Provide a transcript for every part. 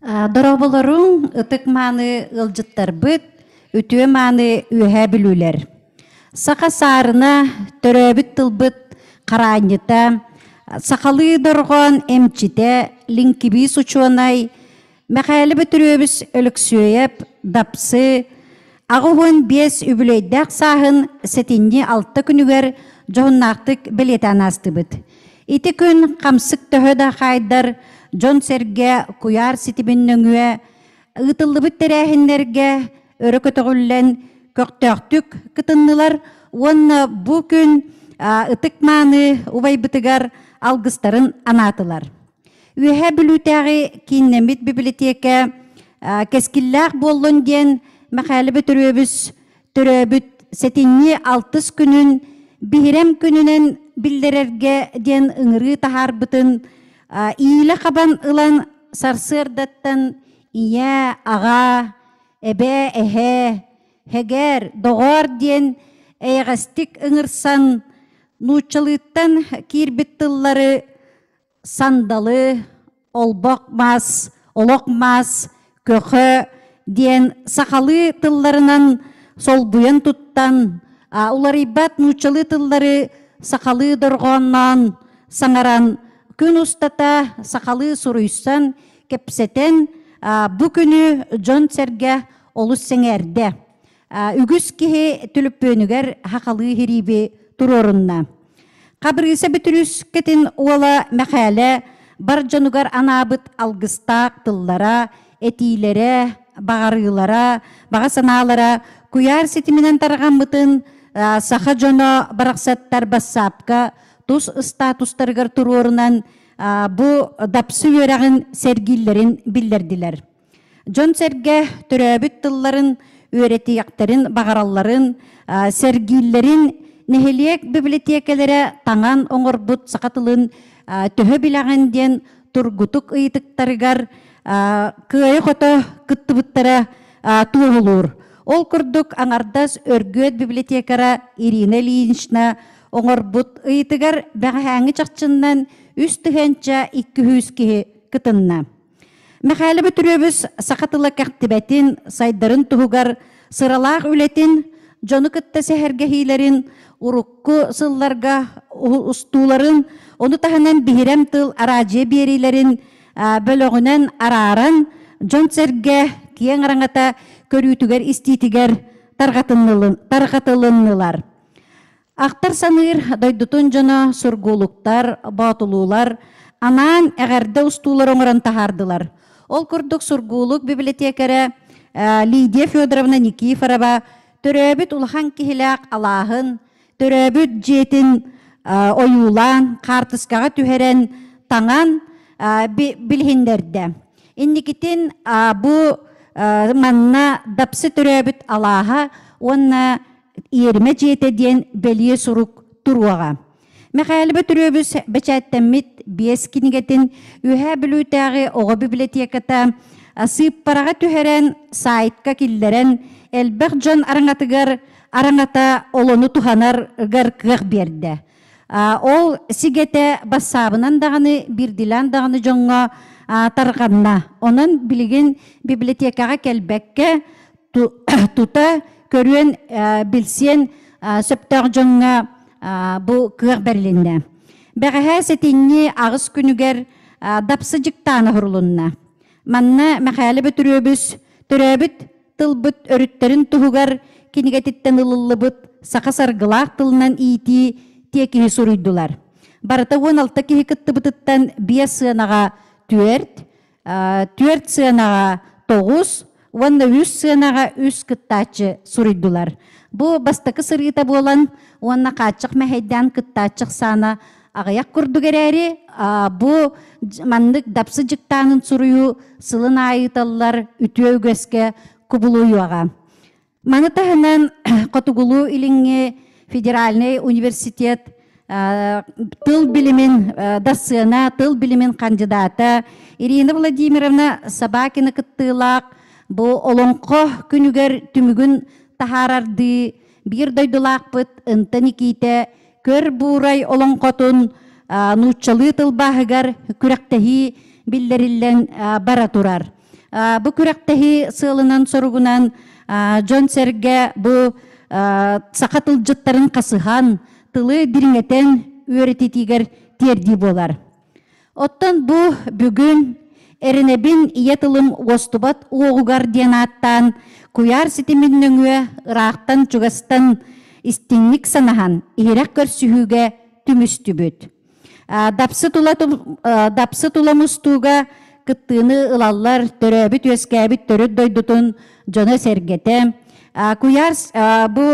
Дорооболоруҥ, ытык-мааны ыалдьыттарбыт, үтүө-мааны Үөһээ Бүлүүлэр! Саха саарына, төрөөбүт тылбыт хараанньыта, сахалыы дорҕоон эмчитэ, лиҥкибиис учуонай Мэхээлэ Бөтүрүөбүс Өлөксүөйэп Дапсы 85 үбүлүөйдээх сааһын сэтинньи алта күнүгэр дьоһуннаахтык бэлиэтээн аастыбыт. Ити күн хамсык төһө да хаайдар дьон-сэргэ куйаар ситимин нөҥүө ыытыллыбыт тэрээһиннэргэ өрө көтөҕүллэн көхтөөхтүк кытыннылар уонна бу күн ытык-мааны убайбытыгар алгыстарын анаатылар. Үөһээ Бүлүүтээҕи кииннэммит бибилэтиэкэ кэскиллээх буоллун диэн Мэхээлэ Бөтүрүөбүс төрөөбүт сэтинньи алтыс күнүн биһирэм күнүнэн биллэрэргэ диэн ыҥырыы таһаарбытын иилэ хабан ылан сарсыардаттан ийэ, аҕа, эбээ, эһээ, һэгэр, доҕоор диэн эйэҕэстик ыҥырсан нууччалыыттан киирбит тыллары сандалы, олбох мас, олох мас, көхө диэн сахалыы тылларынан солбуйан туттан, уларыйбат нууччалыы тыллары сахалыы дорҕоонноон саҥаран, күн устата сахалыы суруйсан, кэпсэтэн, бу күнү дьон-сэргэ олус сэҥээрдэ. Үгүс киһи түлүппүөнүгэр сахалыы хирииби туруорунна. Хабырыыса Бөтүрүүскэтин уола Мэхээлэ бар дьонугар анаабыт алгыстаах тыллара, этиилэрэ, баҕарыылара, баҕа санаалара куйаар ситиминэн тарҕаммытын саха дьоно барахсаттар бассаапка тус ыстаатустарыгар туруорунан бу дапсы үөрэҕин сэргииллэрин биллэрдилэр. Дьон-сэргэ төрөөбүт тылларын үөрэтиэхтэрин баҕаралларын, сэргииллэрин нэһилиэк бибилэтиэкэлэрэ таҥан оҥорбут саха тылын төһө билэҕин диэн тургутук ыйытыктарыгар кыайа-хото кыттыбыттара туоһулуур. Ол курдук аҥардас Өргүөт библиотекара Ирина Ильинична оҥорбут ыйытыгар бэҕэһээҥҥи чахчыннан 3200 киһи кытынна. Мэхээлэ Бөтүрүөбүс саха тыла кэхтибэтин, сайдарын туһугар сыралаах үлэтин, дьону кытта сэһэргэһиилэрин, урукку сылларга устууларын, ону таһынан биһирэм тыл араадьыйа биэриилэрин бөлөҕүнэн арааран, дьон-сэргэ киэҥ араҥата көрүүтүгэр-истиитигэр тарҕатылыннылар. Ахтар-саныыр дойдутун дьоно сургуулуктар, боотулуулар анаан эҕэрдэ устуулар оҥорон таһаардылар. Ол курдук Сургуулук бибилэтиэкэрэ Лидия Федоровна Никифорова төрөөбүт улахан киһилээх алааһын, төрөөбүт дьиэтин ойуулаан, хаартыскаҕа түһэрэн, таҥан билиһиннэрдэ. Инникитин бу манна Дапсы төрөөбүт алааһа уонна Иэримэ дьиэтэ диэн бэлиэ сурук туруоҕа. Мэхээлэ Бөтүрүөбүс бэчээттэммит биэс кинигэтин Үөһээ Бүлүүтээҕи оҕо библиотеката сыыппараҕа түһэрэн, сайтка киллэрэн, элбэх дьон араҥатыгар араҥата олону туһанарыгар кыах биэрдэ. Ол сигэтэ бассаабынан даҕаны, биирдиилээн даҕаны дьоҥҥо тарҕанна. Онон билигин библиотекаҕа кэлбэккэ, тута көрүөн, билсиэн сөптөөх дьоҥҥо бу кыах бэрилиннэ. Бэҕэһээ сэтинньи аҕыс күнүгэр Дапсы дьыктаана оһорулунна. Манна Мэхээлэ Бөтүрүөбүс төрөөбүт тылбыт өрүттэрин туһугар кинигэтиттэн ылыллыбыт саха саргылаах тылынан иитии тиэкиһи суруйдулар. Барыта 16 киһи кыттыбытыттан биэс сыанаҕа түөрт, түөрт сыанаҕа тоҕус уонна үс сыанаҕа үс кыттааччы суруйдулар. Бу бастакы сырыыта буолан уонна хааччах мэһэйдээн кыттааччы ахсаана аҕыйах курдук эрээри, бу маннык дапсы дьыктаанын суруйуу сылын аайы ыыталлар үтүө үгэскэ кубулуйуоҕа. Маны таһынан Хотугулуу-Илиҥҥи федеральнай университет тыл билимин дассыана тыл билимин хандьыдаата Ирина Владимировна Собакина кыттыылаах бу Олоҥхо күнүгэр түмүгүн таһаарардыы биир дойдулаахпыт Ынта Никиитэ Көр Буурай олоҥхотун нууччалыы тылбааһыгар күрэхтэһии биллэриллэн бара турар. Бу күрэхтэһии сыалынан-соругунан дьон-сэргэ бу саха тылдьыттарын хасыһан, тылы дириҥэтэн үөрэтитиигэр тиэрдии буолар. Оттон бу бүгүн Эрэнэбин ийэ тылым уостубат уоҕугар диэн ааттаан куйаар ситимин нөҥүө ыраахтан-чугастан истиҥник санаһан иһирэх көрсүһүүгэ түмүстүбүт. Дапсы тула, дапсы тула мустууга кыттыыны ылаллар төрөөбүт-үөскээбит төрүт дойдутун дьоно-сэргэтэ. Куйаар бу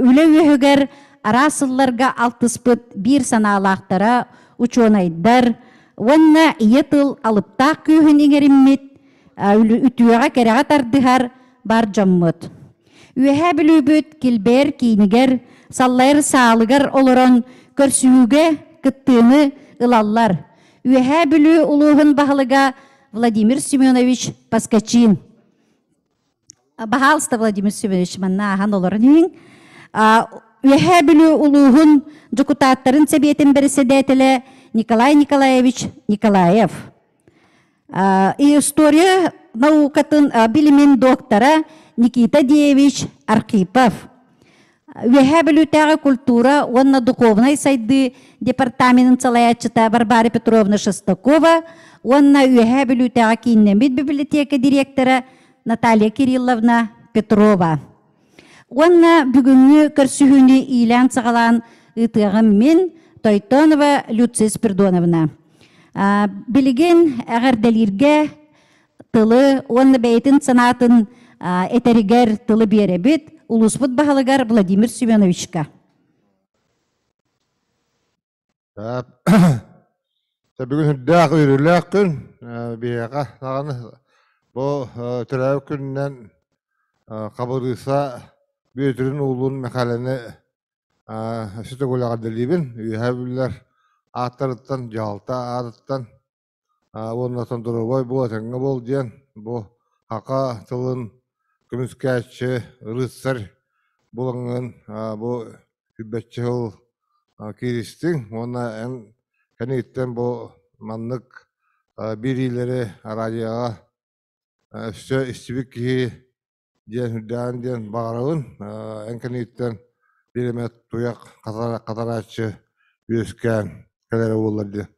үлэ үөһүгэр араас сылларга алтыспыт биир санаалаахтара учуонайдар уонна ийэ тыл алыптаах күүһүн иҥэриммит, үтүөҕэ-кэрэҕэ тардыһар бар дьоммут. Үөһээ Бүлүүбүт килбэйэр киинигэр, саллайар саалыгар олорон көрсүһүүгэ кыттыыны ылаллар. Үөһээ Бүлүү улууһун баһылыга Владимир Семенович Поскачин. Баһаалыста, Владимир Семенович, манна ааһан олорон иһиҥ. Үөһээ Бүлүү улууһун дьокутааттарын сэбиэтин бэрэссэдээтэлэ Николай Николаевич Николаев. История наукатын билимин доктора Никита Деевич Архипов. Үөһээ Бүлүүтээҕи культура уонна духовнай сайдыы департаменын салайааччыта Варвара Петровна Шестакова уонна Үөһээ Бүлүүтээҕи кииннэммит библиотека директора Наталья Кирилловна Петрова. Уонна бүгүҥҥү көрсүһүүнү иилээн-саҕалаан ыытыаҕым мин, Тойтонова Люция Спирдоновна. Билигин эҕэрдэлииргэ тылы уонна бэйэтин санаатын этэригэр тылы биэрэбит улууспут баһылыгар Владимир Семеновичка. Бүгүн үрдээх үөрүүлээх күн биһиэхэ даҕаны бу төрөөбүт күнүнэн Хабырыыса Бүөтүрүн уулун Мэхээлэни өссө төгүл эҕэрдэлиибин. Үөһээ Бүлүүлэр ааттарыттан, дьаһалта аатыттан уонна доруобай буол, этэҥҥэ буол диэн бу саха тылын көмүскээччи, рыцарь булаҥҥын бу сүүрбэччэ сыл кииристиҥ уонна эн кэнниттэн бу маннык биэриилэри араадьыйаҕа өссө истибит киһи диэн үрдээн диэн баҕарабын. Эн кэнниттэн биир эмэ туйах хатарааччы үөскээн кэлэрэ буоллар диэн.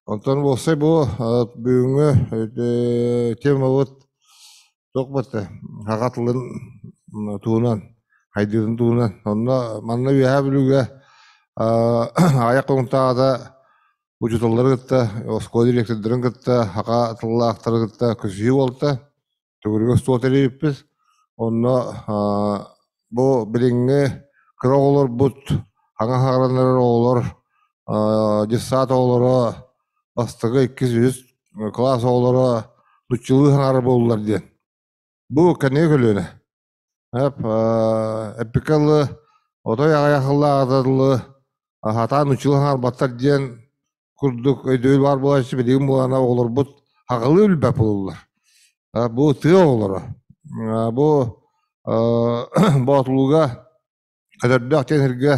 Онтон уопсай бу бүгүҥҥү темабыт туох барта саха тылын туһунан, хайдыытын туһунан. Онно манна Үөһээ Бүлүүгэ аҕыйах хонуктааҕыта учууталлары кытта, оскуола директордарын кытта, саха тыллаахтары кытта көрсүһүү буолта. Төгүрүк остуол тэрийбиппит. Онно бу билиҥҥи кыра оҕолорбут, хаҥа хаалан эрэр оҕолор, дьыссаат оҕолоро бастакы, иккис, үһүс кылаас оҕолоро нуччалыы саҥарар буоллулар диэн. Бу кэнники көлүөнэ. Эппиккэ дылы, отой аҕыйах сыллааҕыта дылы сатаан нуччалыы саҥарбаттар диэн курдук өйдөбүл баар буолааччы билигин буолана оҕолорбут аҕалыы билбэт буолуллар. Бу тыа оҕолоро. Бу Боотулууга Көтөрдөөх диэн сиргэ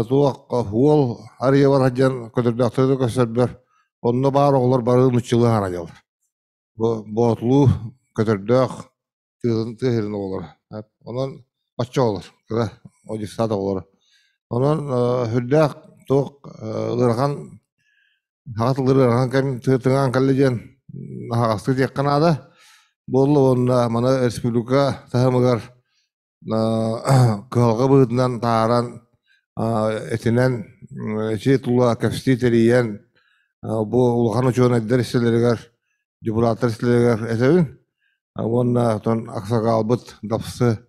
туох уол арыйа бар диэн көтөрдөөхтөрү көрсөрбөр онно баар оҕолор бары нуччалыы хараайаллар. Бу Боотулуу Көтөрдөөх тыатын тыа сирин оҕолоро. Онон оччо оҕолор, кыра дьыссаат оҕолоро. Онон сүрдээх туох ыарахан саха тыллара ыарахан кэм тыҥаан кэллэ диэн аһаҕастык диэххэ наада. Буолла уонна маны республика таһымыгар кыһалҕа быһыытынан таһааран этинэн ичи тула кэпсэтии тэрийэн бу улахан учуонайдар истэлэригэр депутаттар истэлэригэр этэбин уонна оттон аксакаалбыт Дапсы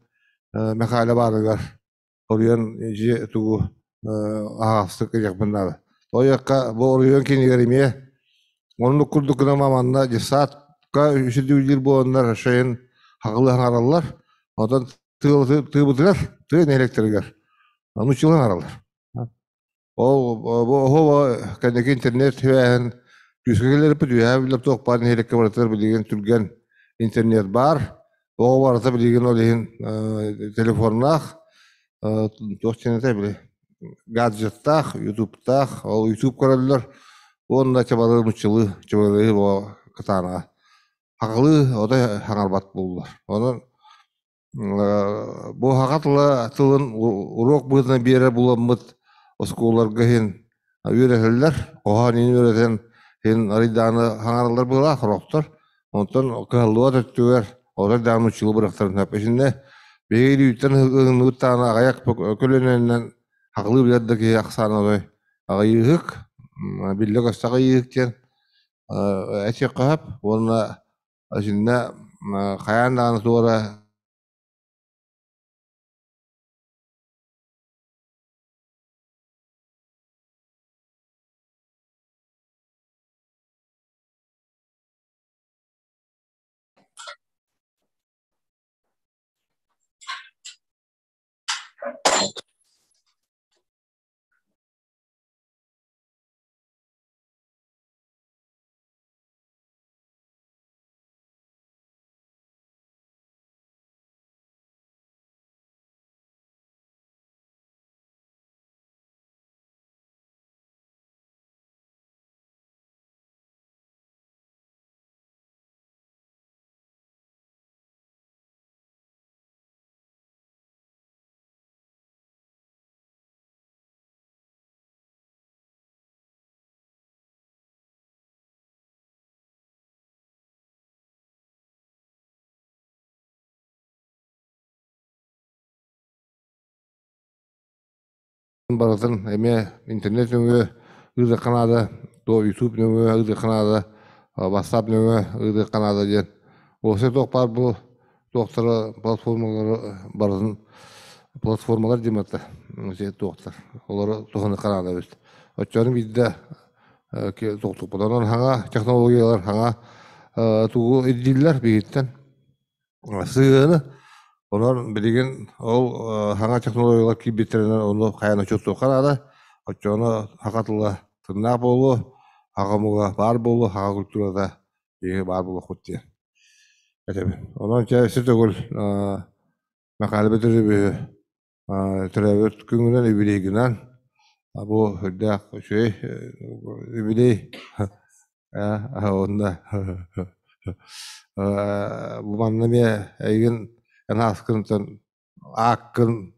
Мэхээлэ баарыгар оройуон дьиэ тугу аһаҕастык ыйыахпын наада. Тоҕо бу оройуон кинигэр эмиэ оннук курдук гынан манна десантка үсүдүүлүүр буоланнар шайын хаҕылыы хаҥараллар. Онтон тыабытыгар, тыа нэһилиэктэригэр нууччалыы хаҥараллар. Ол бу оһо кэнники интернет сибээһин күүскэ кэлэрпит үөһээ биллэр туох баар нэһилиэккэ барытыгар билигин түргэн интернет баар. Оҕо барыта билигин ол иһин телефоннаах туох диэн этэй били гаджеттаах, ютубтаах, ол ютуб көрөллөр уонна чабары нуччалыы чабары кытаанаҕа. Хахылыы отой хаҥарбат буоллулар. Онон бу саха тыла тылын уруок быһыытынан биэрэр буоламмыт оскуолаларга иһин үөрэтэллэр. Хоһоон иһин үөрэтэн иһин арыйдааны хаҥараллар быһыылаах сорохтор. Онтон кыһаллыбат өттүгэр отой даҕаны учуутал бырахтарын сөп. Итиннэ биһиги илиибиттэн ыһынныбыт даҕаны аҕыйах көлүөнэнэн хахылыы билэр да киһи ахсаана отой аҕыйыыһык, биллэ-көстө аҕыйыыһык диэн этиэххэ сөп уонна итиннэ хайаан даҕаны туора Барытын эмиэ интернет нөҥүө ыытыахха наада, туох YouTube нөҥүө ыытыахха наада, WhatsApp нөҥүө ыытыахха наада диэн. Уопсай туох баар бу туохтары платформалары барытын платформалар диэн барыта туохтар олору туһаныахха наада эбит. Оччону биирдэ тохтуппут. Онон хаҥа технологиялар хаҥа тугу ирдииллэр биһиттэн сыһыаны. Онон билигин ол хаҥа технологиялар киирбиттэринэн ону хайаан учуоттуохха наада. Оччоҕуна саха тыла тыннаах буолуо, саха омуга баар буолуо, саха культурата биһиги баар буолуохпут диэн этэбин. Онон чэ өссө төгүл Мэхээлэ Бөтүрүөбүһү төрөөбүт күҥүнэн юбилейгынан бу үрдээх үчүгэй юбилей уонна бу манна эмиэ эйигин эн ааскынтан ааккын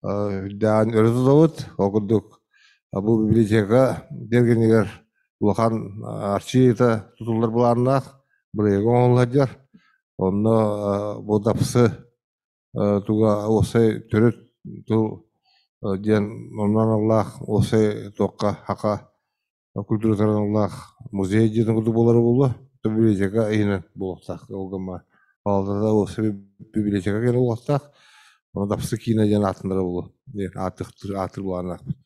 үрдээн өрө тутабыт. Ол курдук бу библиотека тиэргэнигэр улахан арчыыта тутуллар былааннаах бырайыак оҥоһулла сылдьар. Онно бу дапсы туга уопсай төрүт тыл диэн онно аналлаах уопсай туохха хака культуратыгар аналлаах музей дьиэтин курдук буолара буолуо. Библиотека иһинэн буолуохтаах. Ол гына палатата уопсай библиотека кэлэ буолуохтаах. Ону Дапсы киинэ диэн аатынара буолуо. Диэн аатыр аатыр буолааннаахпыт.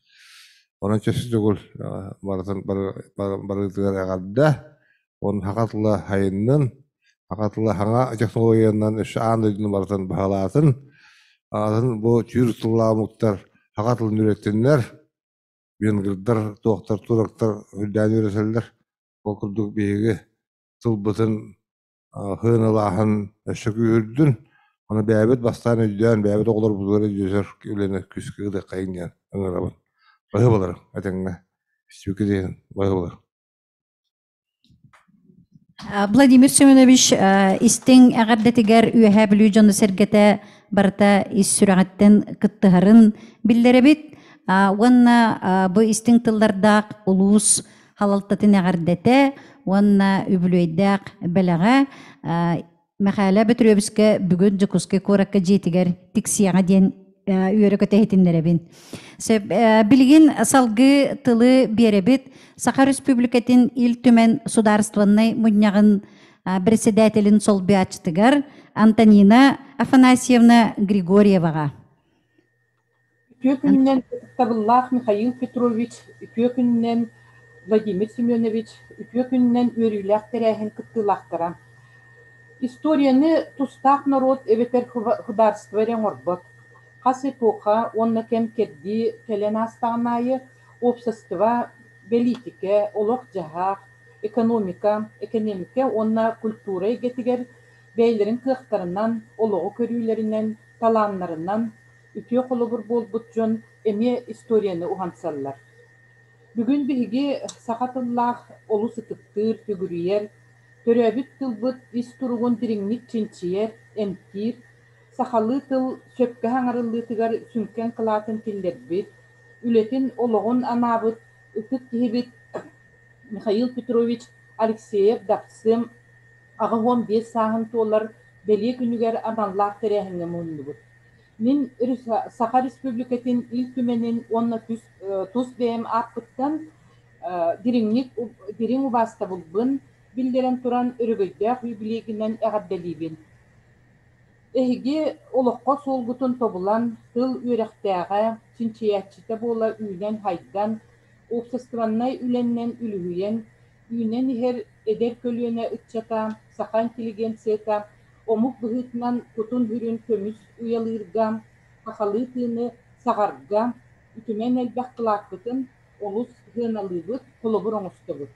Онон чөсү төгүл барытын барытыгар эҕэрдэ. Онон саха тыла сайыннын, саха тыла саҥа технологиянан өссө аан дойдуну барытын баһылаатын. Атын бу түүр тыллаах омуктар саха тылын үөрэттиннэр, венгрдар, туохтар, турактар үрдээн үөрэтэллэр. Ол курдук биһиги тылбытын сыаналааһын өссө күүһүрдүн. Ону бэйэбит бастаан өйдөөн, бэйэбит оҕолорбутугар өйдөтөр үлэни күүскэ ыытыаххайыҥ диэн ыҥырабын. Баһыыбаларым этэҥҥэ. Сүөкү диэн баһыыбалар. Владимир Семенович истиҥ эҕэрдэтигэр Үөһээ Бүлүү дьоно-сэргэтэ барыта ис сүрэҕиттэн кыттыһарын биллэрэбит. Уонна бу истиҥ тыллардаах улуус халалтатын эҕэрдэтэ уонна үбүлүөйдээх бэлэҕэ Мэхээлэ Бөтүрүөбүскэ бүгүн Дьокуускай куоракка дьиэтигэр тиксиэҕэ диэн үөрэ-көтө иһитиннэрэбин. Билигин салгыы тылы биэрэбит. Саха Республикатын Ил Түмэн судаарыстыбаннай мунньаҕын председателин солбуйааччытыгар Антонина Афанасьевна Григорьеваҕа. Үтүө күнүнэн ытыктабыллаах Михаил Петрович, үтүө күнүнэн Владимир Семенович, үтүө күнүнэн үөрүүлээх тэрээһин кыттыылаахтара. Историяны тустаах норуот эбэтэр судаарыстыба эрэ оҥорбот. Хас эпоха уонна кэм-кэрдии кэлэн аастаҕын аайы уопсастыба, бэлиитикэ, олох-дьаһах, экономика, экэниэмикэ уонна культура эйгэтигэр бэйэлэрин кыахтарынан, олоҕу көрүүлэринэн, талааннарынан үтүө холобур буолбут дьон эмиэ историяны уһансаллар. Бүгүн биһиги саха тыллаах олус ытыктыыр, сүгүрүйэр, Төрөөбүт тылбыт ис туругун дириҥник чинчийэр, эмтиир, сахалыы тыл сөпкө саҥарыллыытыгар сүҥкэн кылаатын киллэрбит, үлэтин олоҕун анаабыт ытык киһибит Михаил Петрович Алексеев-Дапсы 85 сааһын туолар бэлиэ күнүгэр аналлаах тэрээһиҥҥэ муһуннубут. Мин Саха Республикатын Ил Түмэнин уонна тус бэйэм ааппыттан дириҥник дириҥ убаастабылбын биллэрэн туран өрөгөйдөөх юбилейгынан эҕэрдэлиибин. Эһиги олоххо суолгутун тобулан, тыл үөрэхтээҕэ, чинчийээччитэ буола үүнэн-хайдан, уопсастыбаннай үлэннэн үлүһүйэн, үүнэн иһэр эдэр көлүөнэ ыччата, саха интеллигенцията омук быһыытынан кутун-сүрүн көмүс уйалыырга, сахалыы тыыны саҕарга үтүмэн элбэх кылааккытын олус сыаналыыбыт, холобур оҥостобут.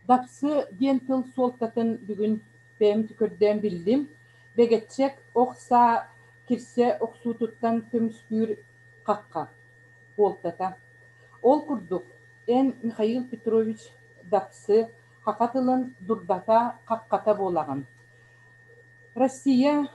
Дапсы диэн тыл суолтатын бүгүн бэйэм көрдөөн биллим. Бэгэччэк ох саа кирсэ охсуутуттан көмүскүүр хахха буолтата. Ол курдук, эн Михаил Петрович Дапсы саха тылын дурдата, хаххата буолаҕын. Россия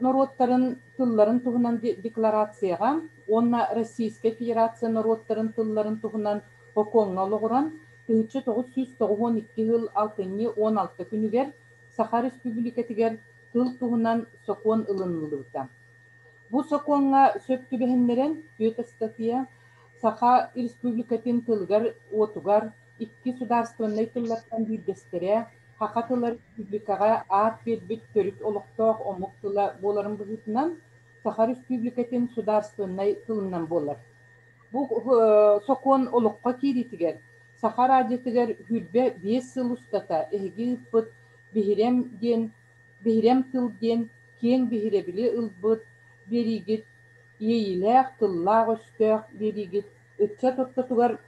норуоттарын тылларын туһунан декларацияҕа уонна Российскай Федерация норуоттарын тылларын туһунан сокуоҥҥа олоҕуран, 1992 сыл алтынньы 16 күнүгэр Саха Республикатыгар тыл туһунан сокуон ылыныллыбыта. Бу сокуоҥҥа сөп түбэһиннэрэн, түөрт ыстатыйа Саха Республикатын тылыгар-уотугар икки судаарыстыбаннай тыллартан биирдэстэрэ саха тыла республикаҕа аат биэрбит төрүт олохтоох омук тыла буоларын быһыытынан Саха Республикатын судаарыстыбаннай тылынан буолар. Бу сокуон олоххо киириитигэр Саха радиотыгар 25 сыл устата эһиги ыыппыт Биһирэм диэн Биһирэм тыл диэн киэҥ биһирэбили ылбыт биэриигит иэйиилээх тыллаах-өстөөх биэриигит ыччат ортотугар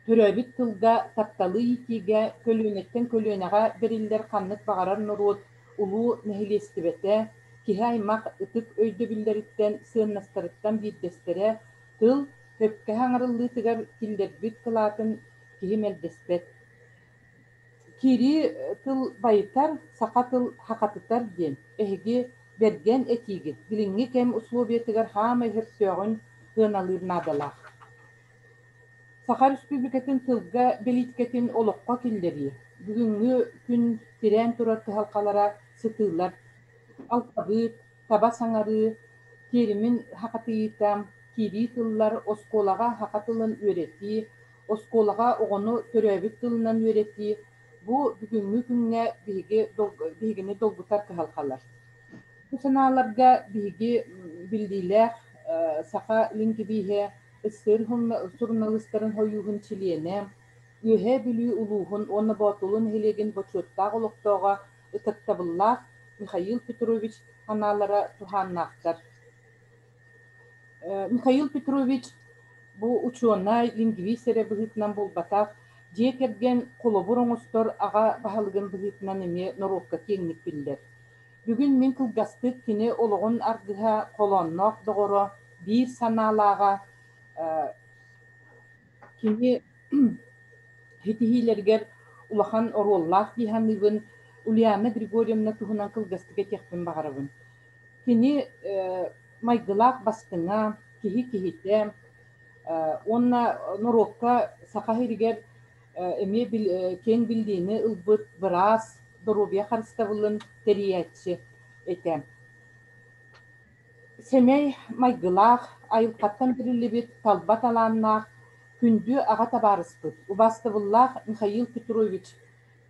Төрөөбүт тылга тапталы иитиигэ көлүөнэттэн көлүөнэҕэ бэриллэр ханнык баҕарар норуот улуу нэһилиэстибэтэ, киһи аймах ытык өйдөбүллэриттэн, сыаннастарыттан биирдэстэрэ тыл сөпкө саҥарыллыытыгар киллэрбит кылаатын киһи мэлдьэспэт. Киирии тыл байытар, саха тыл хахатытар диэн эһиги бэргэн этиигит билиҥҥи кэм условиятыгар хаамай сөптөөҕүн сыаналыыр наадалаах. Саха Республикатын тылга бэлиитикэтин олоххо киллэрии, бүгүҥҥү күн тирээн турар кыһалҕалара сытыылар: алпабыыт, таба саҥарыы, тиэримин сахатыйыыта, киирии тыллар, оскуолаҕа саха тылын үөрэтии, оскуолаҕа оҕону төрөөбүт тылынан үөрэтии бу бүгүҥҥү күҥҥэ биһиги биһигини долгутар кыһалҕалар. Бу санааларга биһиги биллиилээх саха лингвиһэ СССР суруналыыстарын сойууһун чилиэнэ, Үөһээ Бүлүү улууһун уонна Боотулуу нэһилиэгин бочуоттаах олохтооҕо ытыктабыллаах Михаил Петрович санаалара туһааннаахтар. Михаил Петрович бу учуонай, лингвист эрэ быһыытынан буолбатах, дьиэ кэргэн холобур оҥостор аҕа баһылыгын быһыытынан эмиэ норуокка киэҥник биллэр. Бүгүн мин кылгастык кини олоҕун аргыһа, холоонноох доҕоро, биир санаалааҕа кини ситиһиилэригэр улахан оруоллаах дии саныыбын. Ульяна Григорьевна туһунан кылгастык этиэхпин баҕарабын. Кини майгылаах бастыҥа, киһи киһитэ уонна норуокка Саха сиригэр эмиэ киэҥ биллиини ылбыт быраас, доруобуйа харыстабылын тэрийээччи этэ. Сэмэй майгылаах, айылҕаттан бэриллибит талба талааннаах, күндү аҕа табаарыспыт, убаастабыллаах Михаил Петрович,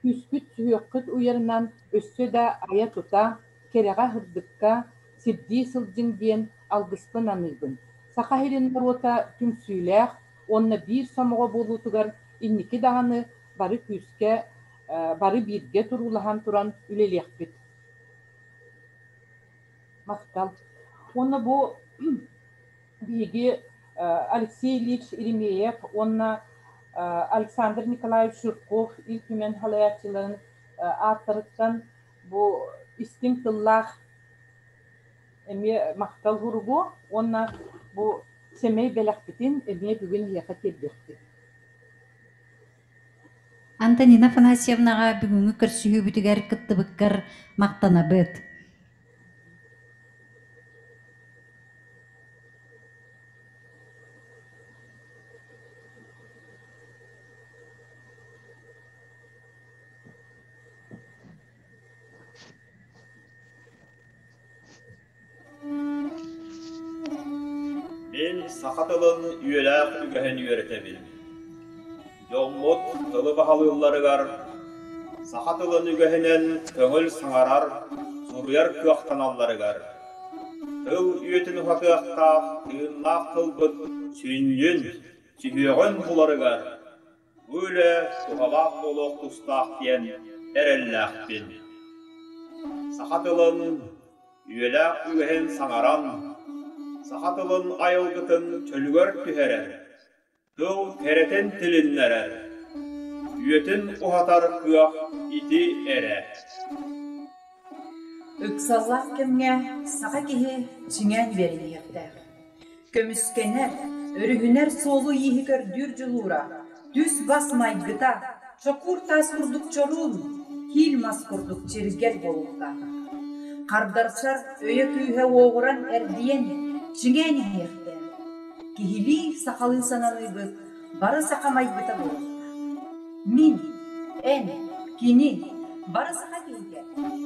күүскүт сүһүөххүт уйарынан өссө да айа-тута, кэрэҕэ-сырдыкка сирдии сылдьыҥ диэн алгыспын аныыбын. Саха сирин норуота түмсүүлээх уонна биир сомоҕо буолуутугар инники даҕаны бары күүскэ, бары бииргэ туруулаһан туран үлэлиэхпит. Махтал. Уонна бу биһиги Алексей Ильич Еремеев уонна Александр Николаевич Жирков Ил Түмэн салайааччыларын ааттарыттан бу истиҥ тыллаах эмиэ махтал суругу уонна бу сэмэй бэлэхпитин эмиэ бүгүн эһиэхэ тиэрдиэхпит. Антонина Афанасьевнаҕа бүгүҥҥү көрсүһүүбүтүгэр кыттыбыккар махтанабыт. Мин саха тылын үөрэх үгэһин үөрэтэбин. Дьоммут тылы баһылыылларыгар саха тылын үгэһинэн көҥүл саҥарар, суруйар кыахтаналларыгар тыл үөтүн уһатыахтаах тыыннаах тылбыт сүнньүн, сүһүөҕүн буларыгар бу үлэ туһалаах буолуох тустаах диэн эрэллээхпин. Саха тылын үйэлээх үгэһин саҥаран, саха тылын айылгытын чөлүгэр түһэрэр, тыл кэрэтин тилиннэрэр, үйэтин уһатар кыах ити эрэ. Ыксаллаах кэмҥэ саха киһи чиҥээн биэриниэхтээх. Көмүскэнэр, өрүһүнэр суолу-ииһи көрдүүр дьулуура, түс-бас майгыта, чокуур таас курдук чоруун, киил мас курдук чиргэл буолуохтаах. Хардарсар өйө-күүһэ уоҕуран эрдийэн, чиҥээн иһиэхтээх. Киһилии сахалыы сананыыбыт бары саха майгыта буолуохтаах. Мин, эн, кини бары саха киһитэ,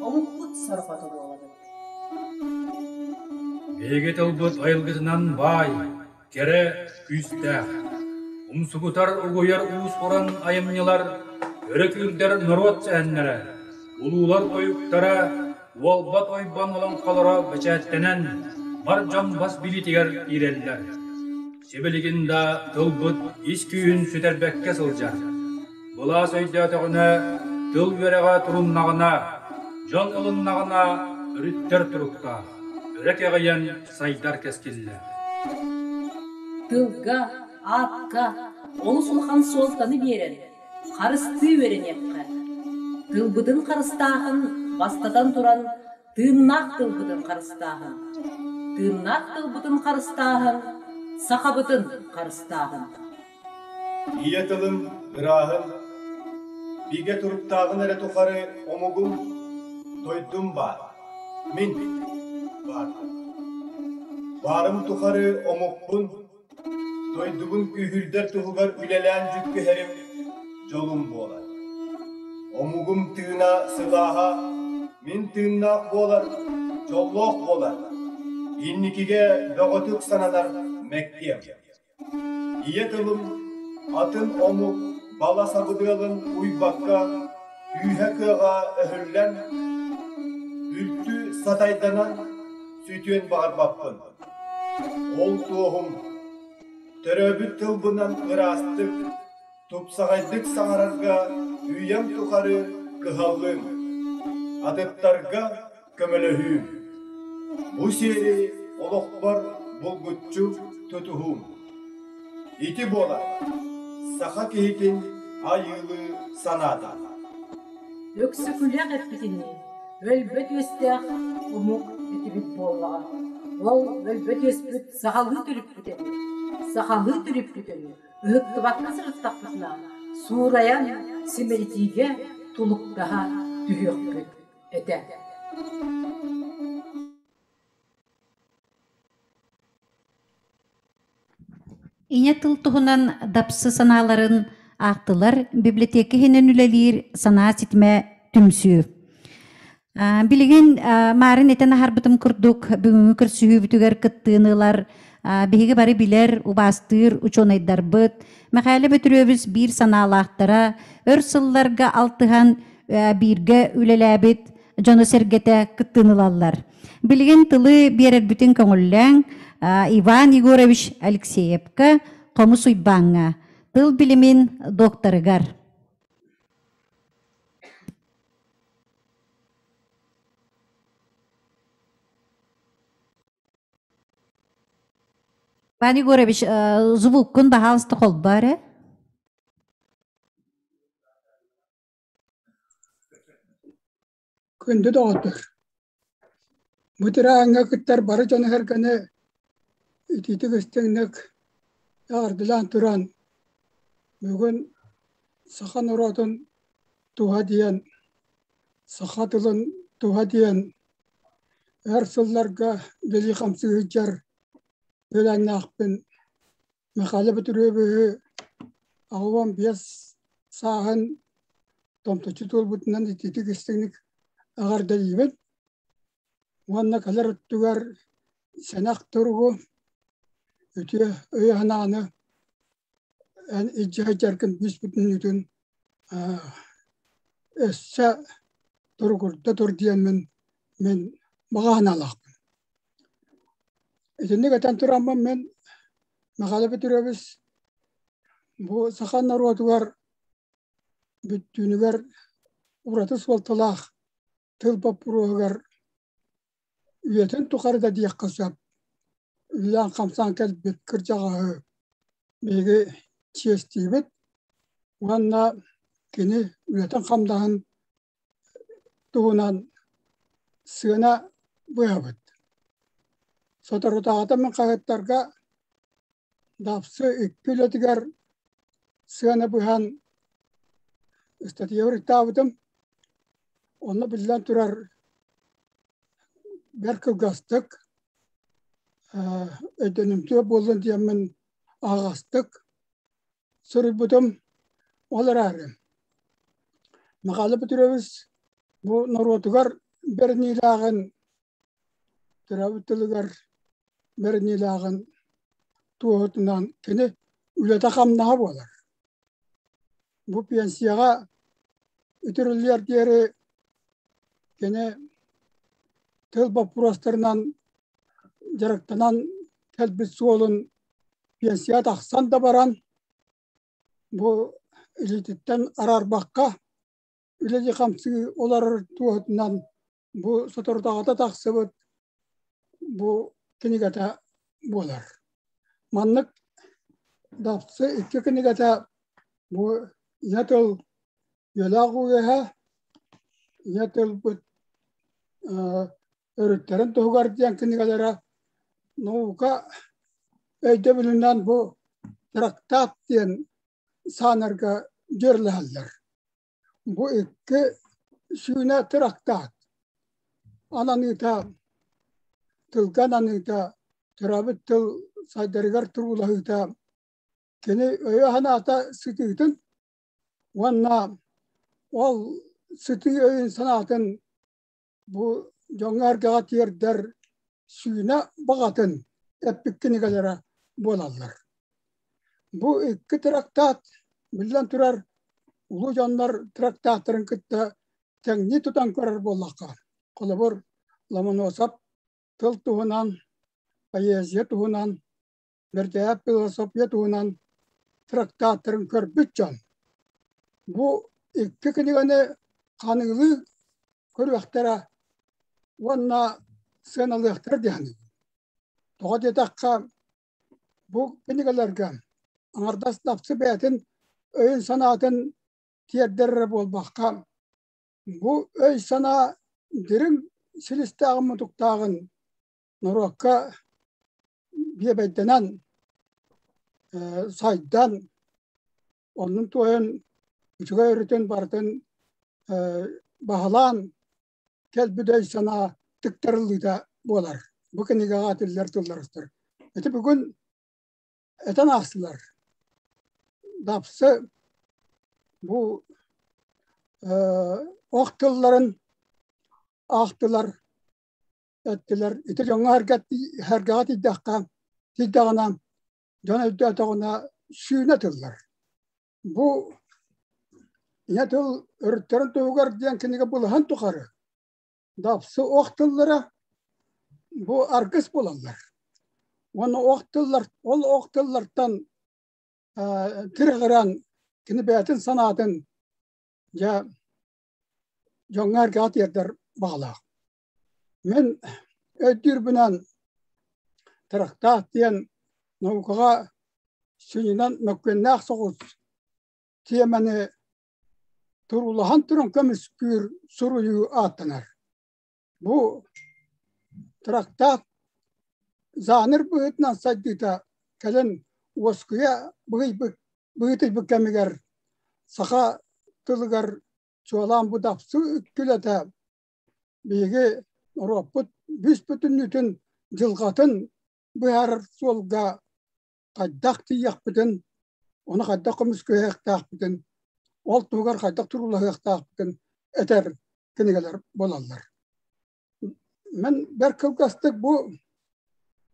омукпут сорҕото буолабыт. Биһиги тылбыт айылгытынан баай, кэрэ, күүстээх. Умсугутар, угуйар уус-уран айымньылар, өрө күүрдэр норуот сэһэннэрэ, улуулар тойуктара, уолбат ойбон олоҥхолоро бэчээттэнэн, бар дьон бас билиитигэр киирэллэр. Сибилигин да тылбыт ис күүһүн сүтэрбэккэ сылдьар. Былаас өйдөөтөҕүнэ, тыл үөрэҕэ туруннаҕына, дьон ылыннаҕына өрүттэр туруктаах, өрө кэҕийэн сайдар кэскиллээх. Тылга, аакка олус улахан суолтаны биэрэн, харыстыы үөрэниэххэ. Тылбытын харыстааһын бастатан туран тыыннаах тылбытын харыстааһын. Тыыннаах тылбытын харыстааһын, сахабытын харыстааһын. Ийэ тылым ырааһын, бигэ туруктааҕын эрэ тухары омугум, дойдум баар, мин баарбын. Баарым тухары омукпун, дойдубун күүһүрдэр туһугар үлэлээн дьүккүһэрим дьолум буолар. Омугум тыына сылааһа мин тыыннаах буолар, дьоллоох буолар, инникигэ бөҕөтүк сананар мэктиэм. Ийэ тылым атын омук бала сабыдыалын уйбакка, күүһэ-кыаҕа өһүллэн, үлтү сатайданан сүтүөн баҕарбаппын. Ол туоһум төрөөбүт тылбынан ыраастык, тупсаҕайдык саҥарарга үйэм тухары кыһаллыым, атыттарга көмөлөһүүм. Бу сиэри олохпор булгуччу тутуһуум. Ити буолар саха киһитин айыылыы санаата. Өксөкүлээх эппитинии, өлбөт үөстээх омук этибит буоллаҕа. Ол өлбөт үөспүт сахалыы төрүппүт эбит. Сахалыы төрүппүтүн ыһыктыбакка сырыттахпытына, суурайан симэлитиигэ тулуктаһа түһүөхпүт этэ. Ийэ тыл туһунан дапсы санааларын аахтылар библиотека иһинэн үлэлиир санаа ситимэ түмсүү. Билигин Марын этэн аһарбытым курдук бүгүҥҥү көрсүһүүбүтүгэр кыттыыны ылар биһиги бары билэр, убаастыыр учуонайдарбыт Мэхээлэ Бөтүрүөбүс биир санаалаахтара өр сылларга алтыһан бииргэ үлэлээбит дьоно-сэргэтэ кыттыыны ылаллар. Билигин тылы биэрэрбитин көҥүллээҥ Иван Егорович Алексеевка, Хомус Уйбааҥҥа, тыл билимин докторыгар. Иван Егорович, звуккун баһаалыста холбоо эрэ. Күндү доҕоттор, бу тирээҥҥэ кыттар бары дьону-сэргэни итиитик истиҥник эҕэрдэлээн туран, бүгүн саха норуотун туһа диэн, саха тылын туһа диэн өр сылларга үлэлии-хамсыы сылдьар үөлээннээхпин Михаил Петровиһы 85 сааһын томточчу туолбутунан итиитик истиҥник эҕэрдэлиибин уонна кэлэр өттүгэр сэнэх туругу, үтүө өйү-санааны эн илдьэ сылдьаргын бүүс-бүтүннүүтүн өссө туругурда тур диэммин мин баҕа санаалаахпын. Итинник этэн тураммын мин Михаил Петрович бу саха норуотугар бүттүүнүгэр ураты суолталаах тыл боппуруоһугар үйэтин тухары да диэххэ сөп үлэлээн-хамсаан кэлбит кырдьаҕаһы биһиги чиэстиибит уонна кини үлэтин-хамнаһын туһунан сыана быһабыт. Соторутааҕыта мин хаһыаттарга Дапсы икки үлэтигэр сыана быһан ыстатыйа суруйтаабытым. Онно биллэн турар бэрт кылгастык, өйдөнүмтүө буоллун диэммин аһаҕастык суруйбутум. Ол эрээри Михаил Петрович бу норуотугар бэриниилээҕин, төрөөбүт тылыгар бэриниилээҕин туоһутунан кини үлэтэ-хамнаһа буолар. Бу пенсияҕа үтүрүллүөр диэри кини тыл боппуруостарынан дьарыктанан кэлбит суолун пенсия тахсан да баран бу илиититтэн араарбакка үлэлии-хамсыы олорор туоһутунан бу соторутааҕыта тахсыбыт бу кинигэтэ буолар. Маннык Дапсы икки кинигэтэ бу ийэ тыл үйэлээх үгэһэ, ийэ тылбыт өрүттэрин туһугар диэн кинигэлэрэ наука өйдөбүлүнэн бу трактат диэн саанарга дьүөрэлэһэллэр. Бу икки сүүнэ трактат ананыыта, тылга ананыыта, төрөөбүт тыл сайдарыгар туруулаһыыта кини өйө-санаата сытыытын уонна ол сытыы өйүн-санаатын бу дьоҥҥо-сэргэҕэ тиэрдэр сүүнэ баҕатын эппит кинигэлэрэ буолаллар. Бу икки трактат, биллэн турар, улуу дьоннор трактаттарын кытта тэҥнии тутан көрөр буоллахха, холобур, Ломоносов тыл туһунан, поэзия туһунан, Бэрдээп философия туһунан трактаттарын көрбүт дьон бу икки кинигэни ханыылыы көрүөхтэрэ уонна сыаналыахтара диэн. Тоҕо диэтэххэ, бу кинигэлэргэ аҥардас Дапсы бэйэтин өйүн-санаатын тиэрдэр эрэ буолбакка, бу өй-санаа дириҥ силистээҕин-мутуктааҕын норуокка биэбэйдэнэн, сайдан, оннун туойан үчүгэй өрүтүн барытын баһылаан кэлбит өй-санаа тыктарыллыыта буолар. Бу кинигэҕэ этиллэр тыллар. Ити бүгүн этэн аастылар. Дапсы бу ох тылларын аахтылар эттилэр ити дьоҥҥо сэргэҕэ тиийдэххэ тиийдэҕинэ дьон өйдөөтөҕүнэ сүүнэ тыллар. Бу ийэ тыл өрүттэрин туһугар диэн кинигэ былаһын тухары дапсы ох тыллара бу аргыс буолаллар. Уонна ох тыллар ол ох тыллартан тирэҕирэн кини бэйэтин санаатын дьэ дьоҥҥо эргэҕэ тиэрдэр баҕалаах. Мин өйдүүрбүнэн трактат диэн наукаҕа сүнньүнэн мөккүөннээх соҕус тиэмэни туруулаһан туран көмүскүүр суруйуу ааттанар. Бу трактат жанр быһыытынан сайдыыта кэлин уоскуйа быһыйбыт быһыытыйбыт кэмигэр саха тылыгар Чуолаан бу дапсы үккүлэтэ биһиги норуоппут бүс-бүтүннүүтүн дьылҕатын быһаарар суолга хайдах тиийиэхпитин, ону хайдах көмүскүһүөхтээхпитин, ол туһугар хайдах туруулаһыахтаахпытын этэр кинигэлэр буолаллар. Мен бэр кылгастык бу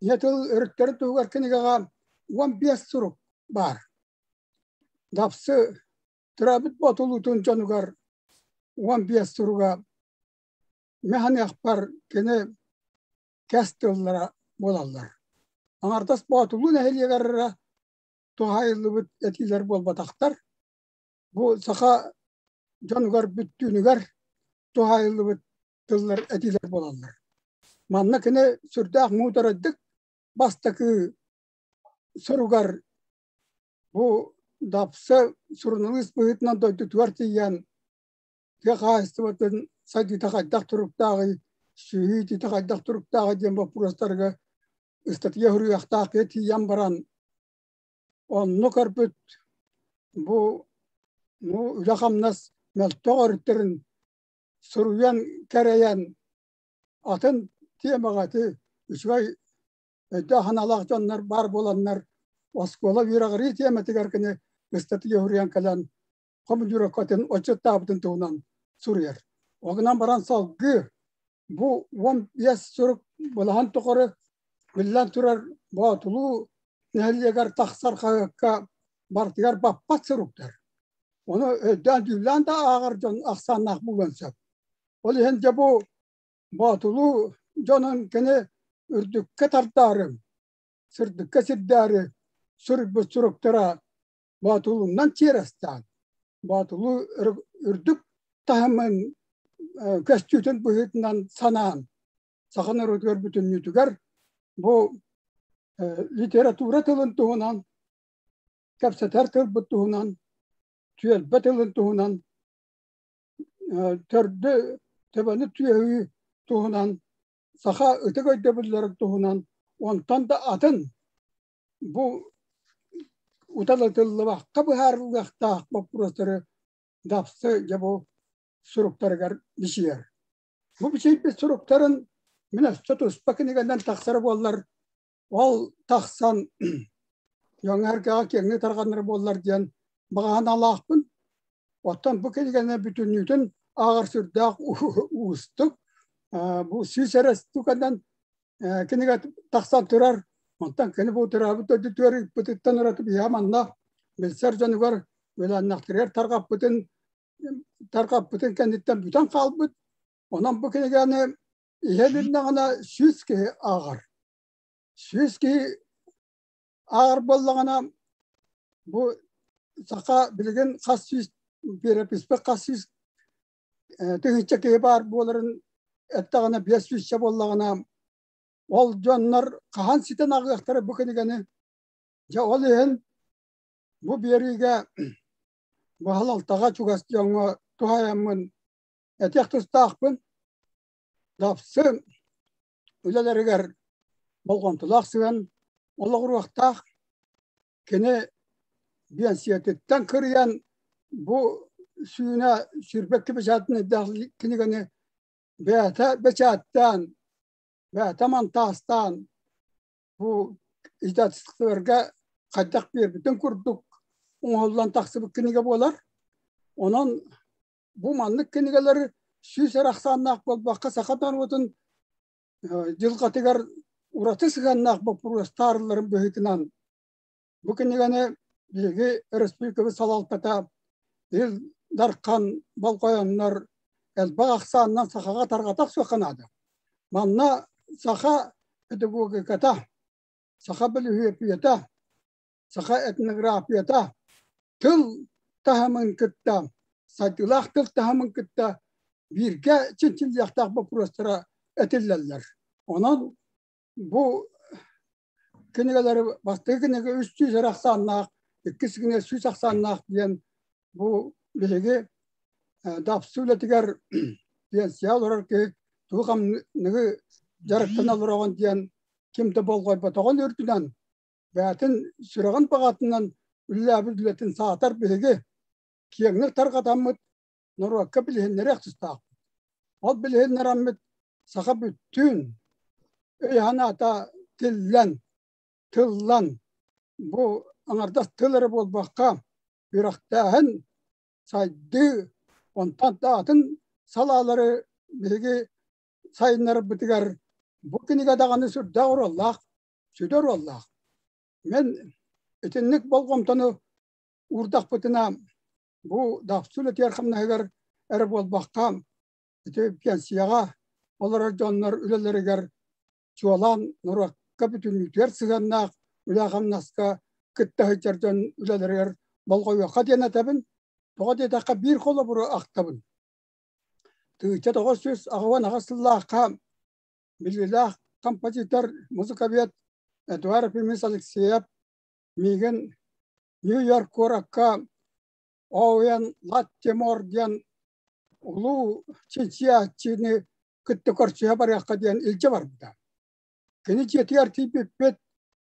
ийэ тыл өрүттэрин туһугар кинигэҕэ 15 сурук баар. Дапсы төрөөбүт Боотулуутун дьонугар 15 суруга механыахпар кини кэс тыллара буолаллар. Аҥардас Боотулуу нэһилиэгэр эрэ туһаайыллыбыт этиилэр буолбатахтар. Бу саха дьонугар бүттүүнүгэр туһаайыллыбыт тыллар этиилэр буолаллар. Манна кини сүрдээх муударайдык бастакы суругар бу Дапсы суруналыыс быһыытынан дойдутугар тиийэн тыа хаһаайыстыбатын сайдыыта хайдах туруктааҕый, сүөһү иитиитэ хайдах туруктааҕый диэн боппуруостарга ыстатыйа суруйуохтаах киһи тиийэн баран онно көрбүт бу ну, үлэ-хамнас мөлтөх өрүттэрин суруйан кэрэйэн атын тиэмэҕэ ити үчүгэй өйдөөх санаалаах дьоннор баар буоланнар оскуола үөрэҕирии тиэмэтигэр кини ыстатыйа суруйан кэлэн хомуньууруккатын отчуттаабытын туһунан суруйар. Ол гынан баран салгыы бу 15 сурук былаһан тухары биллэн турар Боотулуу нэһилиэгэр тахсар хаһыакка барытыгар баппат суруктар. Ону өйдөөн-дьүүллээн да ааҕар дьон ахсааннаах буолуон сөп. Ол иһин дьэ бу Боотулуу дьонун кини үрдүккэ тардаары, сырдыкка сирдээри суруйбут суруктара Боотулуунан чиэрэстээн, Боотулуу үрдүк таһымын көстүүтүн быһыытынан санаан, саха норуотугар бүтүннүүтүгэр бу литература тылын туһунан, кэпсэтэр тылбыт туһунан, түөлбэ тылын туһунан, төрдү төбөнү түөһүү туһунан, саха ытык өйдөбүллэрин туһунан, онтон да атын бу уталытыллыбакка быһаарыллыахтаах боппуруостары Дапсы дьэ бу суруктарыгар бичийэр. Бу бичийбит суруктарын мин өссө туспа кинигэнэн тахсара буоллар, ол тахсан дьоҥҥо киэҥник тарҕанар буоллар диэн баҕаһыналаахпын. Оттон бу кинигэни бүтүннүүтүн ааҕар сүрдээх уустук. Бу сүүс эрэ стуканан кинигэ тахсан турар. Онтон кини бу төрөөбүт дойдутугар ыыппытыттан ураты биһиэхэ манна билсэр дьонугар үөлээннэхтэригэр тарҕаппытын тарҕаппытын кэнниттэн бүтэн хаалбыт. Онон бу кинигэни иһэ билинэҕинэ 100 киһи ааҕар. 100 киһи ааҕар буоллаҕына бу саха билигин хас сүүс переписпит хас сүүс тыһыынча киһи баар буоларын эттэҕинэ биэс сүүсчэ буоллаҕына ол дьоннор хаһан ситэн аҕыахтара бу кинигэни дьэ ол иһин бу биэриигэ баһылалтаҕа чугас дьоҥҥо туһайаммын этиэх тустаахпын Дапсы үлэлэригэр болҕомтолоох сыһыан олоҕуруохтаах. Кини биэнсийэтиттэн кырыйан бу сүүнэ сүүрбэккэ бэчээтинэйдээх кинигэни бэйэтэ бэчээттээн, бэйэтэ монтаастаан бу издательстволарга хайдах биэрбитин курдук оҥоһуллан тахсыбыт кинигэ буолар. Онон бу маннык кинигэлэри сүүс эрэ ахсааннаах буолбакка саха норуотун дьылҕатыгар ураты сыһыаннаах боппуруос таарылларын быһыытынан бу кинигэни биһиги өрөспүүбүлүкэбит салалтата Ил Дархан болҕойоннор элбэх ахсаанынан сахаҕа тарҕата охсуохха наада. Манна саха педагогиката, саха бөлүһүөпүйэтэ, саха этнографията тыл таһымын кытта, сайдыылаах тыл таһымын кытта бииргэ чинчиллиэхтээх боппуруостара этиллэллэр. Онон бу кинигэлэри бастакы кинигэ 300 эрэ ахсааннаах, иккис кинигэ 100 ахсааннаах диэн бу биһиги Дапсы үлэтигэр пенсия олорор киһи тугу хамныгы дьарыктана олороҕун диэн ким да болҕойботоҕун үрдүнэн бэйэтин сүрэҕин баҕатынан үлэлээбит үлэтин саатар биһиги киэҥник тарҕатаммыт. норуокка билиһиннэриэх тустаахпыт. Ол билиһиннэрэммит саха бүттүүн өй-санаата тиллэн, тыллан, бу аҥардас тыл эрэ буолбакка, үөрэхтээһин, сайдыы, онтон да атын салаалары биһиги сайыннарарбытыгар бу кинигэ даҕаны сүрдээх оруоллаах, сүдү оруоллаах. Мин итинник болҕомтону уурдахпытына, бу Дапсы үлэтигэр хамнаһыгар эрэ буолбакка, ити пенсияҕа олорор дьоннор үлэлэригэр чуолаан норуокка бүтүннүүтүгэр сыһыаннаах үлэ-хамнаска кытта сылдьар дьон үлэлэригэр болҕойуохха диэн этэбин. Тоҕо диэтэххэ биир холобуру ахтабын. 1998 сыллаахха биллиилээх композитор, музыковед Эдуард Ефимович Алексеев миигин Нью-Йорк куоракка Оуэн Латтимор диэн улуу чинчийээччини кытта көрсүһэ барыахха диэн илдьэ барбыта. Кини дьиэтигэр тиийбиппит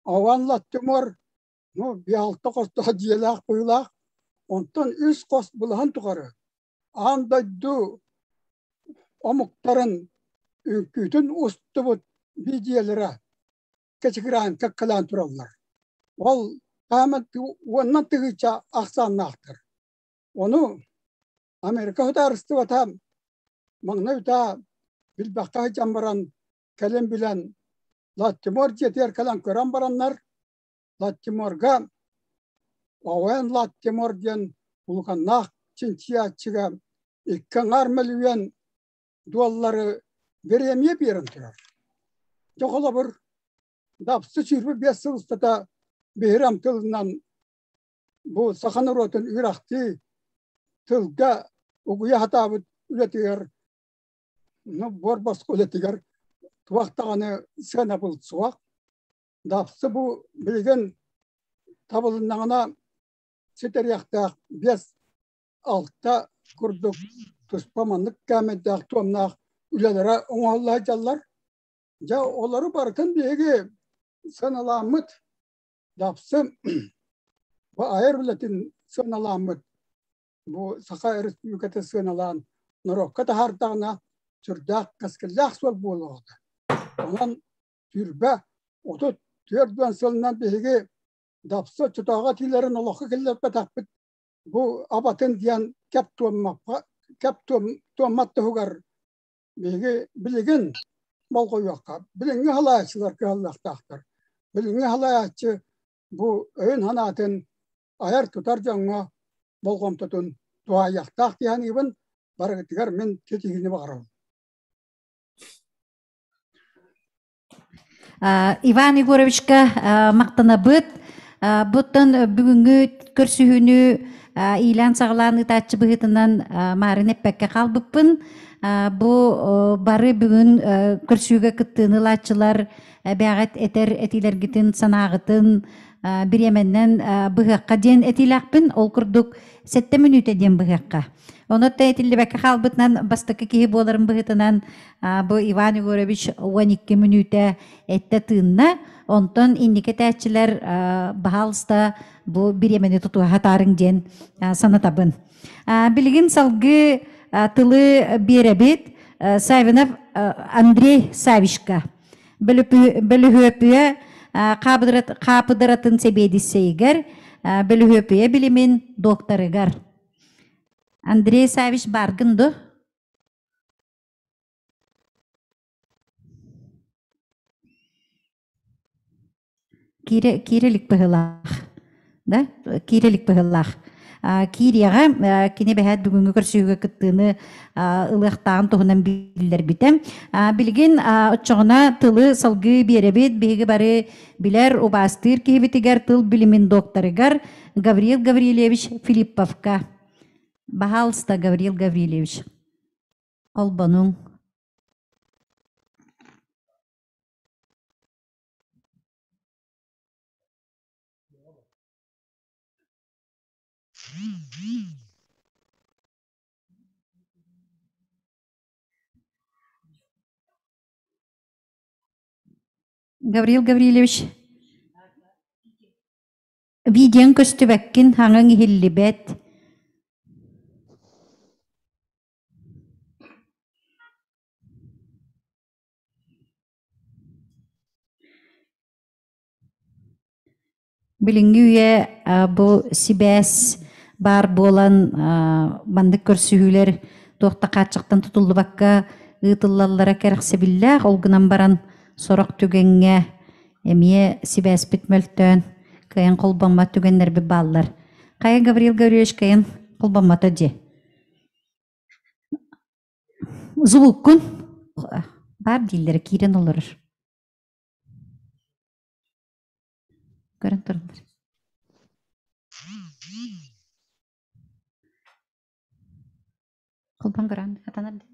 Оуэн Латтимор ну, биалта хостоох дьиэлээх быһыылаах, онтон үс хос былаһын тухары аан дойду омуктарын үҥкүүтүн устубут видеолара кэчигирээн кэккэлээн тураллар. Ол хааман уоннан тыһыынча ахсааннаахтар. Ону Америка судаарыстыбата маҥнай утаа билбэххэ сылдьан баран кэлин билэн Латтимор дьиэтигэр кэлэн көрөн бараннар Латтиморга Оуэн Латтимор диэн улаханнаах чинчийээччигэ икки аҥаар мөлүйүөн дуоллары бириэмийэ биэрэн турар. Дьэ холобур, Дапсы 25 сыл устата биһирэм тылынан бу саха норуотун үрэхтии тылга угуйа сатаабыт үлэтигэр ну, буор босхо үлэтигэр туох даҕаны сыанабыл суох. Дапсы бу билигин табылыннаҕына ситэриэхтээх биэс алта курдук туспа маннык кээмэйдээх туомнаах үлэлэрэ оҥоһулла сылдьаллар. Дьэ олору барытын биһиги сыаналааммыт Дапсы бу айар үлэтин сыаналааммыт бу Саха Республиката сыаналаан норуокка таһаардаҕына сүрдээх кэскиллээх суол буолуоҕа. Онон сүүрбэ 34 сылынан биһиги Дапсы оччотооҕу этиилэрин олоххо киллэрбэтэхпит бу абатын диэн кэп туоммаппа кэп туоммат туһугар биһиги билигин болҕойуохха билиҥҥи халааччылар кыһаллыахтаахтар билиҥҥи халааччы бу өйүн-санаатын айар-тутар дьоҥҥо болҕомтотун туһаайыахтаах дии саныыбын барыгытыгар мин ситиһиини баҕарабын Иван Егоровичка махтанабыт. Буттан бүгүҥҥү көрсүһүүнү иилээн-саҕалаан ыытааччы быһыытынан маарын эппэккэ хаалбыппын. Бу бары бүгүн көрсүүгэ кыттыыны ылааччылар бэҕэт этэр этиилэргитин, санааҕытын бириэмэннэн быһыахха диэн этиилээхпин. Ол курдук сэттэ мүнүүтэ диэн быһыахха. Онон этиллибэккэ хаалбытынан бастакы киһи буоларын быһыытынан бу Иван Егорович 12 мүнүүтэ эттэ тыынна. Онтон инники этээччилэр баһаалыста бу бириэмэни тутуһа сатаарыҥ диэн санатабын. Билигин салгыы тылы биэрэбит Савинов Андрей Савичка. Бөлүһүөпүйэ хаапыдыратын сэбиэдиссэйигэр, бөлүһүөпүйэ билимин докторыгар. Андрей Савич бааргын ду? Киирэ, киирэ илик быһыылаах. Да? Киирэ илик быһыылаах. Киириэҕэ кини бэһээт бүгүҥҥү көрсүһүүгэ кыттыыны ылыахтааҕын туһунан биллэрбитэ. Билигин оччоҕуна тылы салгыы биэрэбит. Биһиги бары билэр, убаастыыр киһибитигэр тыл билимин докторыгар Гавриил Гаврильевич Филипповка. Баһаалыста, Гавриил Гаврильевич. Холбонуҥ. Гаврил Гаврильевич, видеоҥ көстүбэккин, хаҥаҥ иһиллибэт. Билиҥҥи үйэ бу сибээс баар буолан маннык көрсүһүүлэр туох да хааччахтан тутуллубакка ыытыллаллара кэрэхсэбиллээх. Ол гынан баран сорох түгэҥҥэ эмиэ сибээспит мөлтөөн кыайан холбоммот түгэннэрбит бааллар. Хайа Гаврил Гаврильевич кыайан холбоммото дии. Звуккун баар дииллэрэ киирэн олорор. Көрөн тураллар. Холбон көрөн хатанар дии.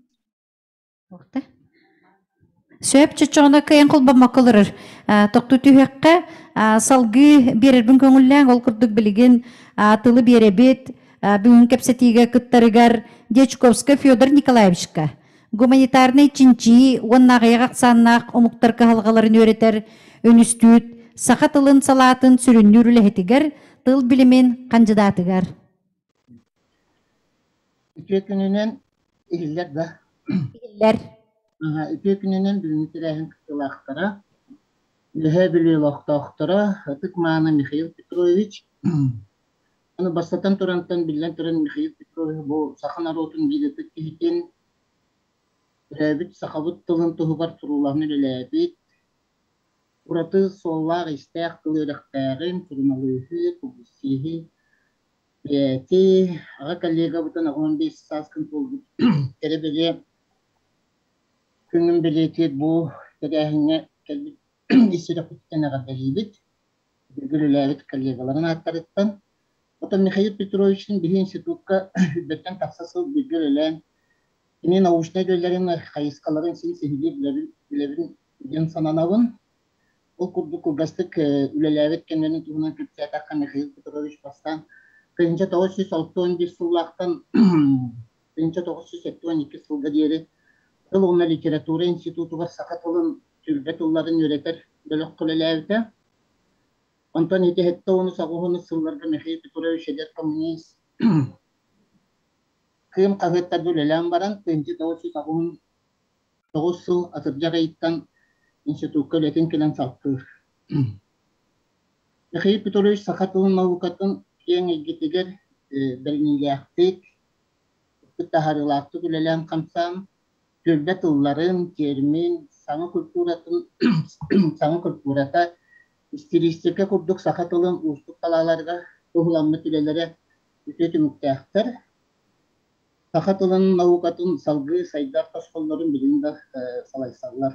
Уохта. Сөп чочоҕуна кыайан холбоммокко олорор. Тохтуу түһүөххэ салгыы биэрэрбин көҥүллээҥ. Ол курдук билигин тылы биэрэбит. Бүгүн кэпсэтиигэ кыттарыгар Дьячковскай Федор Николаевичка гуманитарнай чинчийии уонна аҕыйах ахсааннаах омуктар кыһалҕаларын үөрэтэр үнүстүүт саха тылын салаатын сүрүннүүр үлэһитигэр тыл билимин хандьыдаатыгар. Үтүө күнүнэн иһиллэр да? Иһиллэр. Үтүө күнүнэн бүгүҥҥү тэрээһин кыттыылаахтара, Үөһээ Бүлүү олохтоохторо, ытык-мааны Михаил Петрович, Аны бастатан турантан, биллэн туран, Михаил Петрович бу саха норуотун биир ытык киһитин, төрөөбүт сахабыт тылын туһугар туруулаһан үлэлээбит, ураты суоллаах-иистээх тыл үөрэхтээҕин, суруналыыһы, публициһы, бэйэти, аҕа коллегабытын 85 сааскын туолбут кэрэ бэлиэ күҥҥүн бэлиэтиир бу тэрээһиҥҥэ кэлбит ис сүрэхпититтэн эҕэрдэлиибит. Бииргэ үлэлээбит коллегаларын ааттарыттан. Оттон Михаил Петровичтыын биһи институкка үрдэттэн тахса сыл бииргэ үлэлээн, кини научнай үлэлэрин хайысхаларын син сиһилии билэбин, билэбин диэн сананабын. Ол курдук кылгастык үлэлээбит кэмнэрин туһунан кэпсээтэххэ Михаил Петрович бастаан 1961 сыллаахтан 1972 сылга диэри тыл уонна литература институтугар саха тылын түөлбэ тылларын үөрэтэр бөлөххө үлэлээбитэ. Онтон ити 70-80 сылларга Михаил Петрович эдэр коммунист Кыым хаһыаттарга үлэлээн баран, 1989 сыл атырдьах ыйыттан институкка үлэтин кэлэн салгыыр. Михаил Петрович саха тылын наукатын киэҥ эйгэтигэр бэриниилээхтик, таһаарыылаахтык үлэлээн-хамсаан, түөлбэ тылларын, термин, саҥа культуратын саҥа культурата, истилиистикэ курдук саха тылын уустук салааларыгар туһуламмыт үлэлэрэ үтүө түмүктээхтэр. Саха тылын наукатын салгыы сайдар тосхоллорун билигин да салайсаллар.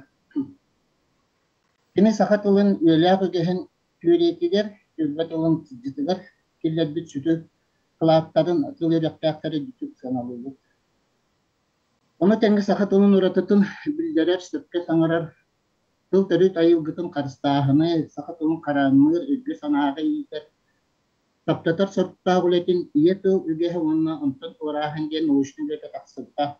Кини саха тылын үөлээх үгэһин түөрүйэтигэр, түөлбэ тылын сылдьытыгар киллэрбит сүдү кылааттарын тыл үөрэхтээхтэрэ бүтүк сыаналыыбыт. Ону тэҥэ саха тылын уратытын биллэрэр, сөпкө саҥарар, тыл төрүт айылгытын харыстааһыны, саха тылын хараанныыр, өйгө-санааҕа иитэр, таптатар соруктаах үлэтин Ийэ тыл үгэһэ уонна онтон туорааһын диэн научнай үлэтэ тахсыбыта.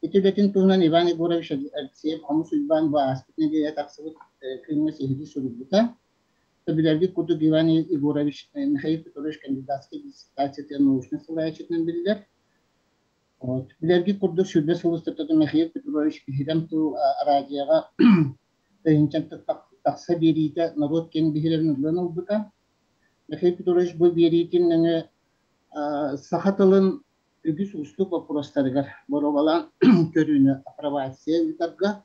Ити үлэтин туһунан Иван Егорович Алексеев Хомус Уйбаан бу ааспыт нэдиэлэ тахсыбыт күҥҥэ сиһилии суруйбута. Билэргит курдук Иван Егорович Михаил Петрович кандидатскай диссертациятыгар научнай салайааччытынан биллэр. Билэргит курдук 20 сыл устата Михаил Петрович Биһирэм тыл араадьыйаҕа тыһыынчан тахса биэриитэ норуот киэҥ биһирэбин ылыан ылбыта. Михаил Петрович бу биэриитин нөҥүө саха тылын үгүс уустук боппуруостарыгар боруобалаан көрүүнү апробация ыытарга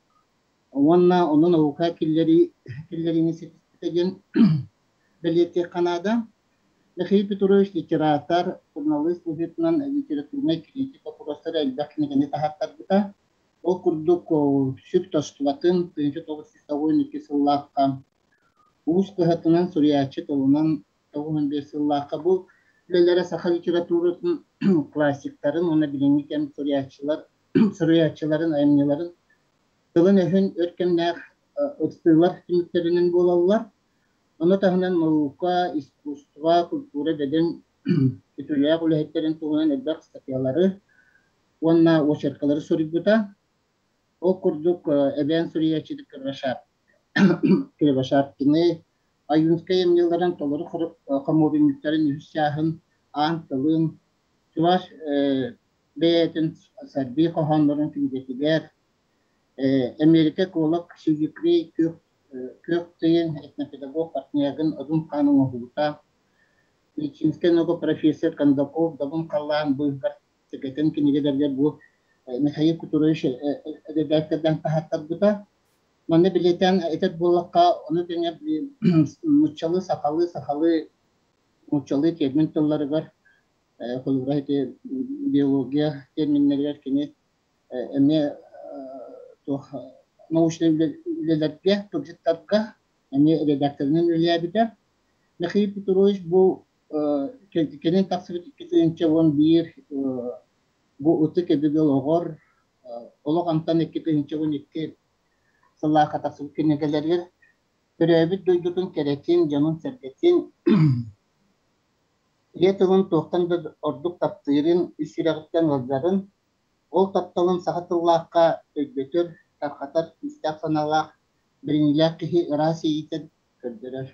уонна ону наука киллэриини ситиспитэ диэн бэлиэтиэххэ наада. Михаил Петрович литератор, суруналыыс быһыытынан литературнай критик боппуруостары элбэх кинигэни таһааттарбыта. Ол курдук сүр тостубатын 1992 сыллаахха Уус кыһатынан суруйааччы тылынан 95 сыллаахха бу үлэлэрэ саха литературатын классиктарын уонна билиҥҥи кэм суруйааччылар суруйааччыларын айымньыларын тылын-өһүн өр кэмнээх ырытыылар түмүктэринэн буолаллар. Ону таһынан наука, искусство, культура бөдөҥ үтүөлээх үлэһиттэрин туһунан элбэх ыстатыйалары уонна очеркалары суруйбута. Ол курдук эбээн суруйааччыта Кривошапкины, Ойуунскай айымньыларын толору хомуурунньуктарын үһүс чааһын аан тылын, чуваш бэйэтин сарбыы хоһооннорун кинигэтигэр, Эмиэрикэ эколог Сидикрей күөх Күөх тыын этнопедагог партнерын Одун хаан оҥоһуута, медицинскэй наука профессор Кондаков Добун халлаан быыһыгар сэгэтэн кинигэлэргэ бу Михаил Петрович эрэдээктэрдээн таһааттарбыта. Манна билиэтээн этэр буоллахха, ону тэҥэ нууччалыы, сахалыы, сахалыы, нууччалыы термин тылларыгар, холобура ити биология терминнэригэр кини эмиэ туох научнай үлэлэргэ, тылдьыттарга эмиэ редакторынан үлэлээбитэ. Михаил Петрович бу кэлин тахсыбыт 2011 бу ытык өбүгэ олоҕор олох антан 2012 сыллаахха тахсыбыт кинигэлэригэр төрөөбүт дойдутун кэрэтин, дьонун-сэргэтин, ийэ тылын туохтан да ордук таптыырын, ис сүрэҕиттэн ыалдьарын, ол тапталын саха тыллаахха өйдөтөр, тарҕатар күүстээх санаалаах, бэриниилээх киһи ыраас иэйиитин көрдөрөр.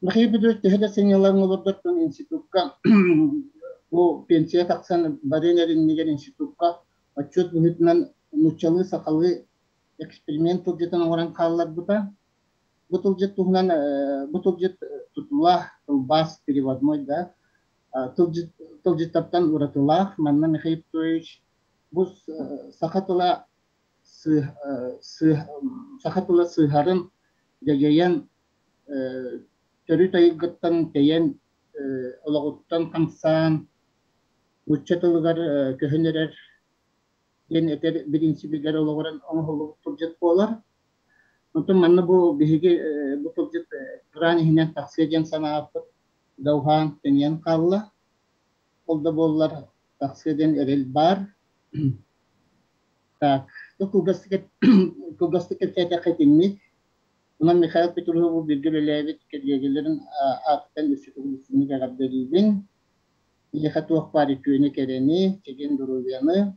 Михаил Петрович төһө да сынньалаҥ олордортон институкка бу пенсия тахсан барыан эриннигэр институкка отчуот быһыытынан нууччалыы-сахалыы эксперимент тылдьытын оҥорон хаалларбыта. Бу тылдьыт туһунан бу тылдьыт тутула тылбаас переводной да тылдьыт тылдьыттартан уратылаах. Манна Михаил Петрович бу саха тыла саха тыла сыыһарын дьадьайан төрүт айылгыттан тэйэн олоҕуттан хамсаан нуучча тылыгар көһөн эрэр диэн этэр бириинсибигэр олоҕуран оҥоһуллубут тылдьыт буолар. Онтон манна бу биһиги бу тылдьыт тураан иһинэн тахсыа диэн санаабыппыт да уһаан тэнийэн хаалла. Ол да буоллар тахсыа диэн эрэл баар. Так, кылгастык кылгастык кэпсээтэххэ итинник. Онон Михаил Петрову бииргэ үлэлээбит кэллиэгэлэрин аатыттан өссө төгүл истиҥник эҕэрдэлиибин. Эйиэхэ туох баар үтүөнү-кэрэни, чэгиэн доруобуйаны,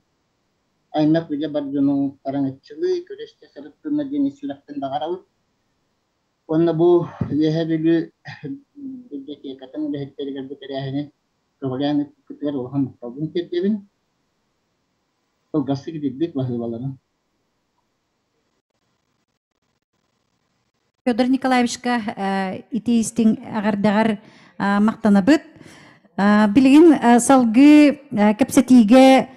аймах билэ бар дьонуҥ араҥаччылыы, көрө-истэ сырыттыннар диэн ис сүрэхтэн баҕарабыт. Уонна бу Үөһээ Бүлүү библиотекатын үлэһиттэригэр бу тэрээһини көҕүлээн ыыппыккытыгар улахан махталбын тиэрдэбин. Кылгастык итирдик баһыыбаларын. Федор Николаевичка ити истиҥ эҕэрдэҕэр махтанабыт. Билигин салгыы кэпсэтиигэ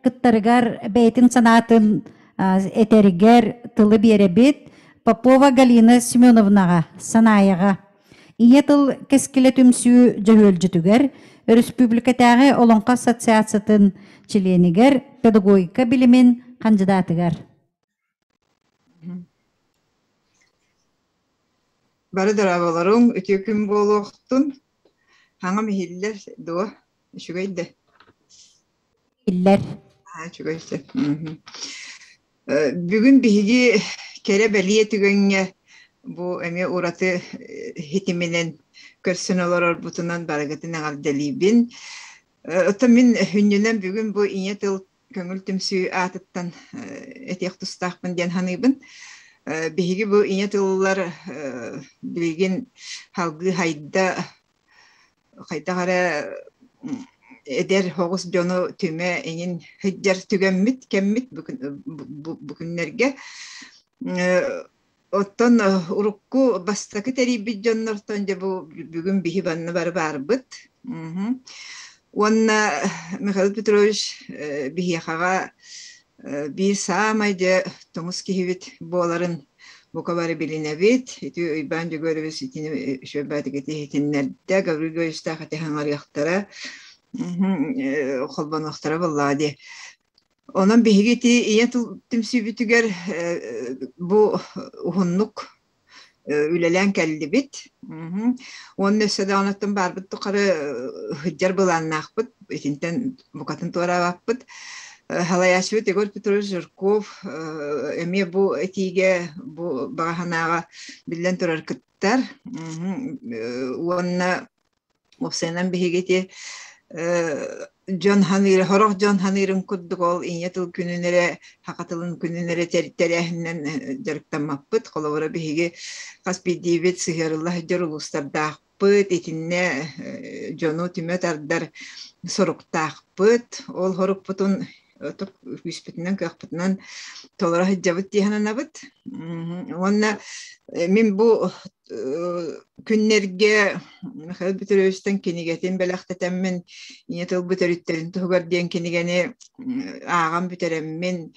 кыттарыгар бэйэтин санаатын этэригэр тылы биэрэбит. Попова Галина Семеновнаҕа, Санаайаҕа Ийэ тыл кэскилэ түмсүү дьөһүөлдьүтүгэр, өрөспүүбүлүкэтээҕи Олоҥхо ассоциациятын чилиэнигэр, педагогика билимин хандьыдаатыгар. Бары дорооболоруҥ, үтүө күн буолуохтун. Хаҥам иһиллэр дуо? Үчүгэй да? Иһиллэр. Аа, үчүгэй сөп. Бүгүн биһиги кэрэ бэлиэ түгэҥҥэ бу эмиэ ураты хитиминэн көрсөн олорорбутунан барыгытын эҕэрдэлиибин. Оттон мин хүннүнэн бүгүн бу ийэ тыл көҥүл түмсүү аатыттан этиэх тустаахпын диэн саныыбын. Биһиги бу ийэ тыллар билигин салгыы хайда хайдах эрэ эдэр оҕус дьону түмэ иҥин сылдьар түгэммит кэммит бу күннэргэ. Оттон урукку бастакы тэрийбит дьоннортон дьэ бу бүгүн биһи банна бары баарбыт. Уонна Михаил Петрович биһиэхэҕэ биир саамай дьэ тоҥус киһибит буоларын бука бары билинэбит. Ити Уйбаан Дьөгүөрүбүс итини үчүгэйбээтик иһитиннэрдэ, Гаврил Григорьевичтаах ити хаҥарыахтара, холбонуохтара буоллаҕа дии. Онон биһиги ити ийэ тыл түмсүүбүтүгэр бу уһуннук үлэлээн кэллибит. Уонна өссө даҕаныттан баарбыт тухары сылдьар былааннаахпыт, итинтэн букатын туораабаппыт. Салайааччыбыт Егор Петрович Жирков эмиэ бу этиигэ, бу баҕа санааҕа биллэн турар кыттар. Уонна Уопсайынан биһиги ити дьон ханыыра, сорох дьон ханыырын курдук ол ийэ тыл күнүн эрэ, саха тылын күнүн эрэ тэрээһининэн дьарыктаммаппыт. Холобура, биһиги хас биирдиибит сыһыарылла сылдьар улуустардаахпыт, итиннэ дьону түмэ тардар соруктаахпыт. Ол сорукпутун Күүспүтүнэн, кыахпытынан толоро сылдьабыт дии сананабыт. Уонна мин бу күннэргэ Михаил Петровичтан кинигэтин бэлэхтэтэммин Ийэ тылбыт өрүттэрин туһугар диэн кинигэни ааҕан бүтэрэммин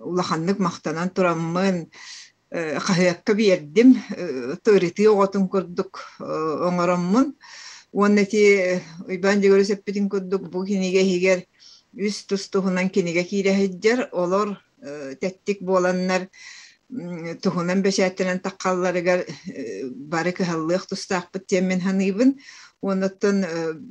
улаханнык махтанан тураммын хаһыакка биэрдим, ырытыы оҕотун курдук оҥороммун. Уонна ити Уйбаан Дьөгүөрүс эппитин курдук бу кинигэ иһигэр үс тус-туһунан кинигэ киирэ сылдьар. Олор тэттик буоланнар туһунан бэчээттэнэн таххалларыгар бары кыһаллыах тустаахпыт диэммин саныыбын. Уонна оттон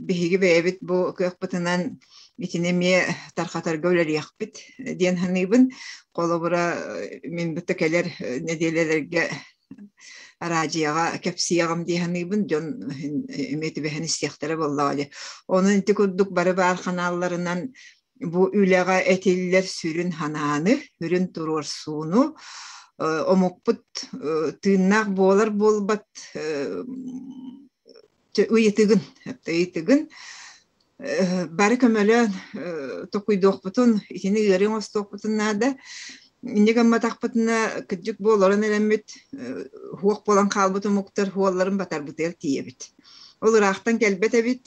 биһиги бэйэбит бу кыахпытынан итини эмиэ тархатарга үлэлиэхпит диэн саныыбын. Холобура, мин бутта кэлэр нэдиэлэлэргэ араадьыйаҕа кэпсиэҕим дии саныыбын, дьон эмиэ түбэһэн истиэхтэрэ буоллаҕа дии. Онон ити курдук бары баар ханаалларынан бу үлэҕэ этиллэр сүрүн санааны, сүрүн туруорсууну омукпут тыыннаах буолар буолбат ыйытыгын, ыйытыгын бары көмөлөөн токуйдуохпутун, итини ыарыы оҥостуохпутун наада. Инньэ гымматахпытына, кырдьык бу олорон эрэммит, хуох буолан хаалбыт омуктар хуолларын батарбытыгар тиийэбит. Ол ыраахтан кэлбэт эбит,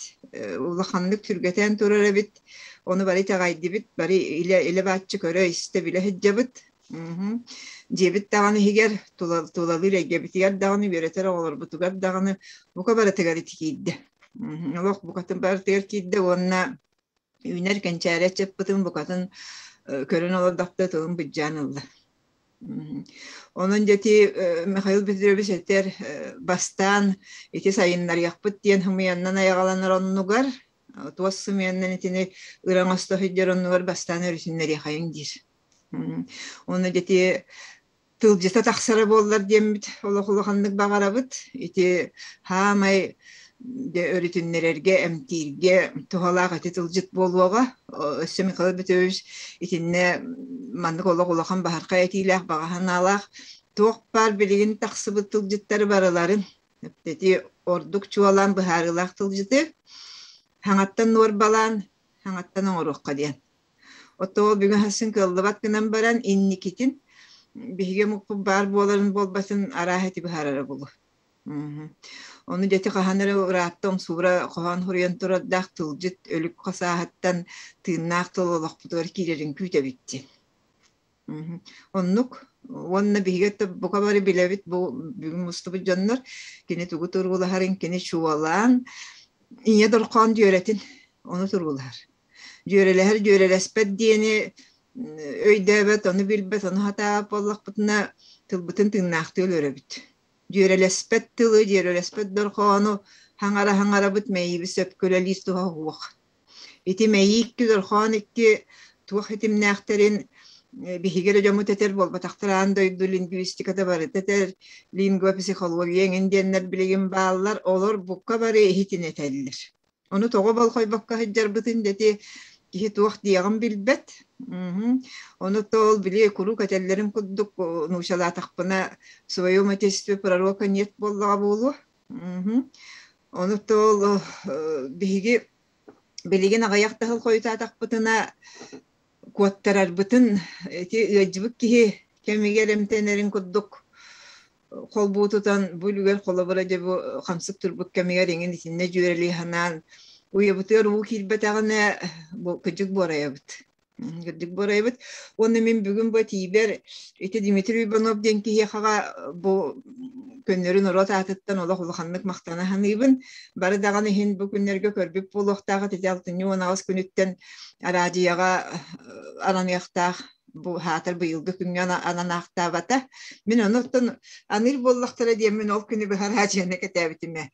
улаханнык түргэтээн турар эбит, ону бары итэҕэйдибит, бары илэ, илэ бааччы көрө, истэ, билэ сылдьабыт. Дьиэбит даҕаны иһигэр, тулалыыр эйгэбитигэр даҕаны, үөрэтэр оҕолорбутугар даҕаны бука барытыгар ити киирдэ. Олох букатын барытыгар киирдэ уонна үүнэр кэнчээри ыччаппытын букатын көрөн олордохто тылын быдьаан ылла. Онон дьэ ити Михаил Петрович этэр бастаан ити сайыннарыахпыт диэн сымыйаннан айаҕаланар оннугар туос сымыйаннан итини ыра оҥосто сылдьар оннугар бастаан өрүтүннэриэхэйиҥ диир. Уонна дьэ ити тылдьыта тахсара буоллар диэммит олох улаханнык баҕарабыт. Ити хаамай дьэ өрүтүннэрэргэ, эмтииргэ туһалаах ити тылдьыт буолуоҕа. Өссө Михаил Петрович итиннэ маннык олох улахан баһархай этиилээх, баҕа санаалаах туох баар билигин тахсыбыт тылдьыттары барыларын ити ордук чуолаан быһаарыылаах тылдьыты хаҥаттан нуорбалаан, хаҥаттан оҥоруохха диэн. Оттоо бүгүн хасын кыаллыбат гынан баран инникитин биһиги омукпут баар буоларын буолбатын арааһа ити быһаарара буолуо. Ону дьэти хаһан эрэ ыраатта умсуура хоһоон суруйан турардаах тылдьыт өлүк хасааһыттан тыыннаах тыл олохпутугар киирэрин күүтэбит диэн. Оннук уонна биһиги бука бары билэбит бу бүгүн мустубут дьоннор кини тугу туруулаһарын кини чуолаан ийэ дорхоон дьүөрэтин ону туруулаһар. Дьүөрэлэһэр дьүөрэлэспэт диэни өйдөөбөт, ону билбэт, ону сатаабат буоллахпытына тылбытын тыыннаахтыы өлөрөбүт. Дьүөрэлэспэт тылы, дьүөрэлэспэт дорхоону хаҥара-хаҥарабыт мэйиибит сөпкө үлэлиир туһа суох. Ити мэйии икки дорхоон икки туох ситимнээхтэрин биһиги эрэ дьоммут этэр буолбатахтар аан дойду лингвистиката барыта этэр, лингвопсихология эҥин диэннэр билигин бааллар, олор бука бары иһитин этэллэр. Ону тоҕо болҕойбокко сылдьарбытын да ити киһи туох диэҕин билбэт. Ону то ол били куруук этэллэрин курдук нуучалаатахпына в своем отечестве пророка нет буоллаҕа буолуо. Ону то ол биһиги билигин аҕыйах да сыл хойутаатахпытына куоттарарбытын ити ыалдьыбыт киһи кэмигэр эмтэнэрин курдук холбуу тутан бу үлүгэр холобура дьэ бу хамсык турбут кэмигэр иҥин итиннэ дьүөрэлии санаан уйабытыгар уу киирбэтэҕинэ бу кыдьык буорайабыт кырдьык буорайабыт уонна мин бүгүн бу этиибэр ити Дмитрий Иванов диэн киһиэхэҕэ бу көннөрү норуот аатыттан олох улаханнык махтана саныыбын бары даҕаны иһин бу күннэргэ көрбүт буолуохтаах ити алтынньы 18 күнүттэн араадьыйаҕа ананыахтаах бу хаатар быйылгы күҥҥэ ананаахтаабата. Мин ону оттон аныыр буоллахтара диэммин ол күнү быһа араадьыйаны кэтээбитим ээ.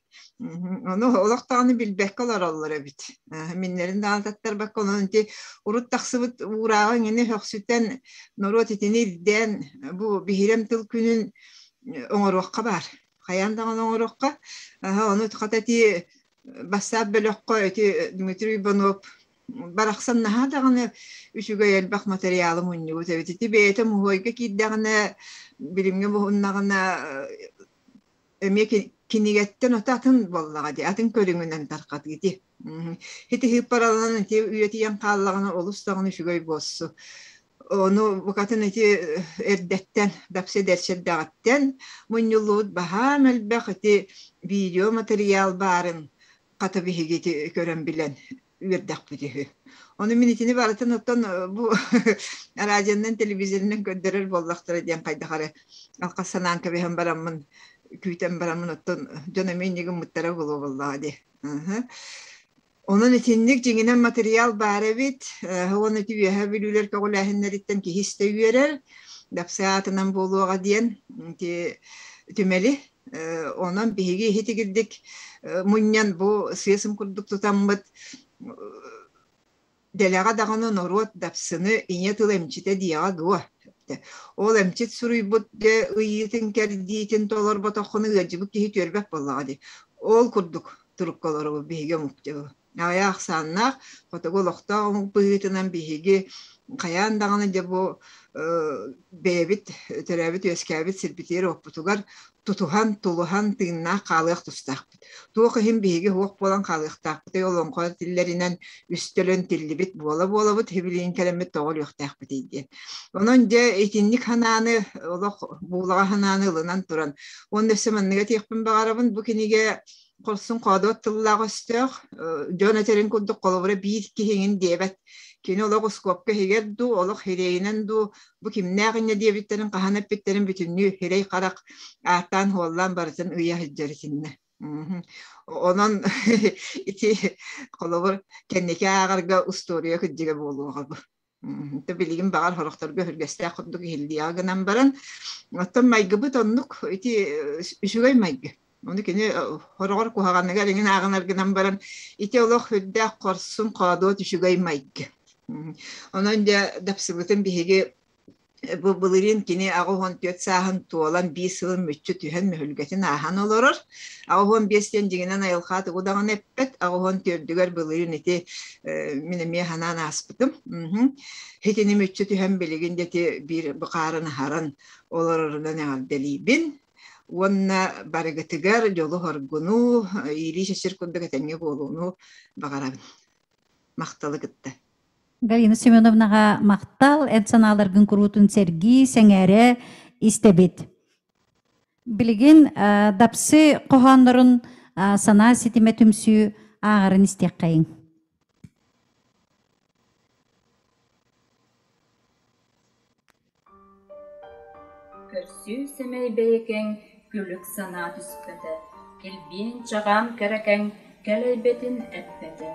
Ону олох даҕаны билбэккэ олороллор эбит. Миннэрин даҕаны таттарбакка онон ити урут тахсыбыт уурааҕы иҥини өһөхсүтэн норуот итини ирдээн бу биһирэм тыл күнүн оҥоруохха баар. Хайаан даҕаны оҥоруохха. Ону хата ити бассаап бөлөххө ити Дмитрий Иванов барахсан наһаа даҕаны үчүгэй элбэх материалы мунньубут эбит. Ити бэйэтэ муһуойга киирдэҕинэ, билимҥэ муһуннаҕына эмиэ Кинигэттэн ото атын буоллаҕа дии, атын көрүҥүнэн тарҕатыы дии. Ити ыыппараланан ити үйэтийэн хааллаҕына олус даҕаны үчүгэй буолсу. Ону букатын ити эрдэттэн, дапсы эдэрчэрдэҕиттэн мунньуллубут баһаам элбэх ити видео материал баарын хата биһиги ити көрөн билэн үөрдэхпит үһү. Ону мин итини барытын оттон бу радионан, телевизорынан көрдөрөр буоллахтара диэн хайдах эрэ алхас санаан кэбиһэн бараммын, күүтэн бараммын оттон дьон эмиэ инньэ гыммыттара буолуо буоллаҕа дии. Онон итинник дьиҥинэн материал баар эбит. Уонна ити Үөһээ Бүлүүлэр көҕүлээһиннэриттэн киһи истэ үөрэр. Дапсы аатынан буолуоҕа диэн ити түмэли Онон биһиги иһитигирдик мунньан бу сыасым курдук тутаммыт дэлэҕэ даҕаны норуот дапсыны ийэ тыл эмчитэ диэҕэ дуо? Ол эмчит суруйбут ыйыытын-кэрдиитин толорботоххуна ыалдьыбыт киһи түөрбэт буоллаҕа дии. Ол курдук турукка олоробут биһиги омук Аҕыйах ахсааннаах хотугу олохтоох омук быһыытынан биһиги хайаан даҕаны дьэ бу бэйэбит төрөөбүт-үөскээбит сирбитигэр-уоппутугар тутуһан, тулуһан тыыннаах хаалыах тустаахпыт. Туох иһин биһиги суох буолан хаалыахтаахпытый олоҥхо тиллэринэн үстөлөн тиллибит буола-буолабыт сибилигин кэлэммит тоҕо өлүөхтээхпитий диэн. Онон дьэ итинник санааны олох буулаҕа санааны ылынан туран уонна өссө маннык этиэхпин баҕарабын бу кинигэ хорсун хоодуот тыллаах өстөөх дьон этэрин курдук холобура биир киһиҥин диэбэт кини олох ускуопка иһигэр дуу олох хирэйинэн дуу бу кимнээх инньэ диэбиттэрин хаһан эппиттэрин бүтүннүү хирэй харах ааттаан хуоллаан барытын ыйа сылдьар итиннэ онон ити холобур кэнники ааҕарга устуоруйа кырдьыга буолуоҕа бу билигин баҕар сорохторго өһүргэстээх курдук иһиллиэҕэ гынан баран, оттон майгыбыт оннук ити үчүгэй майгы. Ону кини хороҕор куһаҕаныгар иҥин ааҕынар гынан баран, ити олох үрдээх хорсун хоодуот үчүгэй майгы. Онон дьэ дапсыбытын биһиги Бу былырыын кини 84 сааһын туолан биир сылын мүччү түһэн мөһүлгэтин ааһан олорор. 85 диэн дьиҥинэн айылҕа тугу даҕаны эппэт. 84-үгэр былырыын ити мин эмиэ санаан ааспытым. Итини мүччү түһэн билигин дьэ ити биир бухаарын аһаран олорорунан эҕэрдэлиибин. Уонна барыгытыгар дьолу-соргуну, иилии-чэчир курдук этэҥҥэ буолууну баҕарабын. Махталы кытта. Галина Семеновнаҕа махтал, эн санааларгын куруутун сэргии, сэҥээрэ истэбит. Билигин Дапсы хоһооннорун санаа ситимэ түмсүү ааҕарын истиэххэйиҥ. Көрсүү сэмэй бэйэкэҥ күлүк санаа түспэтэ, Килбиэн-чаҕаан кэрэкэҥ кэлэйбэтин эппэтэ.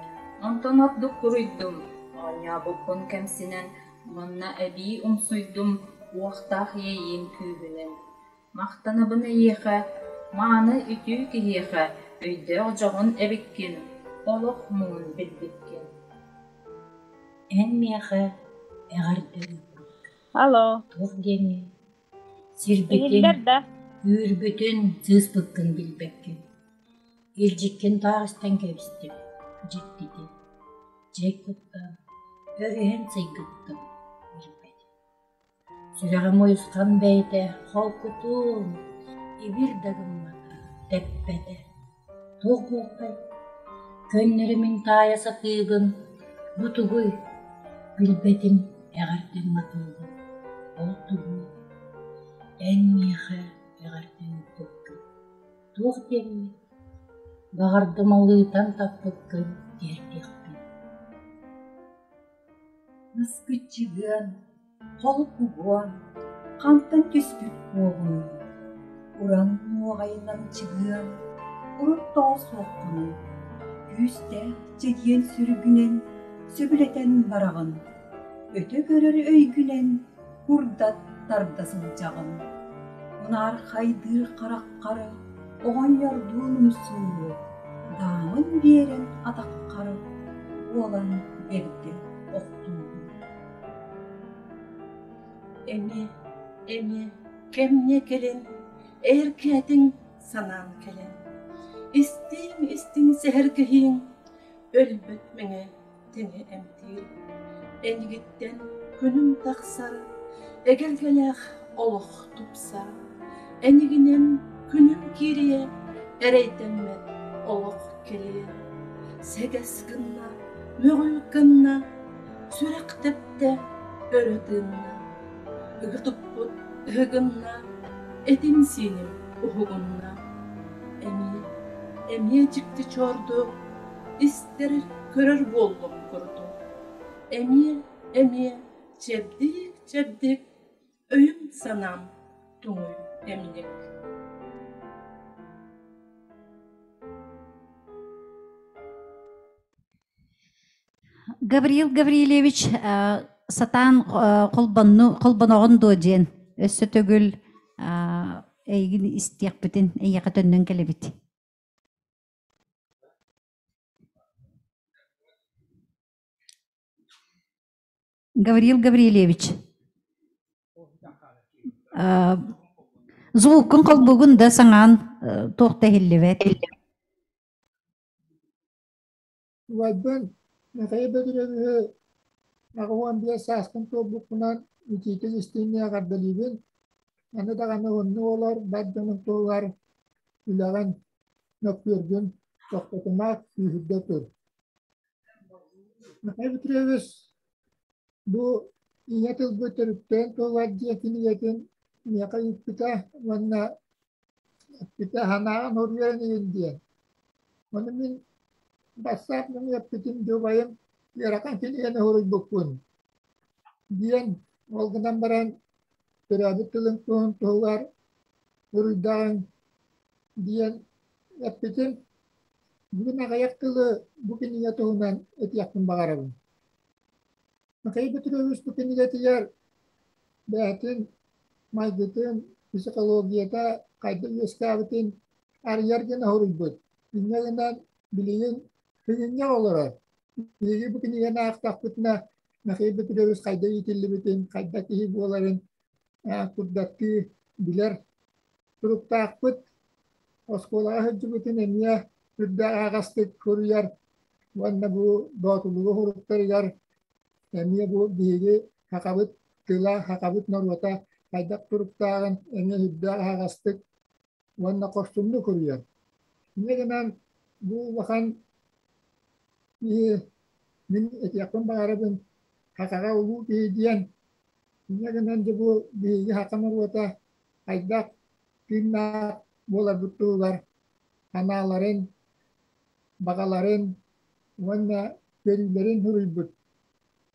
Онтон ордук куруйдум, оонньообуппун кэмсинэн уонна эбии умсуйдум уохтаах иэйиим күүһүнэн. Махтанабын эйиэхэ, мааны үтүө киһиэхэ, өйдөөх дьоһун эбиккин, олох муҥун билбиккин. Эн миэхэ эҕэрдэ ыыппыккын Алло. Туох диэҥий? Сирбитин, Иһиллэр да? үүрбүтүн, сыыспыккын билбэккин. Илдьиккин таах истэн кэбистим, дьиктитин. Дьиэ куттаан, өрүһэн сыйгыттым, билбэтим. Сүрэҕим уйусхан бэйэтэ холкутуун, ибир да гыммата, тэппэтэ. Туох буолтай? Көннөрү мин таайа сатыыбын, бу тугуй? Билбэтим, эҕэрдэм матыыбын. Ол тугуй? Эн миэхэ эҕэрдэҥ ыыппыккын. Туох диэммин? Баҕардым алыытан таппыккын тиэрдиэхпин. Наскыччыгыан, холкугуон, хантан түспүт буолуой? Уран нуоҕайынан чыгыан, урут тоҕо суоххунуй? Күүстээх чэгиэн сүргүнэн сөбүлэтэн бараҕын, өтө көрөр өйгүнэн курдат тарда сылдьаҕын. Унаархайдыыр хараххар оҕонньордуун умсуугу, даамын биэрэн атаххар уолан бэрдэ охтуугун. Эмиэ, эмиэ кэмҥэ кэлин, эркээтиҥ санаан кэлэн, истиҥ-истиҥ сэһэргэһииҥ өлбөт мэҥэ тэҥэ эмтиир. Эйигиттэн күнүм тахсар, эгэлгэлээх олох тупсар. Эйигинэн күнүм киириэ, Эрэйдэммэт олох кэлиэ. Сэгэс гынна, мөҕүл гынна, сүрэх тэптэ, өрө тыынна. Ыгы туппут ыһыгынна, этим-сииним уһугунна. Эмиэ, эмиэ дьикти чуордук, истэр, көрөр буоллум курдук. Эмиэ, эмиэ чэбдик-чэбдик Өйүм-санаам туҥуй эмньик. Гавриил Гаврильевич сатаан холбонну холбоноҕун дуо диэн өссө төгүл эйигин истиэхпитин эйиэхэ төннөн кэлэбит. Гавриил Гаврильевич, звуккун холбугун да саҥаан туох да иһиллибэт. Убайбын Михаил Петровиһы 85 сааспын туолбуппунан итиитик истиҥник эҕэрдэлиибин. Аны даҕаны уһуннук олор, бар дьонуҥ туһугар үлэҕин, мөккүөргүн тохтотума, күүһүрдэ тур. Михаил Петрович бу ийэ тылбыт төрүттээн туолар диэн кинигэтин миэхэ ыыппыта уонна эппитэ санааҕын уруйан иһин диэн. Ону мин бассаап нөҥүө эппитим дьубайым ыарахан кинигэни суруйбуппун диэн ол гынан баран төрөөбүт тылын туһун туһугар уруйдаҕыҥ диэн эппитим. Бүгүн аҕыйах тылы бу кинигэ туһунан этиэхпин баҕарабын. Михаил Петрович бу кинигэтигэр бэйэтин майгытын, психологията хайдах үөскээбитин арыйар гына суруйбут. Инньэ гынан билигин бүгүҥҥэ олорор. Биһиги бу кинигэни аахтахпытына Михаил Петрович хайдах иитиллибитин, хайдах киһи буоларын курдаттыы билэр туруктаахпыт. Оскуолаҕа сылдьыбытын эмиэ үрдээх аһаҕастык суруйар уонна бу Боотулугу суруктарыгар эмиэ бу биһиги сахабыт тыла, сахабыт норуота хайдах туруктааҕын эмиэ үрдээх аһаҕастык уонна хорсуннук суруйар. Инньэ гынан бу улахан киһи мин этиэхпин баҕарабын сахаҕа улуу киһи диэн. Инньэ гынан дьэ бу биһиги саха норуота хайдах тыыннаах буоларбыт туһугар санааларын, баҕаларын уонна көрүүлэрин суруйбут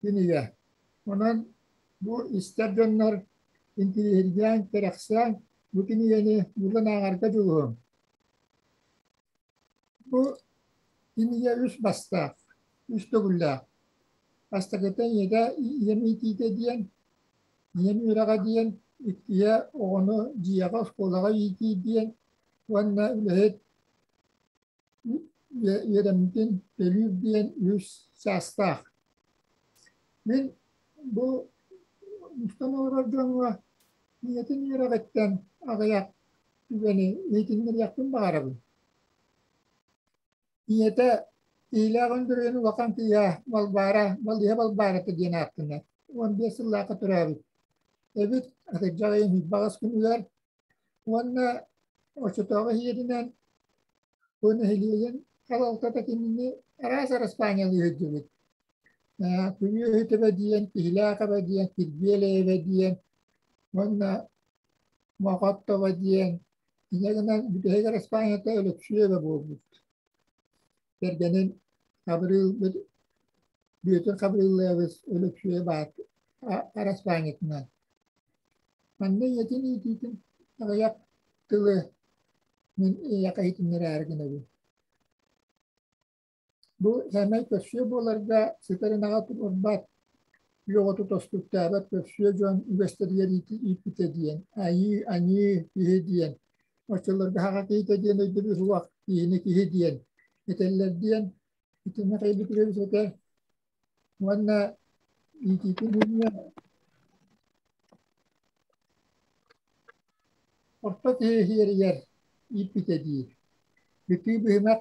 кинигэ. Онон бу истэр дьоннор интириэһиргээн, кэрэхсээн бу кинигэни булан ааҕарга дьулуһуҥ. Бу кинигэ үс бастаах, үс төгүллээх. Бастакыта ийэтэ ийэм иитиитэ диэн, ийэм үөрэҕэ диэн, иккиһэ оҕону дьиэҕэ, оскуолаҕа иитии диэн уонна үлэһит үөрэммитин төлүүр диэн үс саастаах. Мин бу мустан олорор дьоҥҥо ийэтин үөрэҕиттэн аҕыйах түгэни иһитиннэриэхпин баҕарабын. Ийэтэ Иилээх Өндөрөйүн улахан кыыһа Балбаара, Балыыһа Балбаарата диэн ааттанар. 15 сыллаахха төрөөбүт. Эбит атырдьах ыйын баҕас күнүгэр уонна оччотооҕу иһиэринэн бу нэһилиэгин салалтата кинини араас араспаанньалыы сылдьыбыт. Күнү эбэ диэн, Киһилээх эбэ диэн, Кирбиэлэ эбэ диэн уонна Мохоттова диэн инньэ гынан бүтэһик араспаанньата Өлөксүй эбэ буолбут. Кэргэнин Хабырыыл Бүөтүр Хабырыыллаабыс Өлөксүйэ баат араспаанньатынан. Манна ийэтин иитиитин аҕыйах тылы мин эйиэхэ иһитиннэрээри гынабын. Бу сэмэй көрсүө буоларга сытар ынаҕа туруорбат, үөҕүтү тостуктаабат көрсүө дьон үгэстэригэр ииппитэ диэн, айыы, аньыы, киһи диэн, оччолорго саха киһитэ диэн өйдөбүл суох, киһини киһи диэн этэллэр диэн итиннэ Михаил этэ уонна иитиитин иннинэ орто киһи иһиэригэр ииппитэ диир. Бүтүү быһымах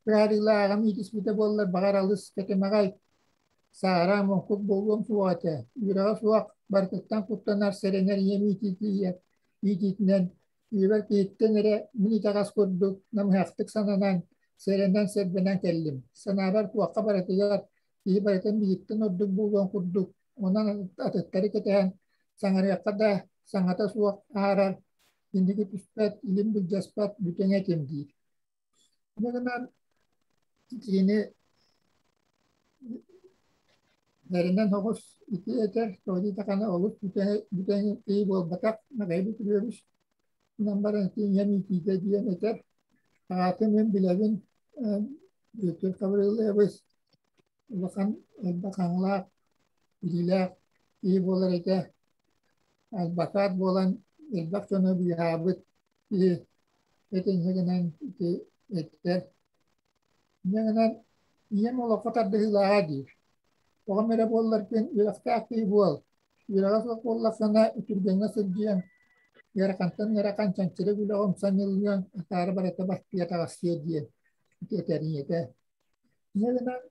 быһаарыылааҕын иитиспитэ буоллар, баҕар алыс кэтэмэҕэй, саара муҥкук буолуом суоҕа этэ. Үөрэҕэ суох, барытыттан куттанар, сэрэнэр ийэм иитиитинэн Үйэбэр киһиттэн эрэ мин итэҕэс курдук намыһахтык сананан, сэрэнэн-сэрбэнэн кэллим. Санаабар туохха барытыгар киһи барытын биһиттэн ордук буолуон курдук, онон атыттары кэтэһэн саҥарыахха да саҥата суох аарар, инники түспэт, илин былдьаспат бүтэҥэ этим диир. Бу гынан кини Эринэн соҕус ити этэр, тоҕо диэтэххинэ олус бүтэҥи киһи буолбатах, Михаил Петрович гынан баран ити ийэм иитиитэ диэн этэр. Аҕатын мин билэбин, Бүөтүр Гаврильевич улахан элбэх аҥылаах, билиилээх киһи буолар этэ. Адвокат буолан элбэх дьону быыһаабыт киһи этиннэ гынан ити этэр. Инньэ гынан ийэм олоххо тардыһыылааҕа диир. Оҕом эрэ буолларгын үөрэхтээх киһи буол, үөрэҕэ суох буоллаххына үтүргэҥҥэ сылдьыаҥ, ыарахантан ыарахан чанчырык үлэҕэ умсан ылыаҥ, акаары барыта баттыа таҕыстыа диэн ити этэр ийэтэ. Инньэ гынан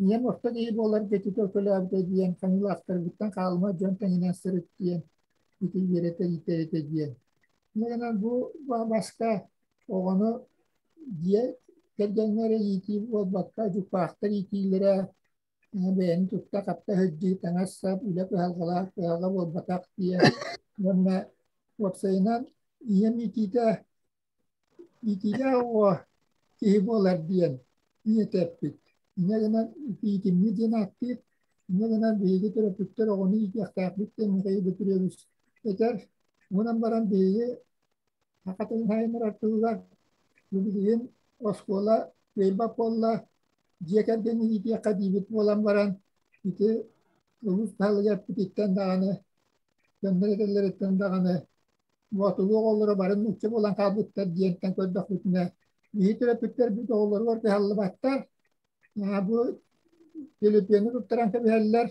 ийэм орто киһи буоларга ити төлкөлөөбүтэ диэн хаҥыылаахтаргыттан хаалыма дьон тэҥинэн сырыт диэн ити үөрэтэ иитэр этэ диэн. Инньэ гынан бу баска оҕону дьиэ кэргэҥҥэ эрэ иитии буолбакка, дьуккаахтар иитиилэрэ бэйэни тутта-хапта сылдьыы, таҥас-сап, үлэ кыһалҕалаах кыһалҕа буолбатах диэн уонна уопсайынан ийэм иитиитэ иитиилээх оҕо киһи буолар диэн ийэтэ эппит. Инньэ гынан иитимньи диэн ааттыыр. Инньэ гынан биһиги төрөппүттэр оҕону иитиэхтээхпит диэн Михаил Петрович этэр. Онон баран биһиги саха тылын сайыннарар туһугар бу билигин оскуола кыайбат буолла, дьиэ кэргэни иитиэххэ диибит буолан баран ити улуус баһылыга эппититтэн даҕаны, дьоннор этэллэриттэн даҕаны Боотулуу оҕолоро бары нуучча буолан хаалбыттар диэнтэн көрдөхпүтүнэ, биһи төрөппүттэрбит оҕолоругар кыһаллыбаттар. Бу төлөпүөнү туттаран кэбиһэллэр.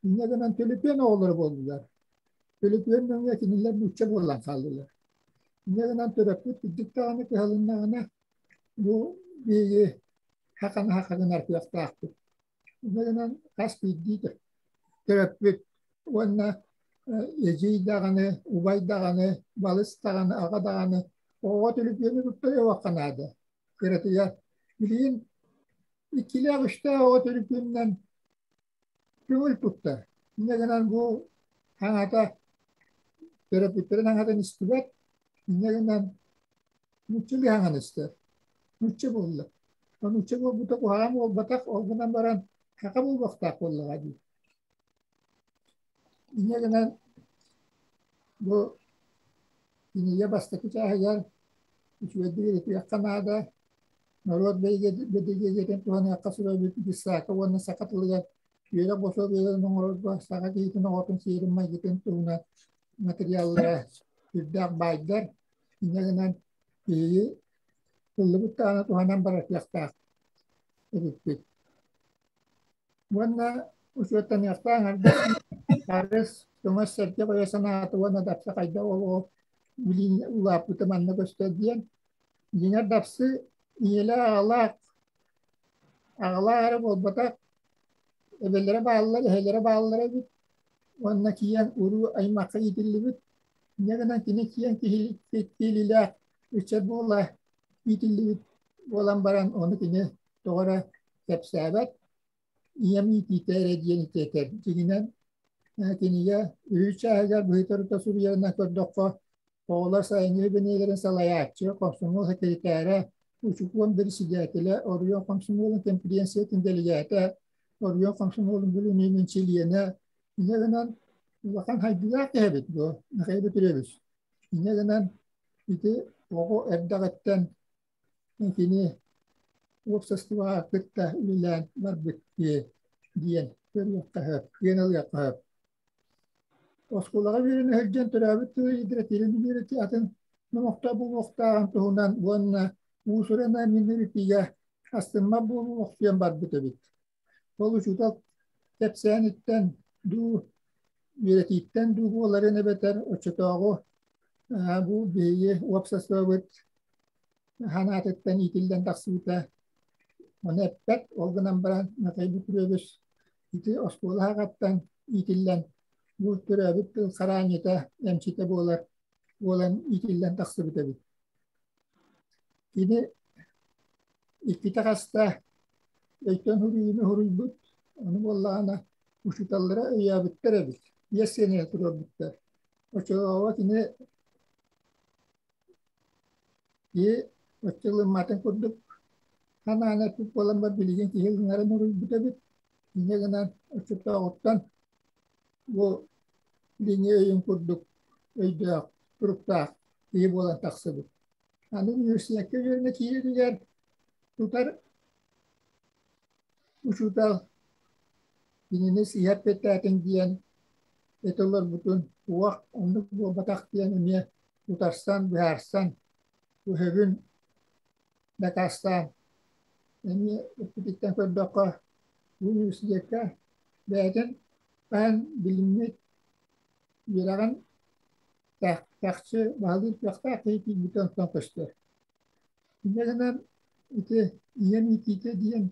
Инньэ гынан төлөпүөн оҕолоро буоллулар. Төлөпүөн нөҥүө кинилэр нуучча буолан хааллылар. Инньэ гынан төрөппүт кырдьык даҕаны кыһалыннаҕына, бу биһиги хаханы хаха гынар кыахтаахпыт. Инньэ гынан хас биирдии төрөппүт уонна эдьиий даҕаны, убай даҕаны, балыс даҕаны, аҕа даҕаны оҕоҕо төлөпүөнү туттарыахха наада. Кыратыйар. Билигин иккилээх-үстээх оҕо төлөпүөнүнэн көҥүл туттар. Инньэ гынан бу аҥата төрөппүттэрин аҥатын истибэт. Инньэ гынан нууччалыы аҥаны истэр. Нуучча буолла. Нуучча буолбута куһаҕан буолбатах, ол гынан баран саха буолуохтаах буоллаҕа дии. Инньэ гынан бу кинигэ бастакы чааһыгар үчүгэйдик ырытыахха наада, норуот бэйдиэгэтин туһаныахха суруйбут Бисака уонна саха тылыгар үөрэх босуобуйаларын оҥорорго саха киһитин оҕотун сиэрин-майгытын туһунан материаллара сүрдээх баайдар. Инньэ гынан биһиги ыллыбыт даҕаны туһанан барар кыахтаах эбиппит. Уонна учуоттаныахтаах аҥардас арыс көҥөс сэргэ бойо санаата уонна дапсы хайдах олоҕу билии улааппыта манна көстөр диэн. Дьиҥэр дапсы ийэлээх аҕалаах аҕалаах эрэ буолбатах, эбэлэрэ бааллар, эһэлэрэ бааллар эбит уонна киэҥ уруу аймахха иитиллибит. Инньэ гынан кини киэҥ киһилиилээх ыччат буола иитиллибит буолан баран ону кини тоҕо эрэ кэпсээбэт, ийэм иитиитэ эрэ диэн итиэтэр. Дьиҥинэн, кинигэ үһүс чааһыгар быһыта-орута суруйарынан көрдөххө, оҕолор сайыҥҥы бэниэлэрин салайааччы, комсомол сэкиритээрэ, учукуон бирисидээтэлэ, оройуон комсомолун кэмпириэнсийэтин дэлэгээтэ, оройуон комсомолун бүлүнүүнүн чилиэнэ. Инньэ гынан улахан хайдыылаах киһи эбит бу Михаил Петрович. Инньэ гынан ити оҕо эрдэҕиттэн кини уопсастыбаҕа кытта үлэлээн барбыт киһи диэн көрүөххэ сөп, кыан ылыахха сөп. Оскуолаҕа үөрэнэ сылдьан төрөөбүт тылы литератураны үөрэтии атын номохтоох буолуохтааҕын туһунан уонна уус-уран айымньыны ырытыыга астыммат буолуу охсуйан барбыт эбит. Ол учуутал кэпсээниттэн дуу, үөрэтииттэн дуу буоларын эбэтэр оччотооҕу бу биһиги уопсастыбабыт санаатыттан иитиллэн тахсыбыта ону эппэт. Ол гынан баран Матвей Петрович ити оскуола аҕаттан иитиллэн Бу төрөөбүт тыл хараанньыта, эмчитэ буолар буолан иитиллэн тахсыбыт эбит. Кини иккитэ хаста өйтөн суруйууну суруйбут, ону буоллаҕына учууталлара өйөөбүттэр эбит, биэс сиэнэ туруорбуттар. Оччолоого кини киһи оччо ылымматын курдук санаан эппит буолан бар билигин киһи ылынарын уруйбут эбит. Инньэ гынан оччотооҕуттан бу билиҥҥи өйүн курдук өйдөөх, туруктаах киһи буолан тахсыбыт. Аны университекка үөрэнэ киирэригэр тутар учуутал кинини сыыһа эппиэттээтиҥ диэн этэ олорбутун уох оннук буолбатах диэн эмиэ утарсан, быһаарсан, өһөбүн дакаастаан эмиэ эппититтэн көрдөххө бу университекка бэйэтин хаһан билиммит үөрэҕин чахчы баһылыыр кыахтаах киһи киирбитэ онтон көстөр. Инньэ гынан ити ийэм иитиитэ диэн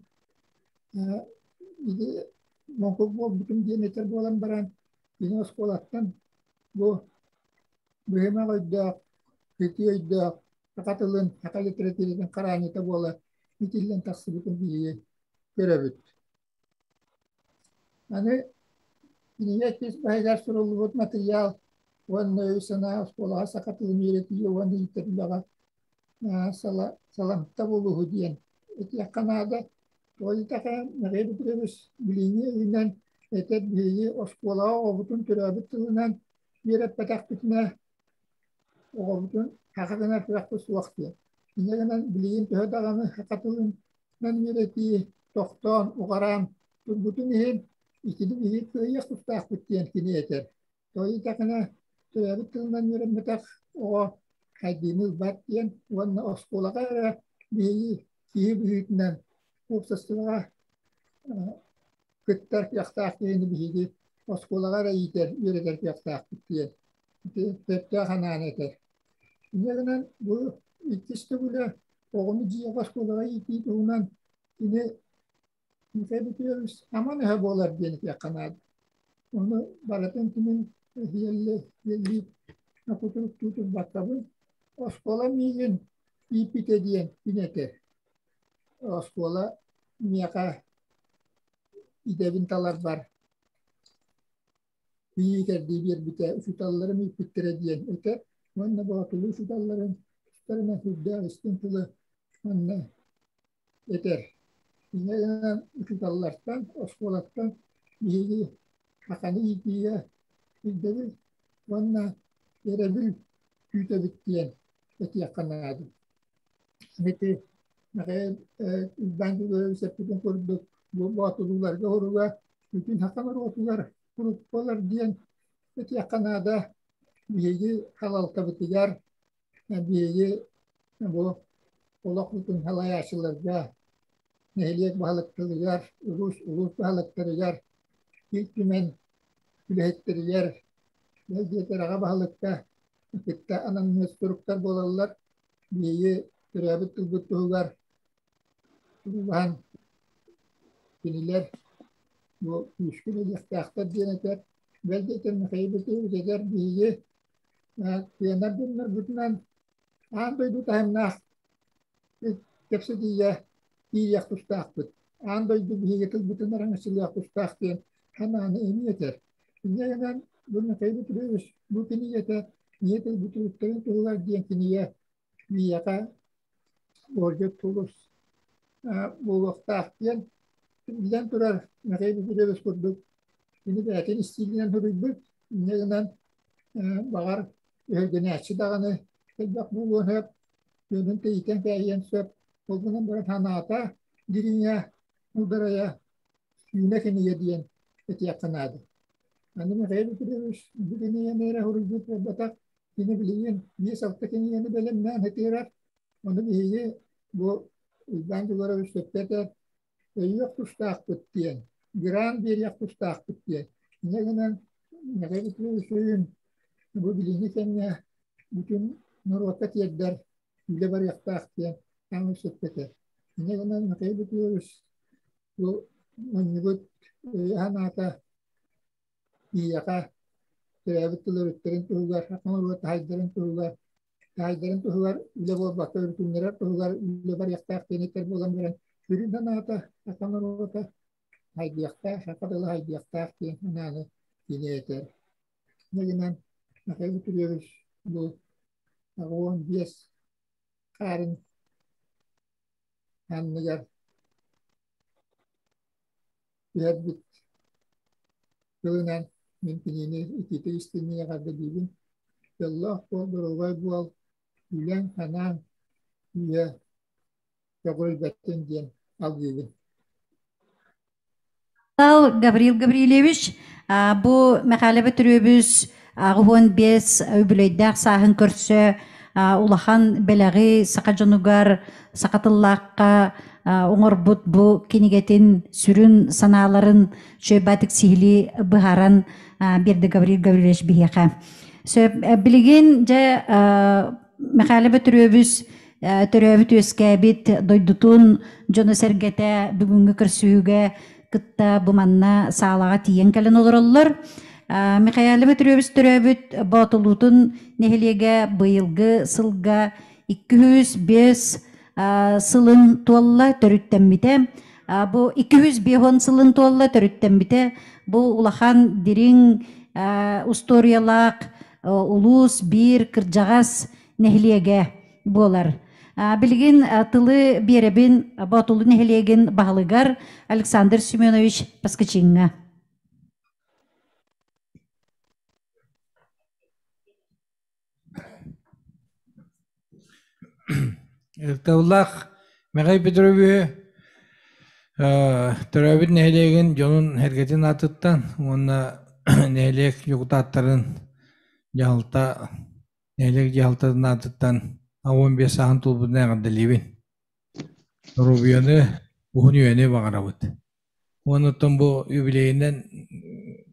ити моҥкук буолбутум диэн этэр буолан баран кини оскуолаттан бу быһымах өйдөөх, кытыы өйдөөх саха тылын, саха литературатын хараанньыта буола иитиллэн тахсыбытын биһиги көрөбүт. Аны кинигэ иккис баһыгар суруллубут матырыйаал уонна өй-санаа оскуолаҕа саха тылын үөрэтии уонна иитэр үлэҕэ саламта буолуоһу диэн этиэххэ наада. Тоҕо диэтэххэ, Михаил Петрович билиҥҥи өйүнэн этэр биһиги оскуолаҕа оҕобутун төрөөбүт тылынан үөрэппэтэхпитинэ оҕобутун саха гынар кыахпыт суох диэн. Инньэ гынан билигин төһө даҕаны саха тылынан үөрэтии тохтоон, уҕараан турбутун иһин итини биһиги кыайыах тустаахпыт диэн кини этэр. Тоҕо диэтэххинэ төрөөбүт тылынан үөрэммэтэх оҕо хайдыыны ылбат диэн уонна оскуолаҕа эрэ биһиги киһи быһыытынан уопсастыбаҕа кыттар кыахтаах киһини биһиги оскуолаҕа эрэ иитэр, үөрэтэр кыахтаахпыт диэн ити сөптөөх анаан этэр. Инньэ гынан бу иккис төгүлэ оҕону дьиэҕэ оскуолаҕа иитии туһунан кини Михаил Петрович аман өһө буолар диэн этиэххэ наада. Ону барытын кимин иһиэллии кутуруктуу турбаккабын оскуола миигин ииппитэ диэн кини этэр. Оскуола миэхэ идэбин таларбар иитэрдии биэрбитэ, учууталларым ииппиттэрэ диэн этэр уонна боотулуу учууталларын тустарынан сүрдээх истиҥ тылы манна этэр. Инньэ гынан учууталлартан, оскуолаттан биһиги саханы иитиигэ ирдэбил уонна эрэбил күүтэбит диэн этиэххэ наада. Ити Михаил Иван Григорьевич эппитин курдук, бу боотулууларга уруга бүтүн саха норуотугар куруук буолар диэн этиэххэ наада. Биһиги салалтабытыгар, биһиги бу олохпутун салайааччыларга, нэһилиэк баһылыктарыгар, улуус улуус баһылыктарыгар, Ил Түмэн үлэһиттэригэр, бэл диэтэр аҕа баһылыкка кытта анаммыт суруктар буолаллар. Биһиги төрөөбүт тылбыт туһугар туруулаһан кинилэр бу күүскэ үлэлиэхтээхтэр диэн этэр. Бэл диэтэр Михаил Петрович этэр биһиги кыанар дьоннорбутунан аан дойду таһымнаах кэпсэтиигэ киириэх тустаахпыт. Аан дойду биһиги тылбытын араҥаччылыах тустаах диэн санааны эмиэ этэр. Инньэ гынан бу Михаил Петрович бу кинигэтэ ийэ тылбыт уруттарын туһугар диэн кинигэ биһиэхэ Ольга Тулус буолуохтаах диэн биллэн турар Михаил Петрович курдук кини бэйэтин истиилинэн суруйбут. Инньэ гынан баҕар өһүргэнээччи даҕаны элбэх буолуон сөп, күөнүн тэйитэн кээһиэн сөп. Ол гынан баран санаата дириҥэ, муударайа сүүнэ кинигэ диэн этиэххэ наада. Аны Михаил Петрович бу кинигэни эрэ суруйбут буолбатах, кини билигин 5-6 кинигэни бэлэмнээн сытыарар. Ону биһиги бу Уйбаан Егорович сөпкө этэр, өйүөх тустаахпыт диэн, грант биэриэх тустаахпыт диэн. Инньэ гынан Михаил Петрович өйүн бу билиҥҥи кэмҥэ бүтүн норуокка тиэрдэр үлэ барыахтаах диэн аҥы сөпкө этэр. Инньэ гынан Михаил Петрович бу мунньубут өйө-санаата биһиэхэ төрөөбүт тыл өрүттэрин туһугар, норуот таһайдарын туһугар, таһайдарын туһугар үлэ буолбакка өрүтүннэрэр туһугар үлэ барыахтаах диэн этэр буолан баран, сүрүн санаата саха норуота хайдыахтаах, саха тыла хайдыахтаах диэн санааны кини этэр. Инньэ Михаил Петрович бу 85 хаарын анныгар түһэрбит тылынан мин кинини итиитик истиҥник эҕэрдэлиибин. Дьоллоох буол, доруобай буол, үлэҥ, санааҥ үйэ көҕүрүйбэттин диэн алгыыбын. Гаврил Гаврильевич, бу Мэхээлэ Бөтүрүөбүс 85 үбүлүөйдээх сааһын көрсө улахан бэлэҕи саха дьонугар саха тыллаахха оҥорбут бу кинигэтин сүрүн санааларын чөйбаатык сиһилии быһааран биэрдэ Гаврил Гаврильевич биһиэхэ. Сөп, билигин дьэ Мэхээлэ Бөтүрүөбүс төрөөбүт-үөскээбит дойдутун дьоно-сэргэтэ бүгүҥҥү көрсүһүүгэ кытта бу манна саалаҕа тиийэн кэлэн олороллор. Михаил Петрович төрөөбүт Боотулуутун нэһилиэгэ быйылгы сылга 205 сылын туолла төрүттэммитэ. Бу 205 сылын туолла төрүттэммитэ. Бу улахан дириҥ устуоруйалаах улуус биир кырдьаҕас нэһилиэгэ буолар. Билигин тылы биэрэбин Боотулу нэһилиэгин баһылыгар Александр Семенович Паскачиҥҥа. Ытыктабыллаах Михаил Петровиһы төрөөбүт нэһилиэгин дьонун эргэтин аатыттан уонна нэһилиэк дьокутааттарын дьаһалта Нэһилиэк дьаһалтатын аатыттан 15 сааһын туолбутунан эҕэрдэлиибин. Доруобуйаны, уһун үйэни баҕарабыт. Уонна оттон бу юбилейинэн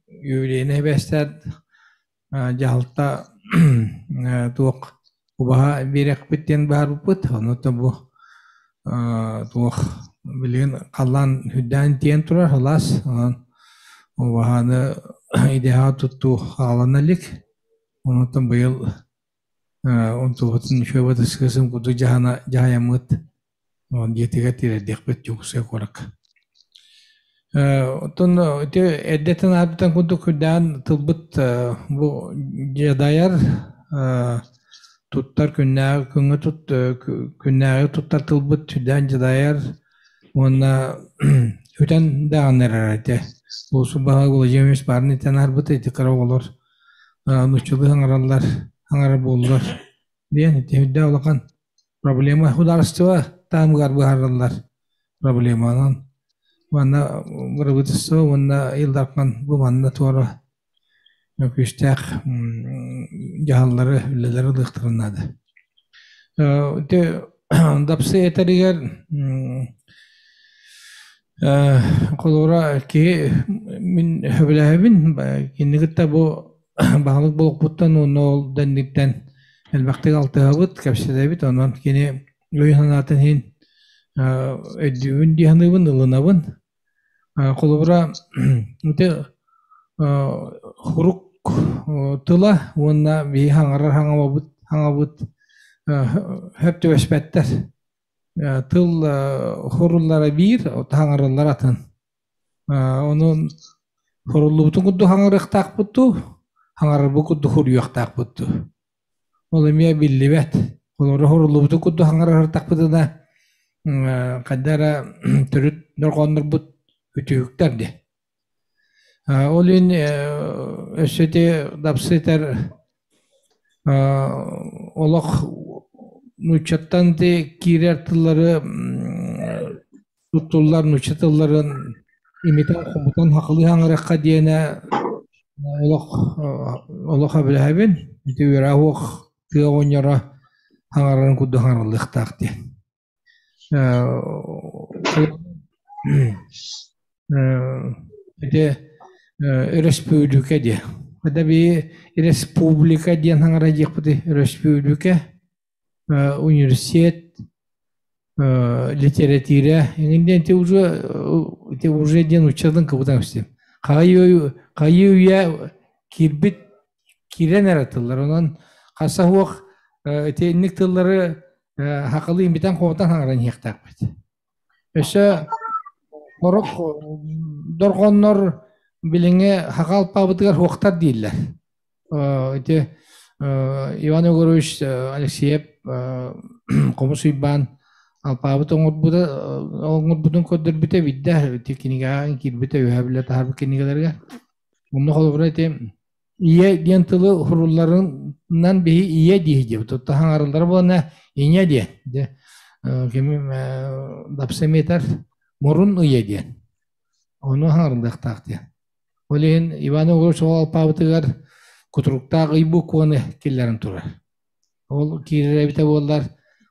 юбилейинэн сибээстээн дьаһалта туох убаһа биэриэхпит диэн быһаарбыппыт. Онон бу туох билигин халлаан үрдээн тиийэн турар сылаас. Онон убаһаны идэһэҕэ туттуу хаалана илик. Онтон быйыл онтубутун үчүгэй ытыскысын курдук дьаһана дьаһайаммыт дьиэтигэр тиэрдиэхпит Дьокуускай куоракка. Оттон ити эрдэттэн аатыттан курдук күрдээн тылбыт бу дьадайар туттар күннээҕи күҥҥэ тут күннээҕи туттар тылбыт сүрдээн дьадайар уонна үтэн даҕаны эрэр этэ. Бу субаһа Владимирович баарын этэн аһарбыта ити кыра оҕолор нуччалыы хаҥараллар, хаҥарар буоллулар диэн ити үрдээх улахан проблема судаарыстыба таһымыгар быһаарыллар проблеманан манна бырабыыталыстыба уонна Ил Дархан бу манна туора күүстээх дьаһаллары үлэлэри ылыахтарын наада. Ити дапсы этэригэр Холобура, киһи мин сөбүлэһэбин, кинини кытта бу баһылык буолукпуттан уонна ол дэнниттэн элбэхтик алтыһабыт, кэпсэтэбит, онон кини өйүн-санаатын иһин өйдүүбүн дии саныыбын, ылынабын. Холобура, ити хурук тыла уонна биһи хаҥарар хаҥабыт хаҥабыт сөп түбэспэттэр. Тыл хоруллара биир, хаҥарыллар атын. Онон хоруллубутун курдук хаҥарыахтаахпыт дуу, хаҥарарбыт курдук хоруйуохтаахпыт дуу. Ол эмиэ биллибэт. Холобура хоруллубутун курдук хаҥарартахпытына хайда эрэ төрүт дорҕооннорбут үтүһүктэр дии. Ол иһин өссө ити дапсы этэр олох нууччаттан ити киирэр тыллары туттуллар нуучча тылларын имитэн хомутан хахылыы хаҥырыахха диэнэ олох олох эбилэһэбин ити үөрэх уох тыа оҕонньоро хаҥарарын курдук хаҥарыллыахтаах диэн Ити өрөспүүбүлүкэ диэ. Хата бии республика диэн хаҥара диэхпитий өрөспүүбүлүкэ, университет, литература эҥин диэн ити уже ити уже диэн уччатын кыбытан истим. Хайыы үйэ киирбит киирэн эрэ тыллар. Онон хаса суох ити инник тыллары хакылыы имитэн хомотон хаҥаран иһиэхтээхпит. Өссө сорох дорҕооннор билиҥҥи хака алпаабытыгар суохтар дииллэр. Ити Иван Егорович Алексеев Хомус Уйбаан алпаабыт оҥорбута оҥорбутун көрдөрбүтэ биирдэ ити кинигэҕэ киирбитэ үһэ биллэ таһаарбыт кинигэлэргэ. Онно холобура ити ийэ диэн тылы уһурулларынан биһи ийэ дии диэбит. Оттон хаҥарыллара буолна иньэ диэн. Дьэ кими дапса метр мурун ыйа диэн. Ону хаҥарыллыахтаах диэн. Ол иһин Иван Егорович ол алпаабытыгар кутуруктаах ый букваны киллэрэн турар. Ол киирэр эбитэ буоллар,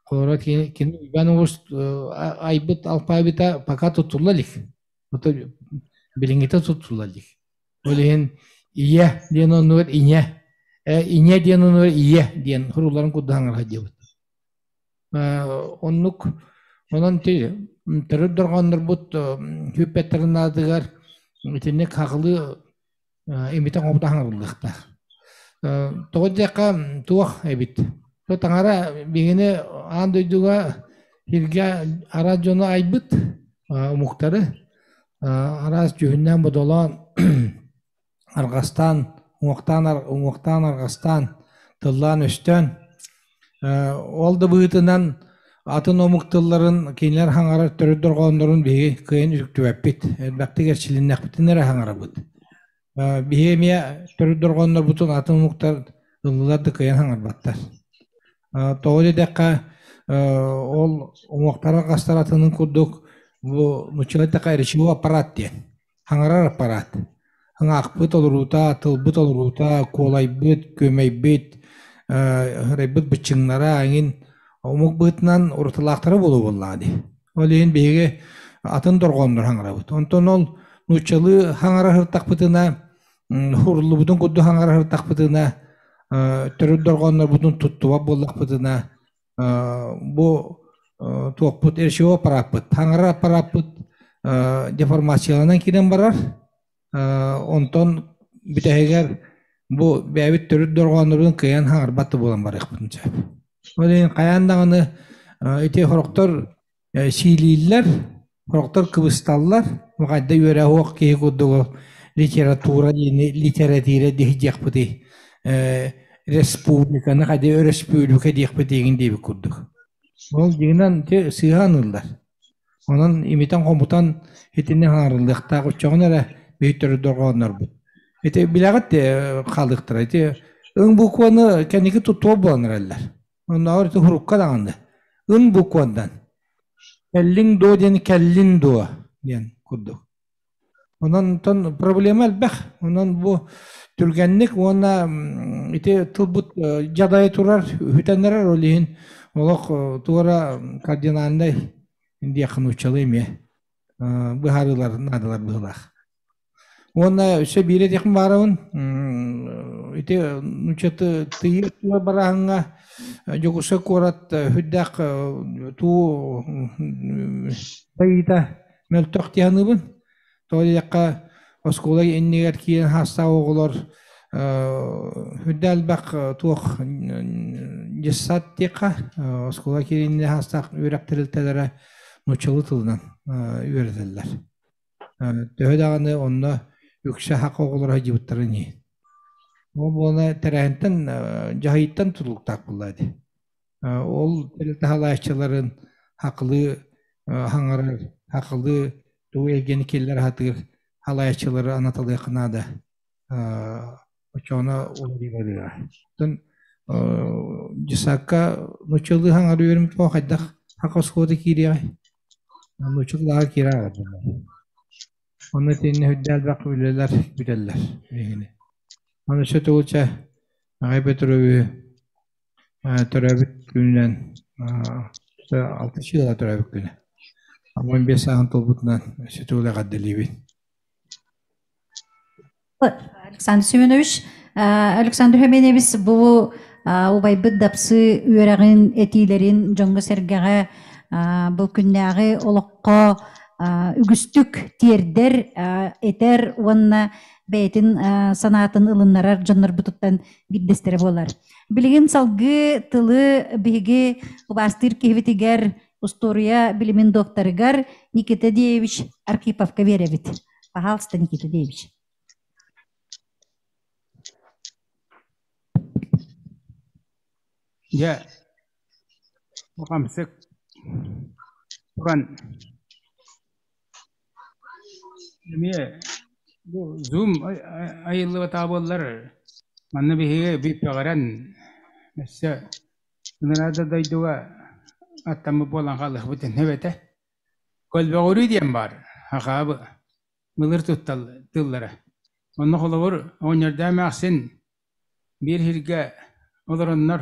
холоро кини Иван Егорович айбыт алпаабыта пока туттулла илик. Билиҥҥитэ туттулла илик. Ол иһин ийэ диэн оннугар иньэ, иньэ диэн оннугар ийэ диэн сурулларын курдук хаҥарха диэбит. Оннук онон ти төрүт дорҕооннорбут күүппэттэрин наадатыгар итинник хахылыы имитэн-хомутан хаҥарыллыахтаах. Тоҕо диэххэ туох эбит. То таҥара биһигини аан дойдуга сиргэ араас дьону айбыт омуктары араас дьүһүннээн бодолоон арҕастаан, уҥуохтаан, уҥуохтаан арҕастаан, тыллаан-өстөөн ол да быһыытынан атын омук тылларын кинилэр хаҥарар төрүт дорҕооннорун биһиги кыайан үтүктүбэппит, элбэхтик эрчилиннэхпитин эрэ хаҥарабыт. Биһиги эмиэ төрүт дорҕооннорбутун атын омуктар ыллылар да кыайан хаҥарбаттар. Тоҕо диэтэххэ, ол уҥуохтара арҕастар атынын курдук бу нууччалыы эттэххэ речевой аппарат диэн Хаҥарар аппараат. Аҥаахпыт олоруута, тылбыт олоруута, куолайбыт, күөмэйбит, ырайбыт быччыҥнара эҥин омук быһыытынан уратылаахтара буолуо буоллаҕа дии. Ол иһин биһиги атын дорҕооннор хаҥарабыт. Онтон ол нууччалыы хаҥара сыртахпытына, уһуруллубутун курдук хаҥара сыртахпытына, төрүт дорҕооннорбутун туттубат буоллахпытына, бу туохпут речевой аппарааппыт, таҥара аппарааппыт деформацияланан киирэн барар. Онтон бүтэһигэр бу бэйэбит төрүт дорҕооннорун кыайан хаҥарбат да буолан барыахпытын сөп. Ол иһин хайаан даҕаны ити сорохтор сиилииллэр, сорохтор кыбысталлар. Хайда үөрэ суох киһи курдук литература диэни литэрэтиирэ диэхпитий республиканы хайда өрөспүүбүлүкэ диэхпит диэбит курдук. Ол дьиҥинэн ити сыыһа аныыллар. Онон имитэн-хомутан итинник аҥарыллыахтаах оччоҕуна эрэ биһи төрүт дорҕооннорбут. Ити билэҕит хаалыахтара. Ити ын букваны кэнники туттуо буолан эрэллэр. Оннооҕор ити хурукка даҕаны ын буквандан кэллиҥ дуо диэн кэллин дуо диэн курдук. Онон онтон проблема элбэх. Онон бу түргэнник уонна ити тылбыт дьадайа турар, үтэн эрэр, ол иһин олох туора кардинальнай диэххэ нууччалыы эмиэ быһаарыылар наадалар быһыылаах. Уонна өссө биир этиэхпин баарабын, ити нууччаты тыйы барааһыҥҥа Дьокуускай куорат сүрдээх туу тайыыта мөлтөх дии саныыбын. Тоҕо диэтэххэ, оскуола иннигэр киирэн хаастаах оҕолор үрдэ элбэх туох дьыссаат диэххэ, оскуола киирин иннинэ хаастаах үөрэх тэрилтэлэрэ нууччалыы тылынан үөрэтэллэр. Төһө даҕаны онно үксэ саха оҕолоро сылдьыбыттарын иһин. Ол буола тэрээһинтэн, дьаһайыыттан тутулуктаах буолла дии. Ол тэрилтэ салайааччыларын хакылыы хаҥарар, хакылыы тугу эйгэни киллэрэ сатыыр салайааччылары анаталыахха наада. Оччоҕуна уларыйа Оттон дьыссаакка нууччалыы хаҥар үөрэммит оҕо хайдах саха оскуолата киириэҕэй? Нуучча кылааһа киирэ Онно итиннэ үрдээх элбэх үлэлэр бүтэллэр биһигини. Аны өссө тугуча Аҕай Петровиһы төрөөбүт күнүнэн алта сыала төрөөбүт күнэ. 15 сааһын туолбутунан өссө тугу эҕэрдэлиибин. Александр Семенович, Александр Семенович бу убайбыт Дапсы үөрэҕин, этиилэрин дьоҥҥо-сэргэҕэ бу күннээҕи олоххо үгүстүк тиэрдэр, этэр уонна бэйэтин санаатын ылыннарар дьоннорбутуттан биирдэстэрэ буолар. Билигин салгыы тылы биһиги убаастыыр киһибитигэр устуоруйа билимин докторыгар Никита Деевич Архиповка биэрэбит. Пожалуйста, Никита Деевич. Дьэ, хамсык туран эмиэ бу Zoom айыллыбатаҕа буоллар, манна биһиги бүппэҕирэн өссө ыныраа да дойдуга аттаммыт буолан хаалыахпыт эбэтэ. Көлбөҕүрүү диэн баар, хахаабы былыр туттал тыллара. Онно холобур, оҕонньордоох эмээхсин биир сиргэ олороннор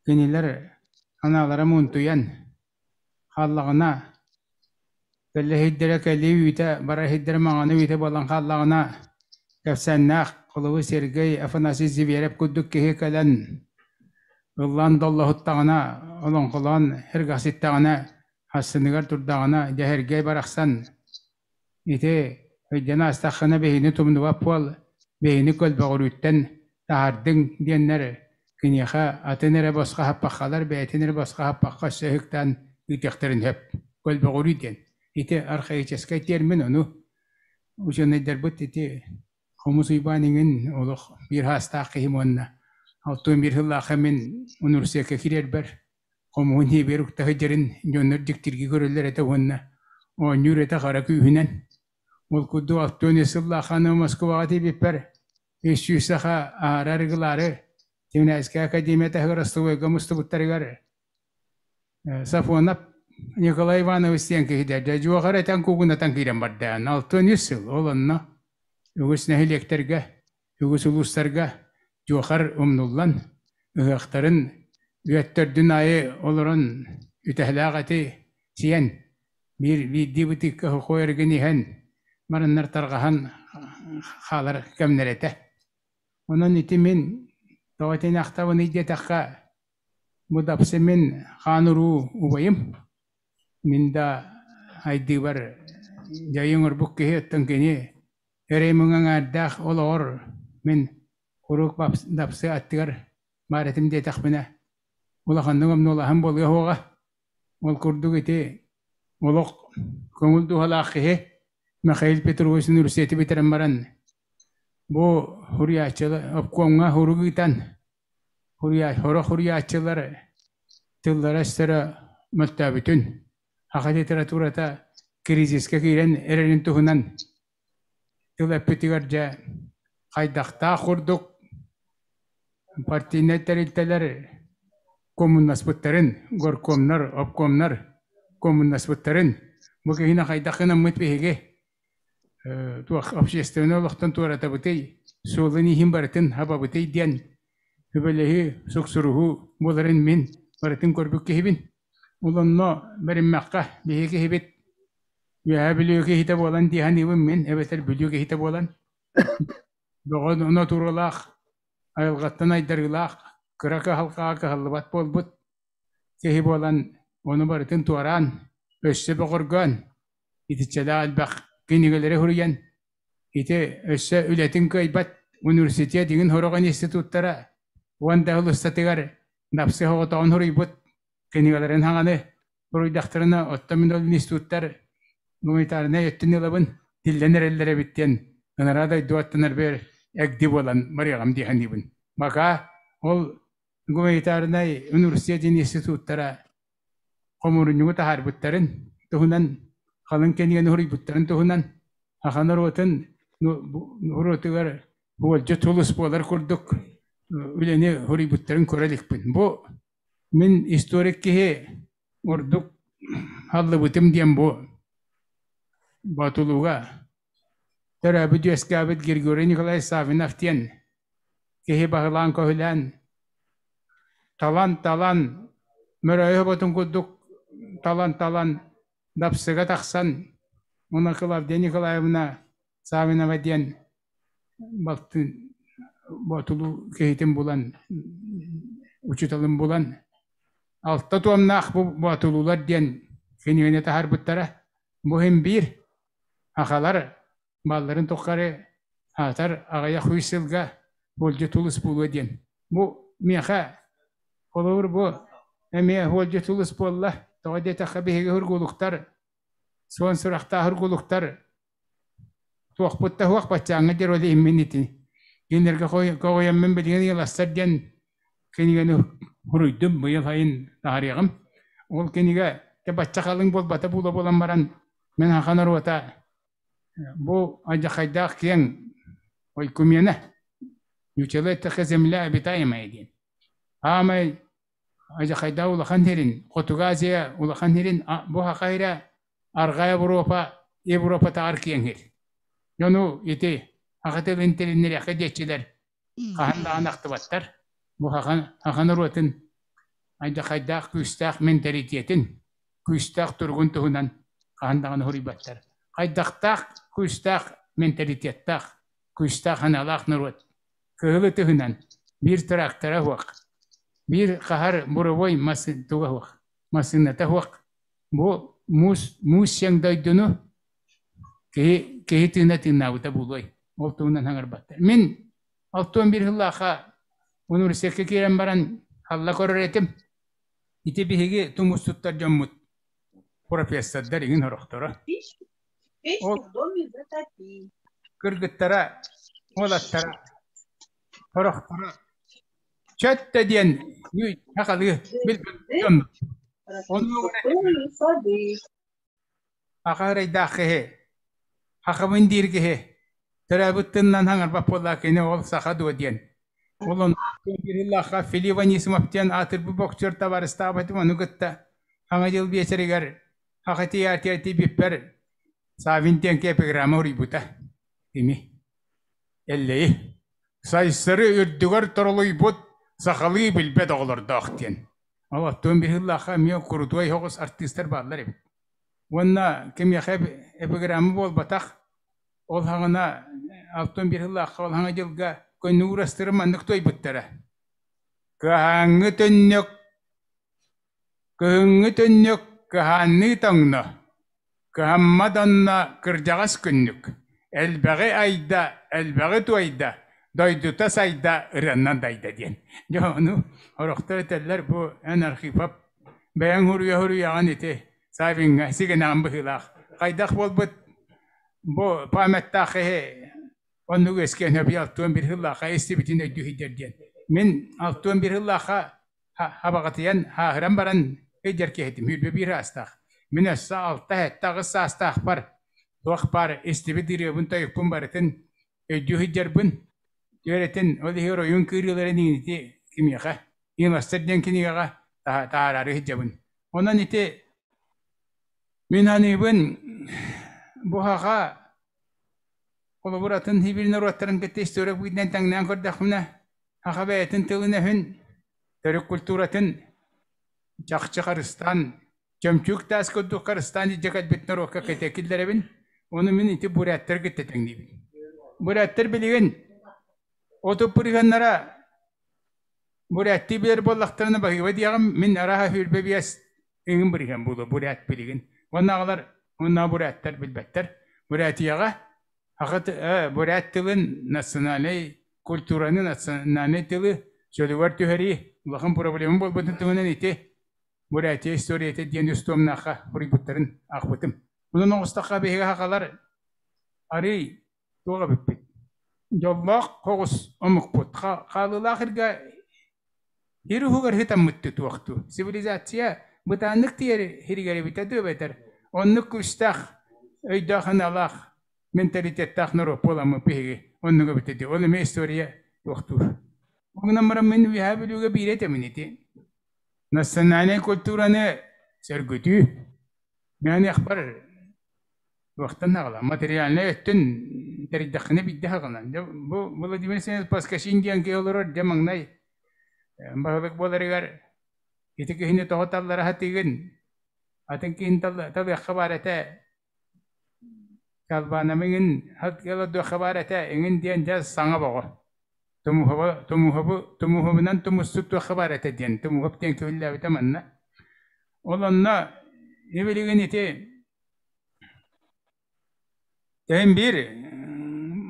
кинилэр анаалара муунтуйан хааллаҕына, кэлэ сирдэрэ кэлии үүтэ, барар сирдэрэ маҥаны үүтэ буолан хааллаҕына, кэпсээннээх холобур Сергей Афанасьевич Зверев курдук киһи кэлэн ыллаан доллоһуттаҕына, олоҥхолоон сэргэхситтэҕинэ, хассыныгар турдаҕына, дьэ Сергей барахсан Ити өйдөнө аастаххына биһигини тумнубат буол, биһигини көлбөҕүрүүттэн таһаардыҥ диэннэр киниэхэ атын эрэ босхо аһаппаххалар, бэйэтин эрэ босхо аһаппакка өссө ыһыктаан ыытыахтарын сөп. Көлбөҕүрүү диэн. Ити архаическай термин, ону учуонайдарбыт ити Хомус Уйбаан иҥин олох биир саастаах киһим уонна 61 сыллаахха мин университекка киирэрбэр хомуһун иһигэр укта сылдьарын дьоннор дьиктиргии көрөллөр этэ уонна оонньуур этэ хара күүһүнэн. Ол курдук 63 сыллаахха аны Москваҕа тиийбиппэр 300 саха аһара арыгылаары Тимирязевскай академия таһыгар остолобуойга мустубуттарыгар Сафонов Николай Иванович диэн киһи дьэ дьуохар этэн куугунатан киирэн барда. 63 сыл ол онно үгүс нэһилиэктэргэ, үгүс улуустарга дьуохар умнуллан, ыһыахтарын үөттөрдүн аайы олорон үтэһэлээх эти сиэн, биир биирдии бытыыкка хохуой эргин иһэн, бараннар тарҕаһан хаалар кэмнэрэ этэ. Онон ити мин тоҕо итини ахтабыный диэтэххэ, бу дапсы мин хаан уруу убайым. Мин да айдыыбар дьайыы оҥорбут киһи, оттон кини эрэй муҥа аҥаардаах олоҕор мин куруук дапсы аттыгар баар этим диэтэхпинэ, улаханнык омнуолаһан буолуо суоҕа. Ол курдук ити олох көҥүл дууһалаах киһи Михаил Петрович университеты бүтэрэн баран бу суруйааччылар обкомҥа сурук ыытан сорох суруйааччылар тыллара-өстөрө мөлтөөбүтүн, саха литературата кризискэ киирэн эрэрин туһунан тыл эппитигэр дьэ хайдахтаах курдук партийнай тэрилтэлэр куомуннаспыттарын, горкомнар, обкомнар куомуннаспыттарын бу киһини хайдах гынаммыт биһиги туох общественнай олохтон туоратабытый, суолун-ииһин барытын хабабытый диэн сүбэлэһии, суксуруһуу буоларын мин барытын көрбүт киһибин. Ол онно бэриммэххэ биһиги киһибит Үөһээ Бүлүү киһитэ буолан дии саныыбын мин, эбэтэр Бүлүү киһитэ буолан. Бөҕө нотууралаах, айылҕаттан айдарыылаах, кыра кыһалҕаҕа кыһаллыбат буолбут киһи буолан, ону барытын туораан, өссө бөҕөргөөн, итиччэлээх элбэх кинигэлэри суруйан, ити өссө үлэтин кыайбат университет иҥин сорох институттара уон да сыл устатыгар Дапсы соҕотоҕун суруйбут кинигэлэрин хаҥаны Суруйдахтарына, оттон мин ол институттар гуманитарнай өттүн ылабын, тиллэн эрэллэр эбит диэн ынараа дойду аттынар бэр эгди буолан барыаҕым дии саныыбын. Бакаа ол гуманитарнай университет институттара хомуурунньугу таһаарбыттарын туһунан, халыҥ кинигэни суруйбуттарын туһунан саха норуотун норуотугар уолдьут сулус буолар курдук үлэни суруйбуттарын көрө иликпин. Бу Мин историк киһи ордук аллыбытым диэн бу Боотулууга төрөөбүт-үөскээбит Григорий Николаевич Саввинов диэн киһи баһылаан-көһүлээн талан-талан мөрөөйү оботун курдук талан-талан дапсыга тахсан уонна Клавдия Николаевна Саввинова диэн балтын Боотулуу киһитин булан, учууталын булан алта туомнаах бу Боотулуулар диэн кинигэни таһаарбыттара. Бу иһин биир сахалар балларын тухары Аатар аҕыйах үс сылга болдьо тулус буолуо диэн. Бу миэхэ холобур бу эмиэ болдьо тулус буолла. Тоҕо диэтэххэ биһиги хургулуктар, суон сурахтаах хургулуктар туохпут да суох баччааҥҥа диэри ол иһиммин ити. Кинилэргэ көҕүйэммин билигин ыаластар диэн кинигэни суруйдум, быйыл сайын таһаарыаҕым. Ол кинигэ бачча халыҥ буолбата буола буолан баран мин саха норуота Бу алдьархайдаах киэҥ ойкумена, нууччалыы эттэххэ земля обитаемая диэн. Аамай алдьархайдаах улахан сирин, Хотугу Азия улахан сирин бу саха сирэ Арҕаа Европа, Европатааҕар киэҥ сир. Дьону ити саха тылын тилиннэриэххэ диэччилэр хаһан даҕаны ахтыбаттар. Бу саха норуотун алдьархайдаах күүстээх мэнтэлитиэтин, күүстээх туругун туһунан хаһан даҕаны суруйбаттар. Хайдахтаах күүстээх менталитеттаах, күүстээх санаалаах норуот кыһыл ытыһынан биир трактора суох, биир хаһар буровой туга суох, массыыната суох. Бу муус муус сиэҥ дойдуну киһи киһи тыына тыыннаабыта буолуой. Ол туһунан саҥарбаттар. Мин 61 сыллаахха университекка киирэн баран халла көрөр этим. Ити биһиги тумус туттар дьоммут профессордар иҥин сорохторо. Ол кыргыттара, уолаттара сорохторо чөттө диэн сахалыы билбэт дьон. Оннук Аха ырайдаах киһи, хахабын диир киһи, төрөөбүт тылынан хаҥарбат буоллаа кини ол саха дуо диэн. Ол онно Филипп Анисимов диэн аатырбыт боксер табаарыстаабытым ону кытта Саҥа дьыл биэчэригэр Саха тыйаатыр тиийбиппэр Савин диэн эпиграмма уруйбута. Кими? Эллэйи. Сайсары үрдүгэр торолуйбут сахалыы билбэт оҕолордоох диэн. Ол оттон быһыылаахха эмиэ курутуой соҕус артыыстар бааллар эбит. Уонна кимиэхэ эпиграмма буолбатах, ол саҕана алтан биир сыллаахха ол саҥа дьылга көннү уурастыры маннык туойбуттара. Кыһааҥҥы төннүк, кыһыҥҥы төннүк кыһаанныы тоҥно, кыһаммат онно кырдьаҕас күннүк, элбэҕи айда, элбэҕи туойда, дойдута сайда ырыаннан дайда диэн. Дьэ ону сорохтор этэллэр бу эн Архипов бэйэҥ суруйа-суруйаҕын ити Савиҥҥа сигэнэҕин быһыылаах. Хайдах буолбут бу памяттаах киһи оннук үөскээн сөбүй 61 сыллаахха истибитин өйдүү сылдьар диэн. Мин 61 сыллаахха хабаҕатыйан хааһыран баран өйдөр киһитим 21 саастаах. Мин өссө 6-7-8 саастаахпар туох баар истибит ырыабын тойукпун барытын өйдүү сылдьарбын үөрэтин ол иһигэр ойуун кыырыыларын иҥнити кимиэхэ Иҥастар диэн кинигэҕэ таһаараары сылдьабын. Онон ити мин аныыбын бу саха холобур атын сибиир норуоттарын кытта история быһыытынан тэҥнээн көрдөхпүнэ саха бэйэтин тылын-өһүн, төрүт культуратын чахчы харыстаан, чөмчүүк таас курдук харыстаан илдьэ кэлбит норуокка кэтэ киллэрэбин. Ону мин ити буряттары кытта тэҥниибин. Буряттар билигин оту бырыһыаннара Буряттыы билэр буоллахтарына баһыыба диэҕим, мин арааһа 25 ыҥын бырыһыан буолуо бурят билигин. Уонна аҕалар уонна буряттар билбэттэр. Бурятияҕа саха бурят тылын национальнай культураны, национальнай тылы чөлүгэр түһэрии улахан проблема буолбутун туһунан ити Бурятия историята диэн үс туомнаахха суруйбуттарын аахпытым. Онон оҕустахха биһиги сахалар арыый туох эбиппит? Дьоллоох соҕус омукпут. Хаалыылаах иргэ ир уһугар сытаммыт туохтуу. Цивилизация бытааннык тиийэр сиригэр эбитэ дуу эбэтэр оннук күүстээх өйдөөх-санаалаах менталитеттаах норуот буоламмыт биһиги оннук эбитэ дии. Ол эмиэ история туохтуур. Ол гынан баран мин Үөһээ Бүлүүгэ биирэ этэмин ити. Национальнай культураны сөргүтүү. Мээнэхпэр туохтан аҕала материальнай өттүн тэрийдэххинэ биирдэ аҕалан. Дьэ бу Владимир Семенович Поскачин диэн киһи олорор дьэ маҥнай баһылык буоларыгар ити киһини тоҕо таллара сатыыгын атын киһини талыахха баар этэ Талбаанам иҥин олордуохха баар этэ иҥин диэн дьэ саҥа боҕо Тумуһабы Тумуһабы Тумуһабынан тумустук туохха баар этэ диэн Тумуһап диэн киһиллээбитэ манна. Ол онно билигин ити тэһин биир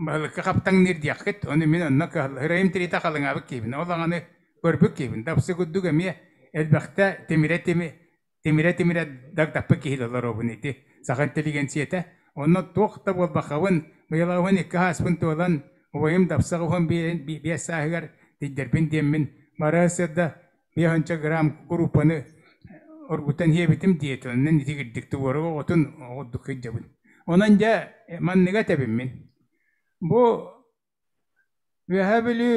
Баһылыкка хаптаҥныыр диэххит, ону мин онно кыһалларым тириитэ халыҥаабыт киһибин, ол аҕаны көрбүт киһибин. Дапсы курдук эмиэ элбэхтэ тимирэ-тимирэ дагдаппыт киһи олоробун ити саха интеллигенцията. Онно туох да буолбаххабын, быйылаабын икки ааспын туолан, убайым Дапсаҕа уһун биэс сааһыгар тиийдэрбин диэммин, бары сырда биэс грамм курууппаны оргутан иһэбитим диэтэ, онон итигирдик туруору оҕотун оҕурдук сылдьабын. Онон дьэ манныга этэбин мин. Бу Үөһээ Бүлүү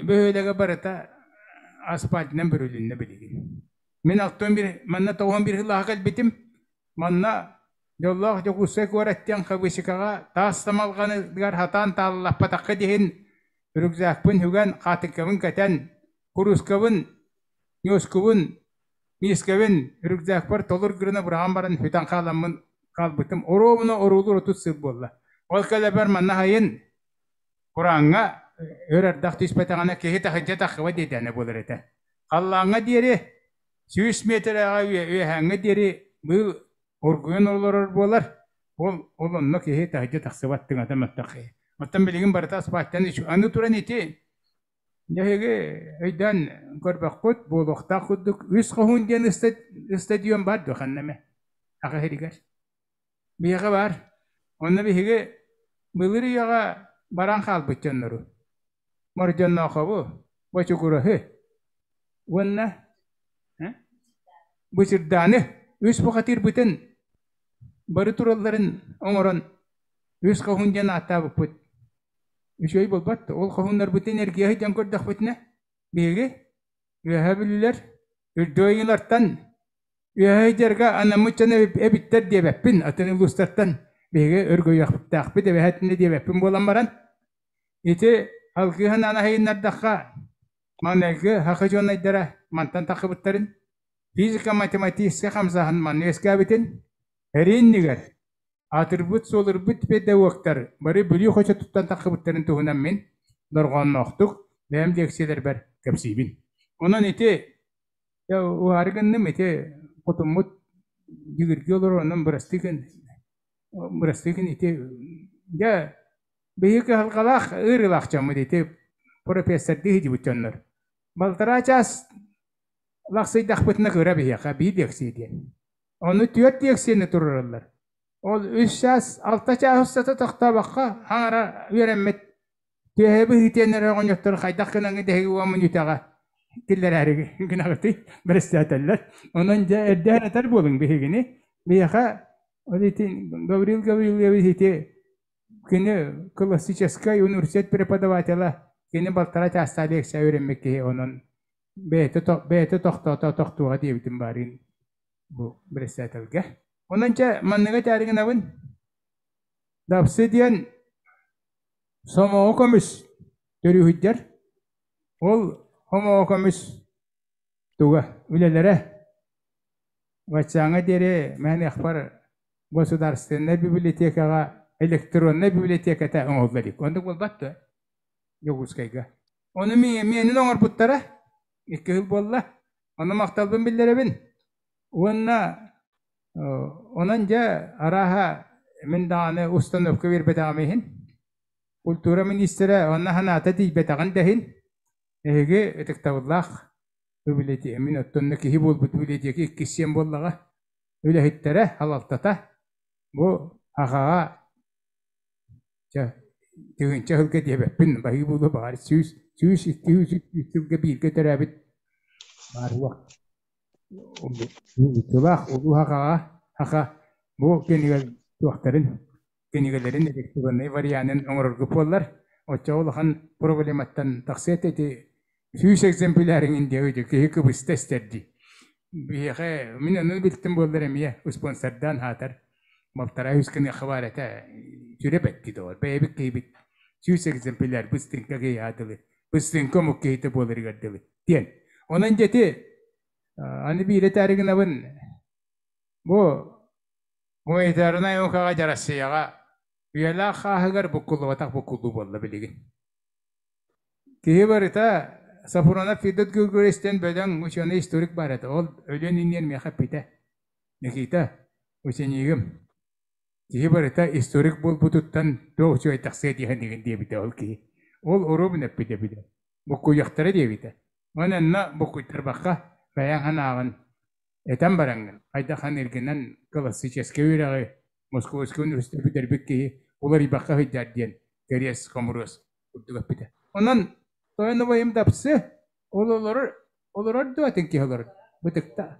бөһүөлэгэ барыта асфальтынан бүрүлүннэ билигин. Мин алтан бір, манна тоҕуһун бір сыллааҕы кэлбитим. Манна дьоллоох Дьокуускай куорат диэн хабыычыкаҕа таас тамалҕаныгар хатаан тааллаппатахха диһин рюкзакпын үгэн, хаатыҥкабын кэтэн, куруускабын, ньуоскубун, миискэбин рюкзакпар толур гына быраҕан баран бүтэн хааламмын хаалбытым. Оруобуна оруулуур 30 сыл буолла. Ол кэлэбэр манна сайын курааҥҥа өр ардах түспэтэҕинэ киһи таһырдьа таххыба диэтээнэ буолар этэ. Халлааҥҥа диэри 100 миэтэрэҕэ үөһээҥҥэ диэри быыл оргуйан олорор буолар. Ол онно киһи таһырдьа тахсыбат тыҥата мөлтөх киһи. Оттон билигин барыта асфальтан аны туран ити Эһиги өйдөөн көрбөххүт, буолуохтаах курдук Үс Хоһуун диэн стадион баар дуо ханна эмэ Саха сиригэр? Биһиэхэ баар. Онно биһиги былыр үйэҕэ баран хаалбыт дьоннору Мордьонноохобу, Бочугураһы уонна Бычырдааны үс бухатыырбытын бары туралларын оҥорон Үс Хоһуун диэн ааттаабыппыт. Үчүгэй буолбат ол хоһууннарбытын эргийэ сылдьан көрдөхпүтүнэ, биһиги Үөһээ Бүлүүлэр үрдүк айыылартан үөһээ сылдьарга анаммыт дьон эбиттэр диэбэппин, атын улуустартан биһиги өргөйүөхтээхпит эбэһээтинэ диэбэппин буолан баран, ити алгыы санаан аһыйыннардахха, маҥнайгы саха учуонайдара мантан тахсыбыттарын, физико-математическай хамсааһын манна үөскээбитин, эрии иннигэр Аатырбыт-суолурбут педагогтар бары Бүлүү хочотуттан тахсыбыттарын туһунан мин дорҕоонноохтук бэйэм лиэксийэлэрбэр кэпсиибин. Онон ити уһаары гынным, ити хотуммут дьигирги олорор, онон бырастыы гын, бырастыы гын ити дьэ биһиги кыһалҕалаах ыарыылаах дьоммут ити профессордыы сылдьыбыт дьоннор. Балтараа чаас лахсыйдахпытына кыра биһиэхэ биир лиэксийэ диэн. Ону түөрт лиэксийэни туруораллар. Ол үс чаас, алта чаас устата тохтообокко хаҥара үөрэммит түөһэ быһыытыйан эрэр оҕонньоттору хайдах гынаҥҥыт эһиги уон мүнүүтэҕэ киллэрээри гынаҕытый бэрэссэдээтэллэр. Онон дьэ эрдээн этэр буолуҥ биһигини. Биһиэхэ ол ити Гаврил Гаврильевич ити кини классическай университет преподавателэ, кини балтараа чаастаах лекция үөрэммит киһи онон бэйэтэ тохтоото тохтуоҕа диэбитим баарыын бу бэрэссэдээтэлгэ. Онон чэ манныга этээри гынабын. Дапсы диэн сомоҕо көмүс төрүүһүддэр. Ол хомоҕо көмүс туга үлэлэрэ ваччааҥҥа диэри мээнэхпэр государственнай библиотекаҕа электроннай библиотеката оҥоһулла илик. Оннук буолбат дуо? Дьокуускайга. Ону миэнин оҥорбуттара икки сыл буолла. Ону махталбын биллэрэбин. Уонна онон дьэ арааһа мин даҕаны установка биэрбэтэҕим иһин культура министрэ онно санаата тиийбэтэҕин да иһин эһиги ытыктабыллаах библиотека мин оттонно киһи буолбут библиотека иккис сиэн буоллаҕа үлэһиттэрэ салалтата бу сахаҕа Чэ, тыһыынча сылга диэбэппин, баһыы буолуо баҕар 100, 102 сылга бииргэ төрөөбүт баар Улуутулаах улуу сахаҕа саха бу кинигэ туохтарын кинигэлэрин электроннай варианын оҥорорго буоллар, оччоҕо улахан проблематтан тахсыа этэ ити 100 экземпляриҥ диэбит киһи кыбыста истэр дии. Биһиэхэ мин ону билтим буоллар эмиэ спонсордаан аатар балтараа үс гыныахха баар этэ сүрэ бэтти доҕор бэйэбит киһибит 100 экземпляр быстыҥка киһи дылы быстыҥка омук киһитэ буоларыгар дылы диэн. Онон дьэ ити аны биир этээри гынабын бу гуманитарнай наукаҕа дьэ Россияҕа үйэлээх хааһыгар буккуллубатах буккуллуу буолла билигин. Киһи барыта Сафронов Федот Григорьевичтан бөдөҥ учуонай-историк баар этэ. Ол өлүөн иннигэр миэхэ эппитэ: «Никита, ученигым, Киһи барыта историк буолбутуттан туох үчүгэй тахсыа дии саныыгын диэбитэ ол киһи. Ол оруобун эппитэ эбитэ. Буккуйуохтара диэбитэ. Онон буккуйтарбакка бэйэҥ санааҕын этэн бараҥҥын, хайдах саныыргынан классическай үөрэҕи Московскай университет бүтэрбит киһи уларыйбакка сылдьар диэн кэриэс хомуруос курдук эппитэ. Онон тойон убайым дапсы ол олорор олорор дуо атын киһи олорор бытыкта.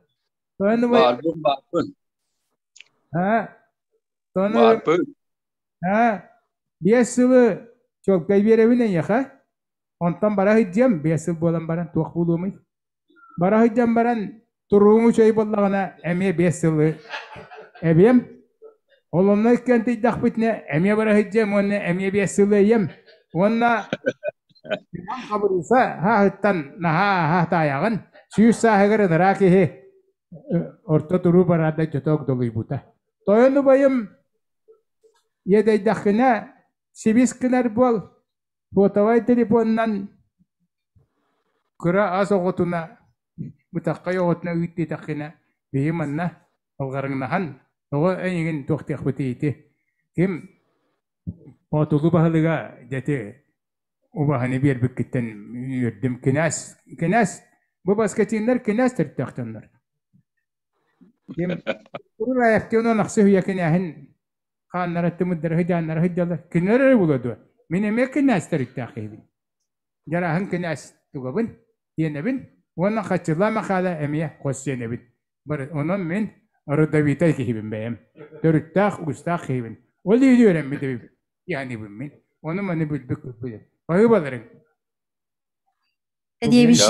Тойон убайым Баарбын баарбын. Аа тойон Баарбын. Аа 5 сылы чуолкай биэрэбин эйиэхэ. Онтон бара сылдьыам 5 сыл буолан баран туох буолуомуй? Бара сылдьан баран туругуҥ үчүгэй буоллаҕына эмиэ 5 сылы эбиэм. Ол онно иккиэн тыйдахпытына эмиэ бара сылдьыам уонна эмиэ 5 сылы эйиэм. Уонна Иван Хабырыыса хааһыттан наһаа аһа таайаҕын. 100 сааһыгар ыныраа киһи орто туруу бараада дьото огдолуйбута. Тойон убайым иэдэйдэххинэ сибис гынар буол Фотовай телефонунан кыра ас оҕотуна, бытаххай оҕотуна ыыт диэтэххинэ, биһи манна алҕарыҥнаһан, тоҕо эйигин туохтуохпутуй ити? Ким Боотулу баһылыга дьэ убаһаны биэрбиккиттэн үөрдүм. Кинээс, кинээс, бу баскетиннар кинээс төрүттээх дьоннор. Ким Ураевтион ахсы үйэ кинээһин хааннара тымырдара сыдьааннара сылдьаллар. Кинилэр эрэ буолуо дуо? Мин эмиэ кинээс төрүттээх киһибин. Дьарааһын кинээс тугабын, тиэнэбин уонна Хаччылаа Махаала эмиэ хос сиэнэбин. Бары онон мин родовитай киһибин бэйэм. Төрүттээх, уустаах киһибин. Ол иһин үөрэммит эбиппин. Яанибын мин. Ону маны билбит курдук. Баһыыбаларыҥ. Диэбиш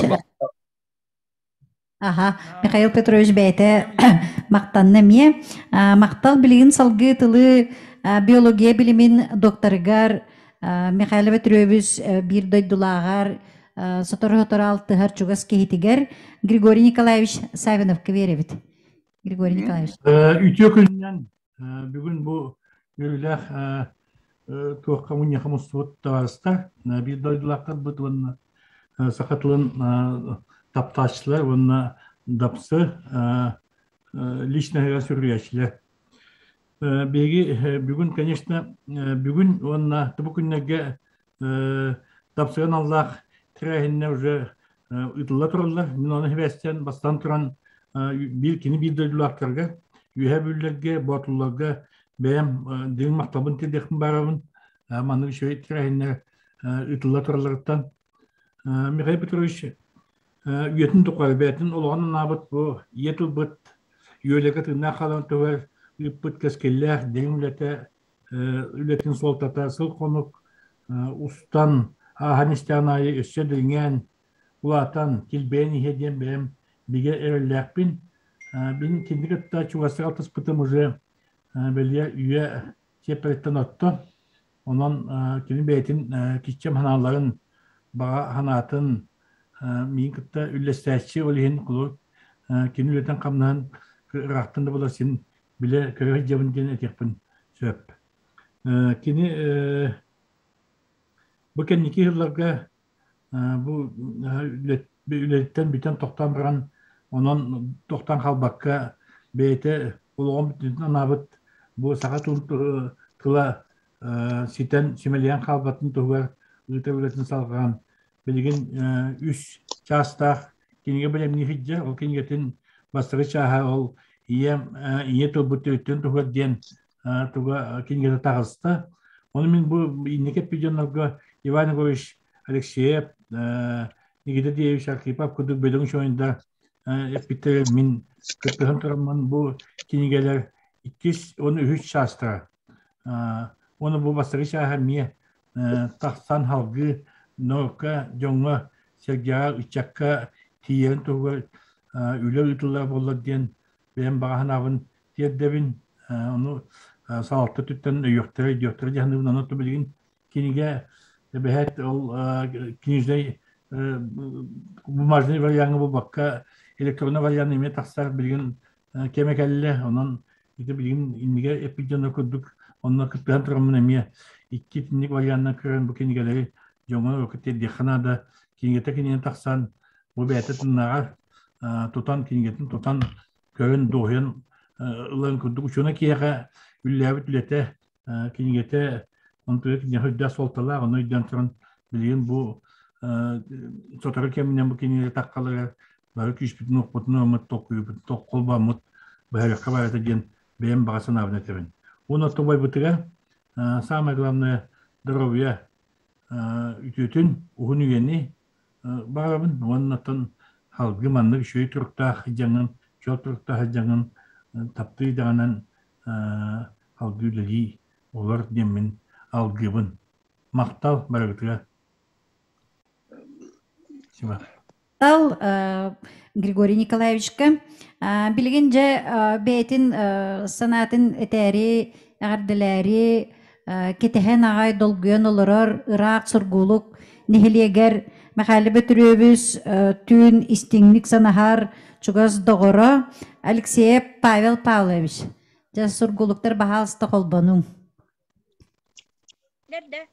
Аха, Михаил Петрович бэйэтэ махтанна эмиэ. Махтал билигин салгыы тылы биология билимин докторыгар Михаил Петрович биир дойдулааҕар сотору-сотору алтыһар чугас киһитигэр Григорий Николаевич Савиновка биэрэбит. Григорий Николаевич. Үтүө күнүнэн бүгүн бу үөрүүлээх туохха мунньаха мустубут табаарыстар, биир дойдулаахтарбыт уонна саха тылын таптааччылар уонна дапсы личноһыгар сүрүйээччилэр. Биһиги бүгүн, конечно, бүгүн уонна бу күннэргэ дапсыга аналлаах тэрээһиннэр уже ыытылла тураллар. Мин ону сибээстээн бастаан туран биир кини биир дойдулаахтарга, Үөһээ Бүлүүлэргэ, Боотулларга бэйэм дириҥ махталбын тиэрдиэхпин баарабын. Маннык үчүгэй тэрээһиннэр ыытылла туралларыттан. Михаил Петрович үйэтин тухары бэйэтин олоҕун анаабыт бу ийэ тылбыт үөлэгэ тыыннаах хаалан туһугар ыыппыт кэскиллээх дириҥ үлэтэ үлэтин суолтата сыл-хонук устан ааһан истэҕин аайы өссө дириҥээн, улаатан, килбэйэн иһиэ диэн бэйэм бигэ эрэллээхпин. Мин кинини кытта чугастык алтыспытым уже бэлиэ үйэ чиэппэриттэн отто. Онон кини бэйэтин киччэм санааларын, баҕа санаатын миигин кытта үллэстээччи, ол иһин холобур кини үлэтин-хамнаһын ыраахтан да буолар син билэ көрө сылдьабын диэн этиэхпин сөп. Кини бу кэнники сылларга бу үлэттэн бүтэн тохтоон баран онон тохтоон хаалбакка бэйэтэ олоҕун бүтүнүн анаабыт бу саха тылын тыла ситэн симэлийэн хаалбатын туһугар ыытар үлэтин салҕаан билигин үс чаастаах кинигэ бэлэмнии сылдьар. Ол кинигэтин бастакы чааһа ол ийэм ийэ тылбыт төрүттүн туһугар диэн туга кинигэтэ таҕыста. Ону мин бу инники эппит дьоннорго Иван Егорович Алексеев, Никита Деевич Архипов курдук бөдөҥ чуойундар эппиттэрэ мин кыттыһан тураммын бу кинигэлэр иккис уонна үһүс чаастара. Уонна бу бастакы чааһа эмиэ тахсан салгыы норуокка, дьоҥҥо, сэргэҕэ, ыччакка тиийэрин туһугар үлэ ыытыллар буоллар диэн бэйэм баҕа санаабын тиэрдэбин. Ону салалта өттүттэн өйүөхтэрэ, өйдүөхтэрэ дии саныыбын. Онон билигин кинигэ эбэһээт ол книжный бумажный вариаҥҥа буолбакка электронный вариант эмиэ тахсар билигин кэмэ кэллэ. Онон ити билигин иннигэ эппит дьоно курдук онно кыттыһан тураммын эмиэ икки итинник варианынан көрөн бу кинигэлэри дьоҥҥо тиэрдиэххэ наада. Кинигэтэ кинигэ тахсан бу бэйэтэ тыннааҕар тутан кинигэтин тутан көрөн дуоһуйан ылан курдук учуона киһиэхэ. Үллээбит үлэтэ, кинигэтэ онтуга киниэхэ үрдээх суолталаах, ону өйдөөн туран билигин бу сотору кэминэн бу кинигэ таххалыгар бары күүспүтүн уохпутун ылыммыт, толкуйбутун холбооммут быһарыахха барыта диэн бэйэм баҕа санаабын этэбин. Уонна тобойбутугар самое главное здоровье үтүөтүн, уһун үйэни баҕарабын уонна оттон салгыы маннык үчүгэй туруктаах дьаҥын, чөл туруктаах дьаҥын таптыы даҕанан салгыы үлэлии олор диэммин алгыыбын. Махтал барыгытыгар. Махтал Григорий Николаевичка. Билигин дьэ бэйэтин санаатын этээри, эҕэрдэлээри кэтэһэн аҕай долгуйан олорор ыраах Сургуулук нэһилиэгэр Михаил Бөтүрүөбүс түүн истиҥник санаһар чугас доҕоро Алексеев Павел Павлович. Дьэ, сургуулуктар баһаалыста холбонуҥ. Иһиллэр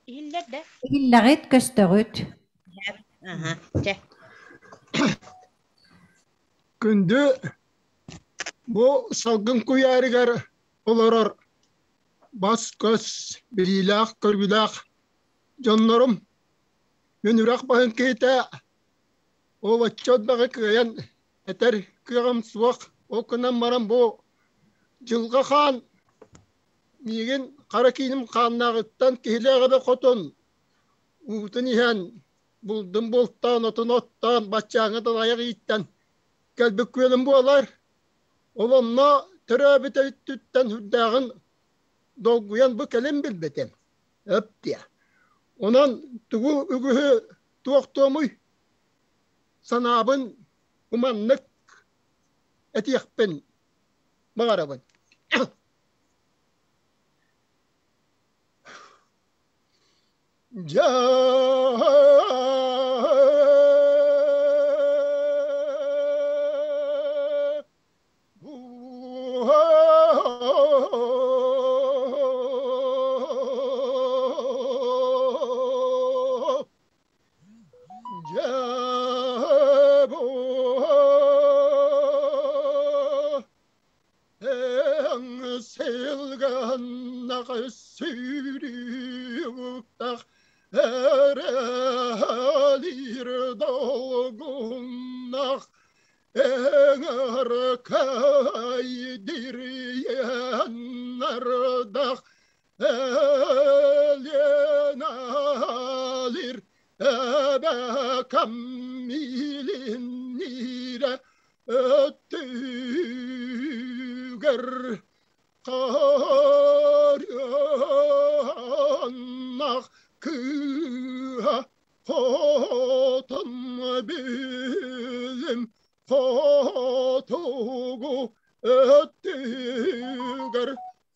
Иһиллэр да? Иһиллэҕит, көстөҕүт. Аха, чэ. Күндү бу салгын куйаарыгар олорор бас-көс, билиилээх-көрүүлээх дьоннорум, мин үрэх баһын киһитэ ол оччо элбэҕи кыайан этэр кыаҕым суох. Ол гынан баран бу Дьылҕа Хаан миигин хара кииним хааннааҕыттан киһилээх эбэ хотун уутун иһэн булдун бултаан, отун оттоон, баччааҥҥа дылы айах ииттэн кэлбит күөлүм буолар. Ол онно төрөөбүт өттүттэн сүрдээҕин долгуйан бу кэлин билбитим. Өп диэ. Онон тугу үгүһү туохтуомуй? Санаабын уманнык этиэхпин баҕарабын. Дьэ Сылганнаҕа эрэлиир долгуннах эҥэркэйдириэннэрдэх Эленалир эбэкэм илинниирэ өттүгэр Харыаннах кыыһа хотун билим хотугу өттүгэр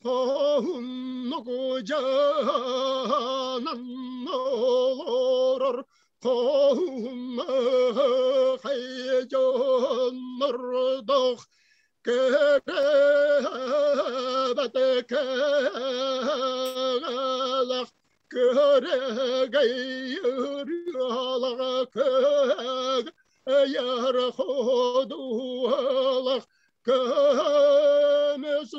хоһуннугу дьаһанан олорор хоһуннахай дьоннордох Кэрэбэт көрөгэй ырыалаҕа көйөр ходуһалах көмүс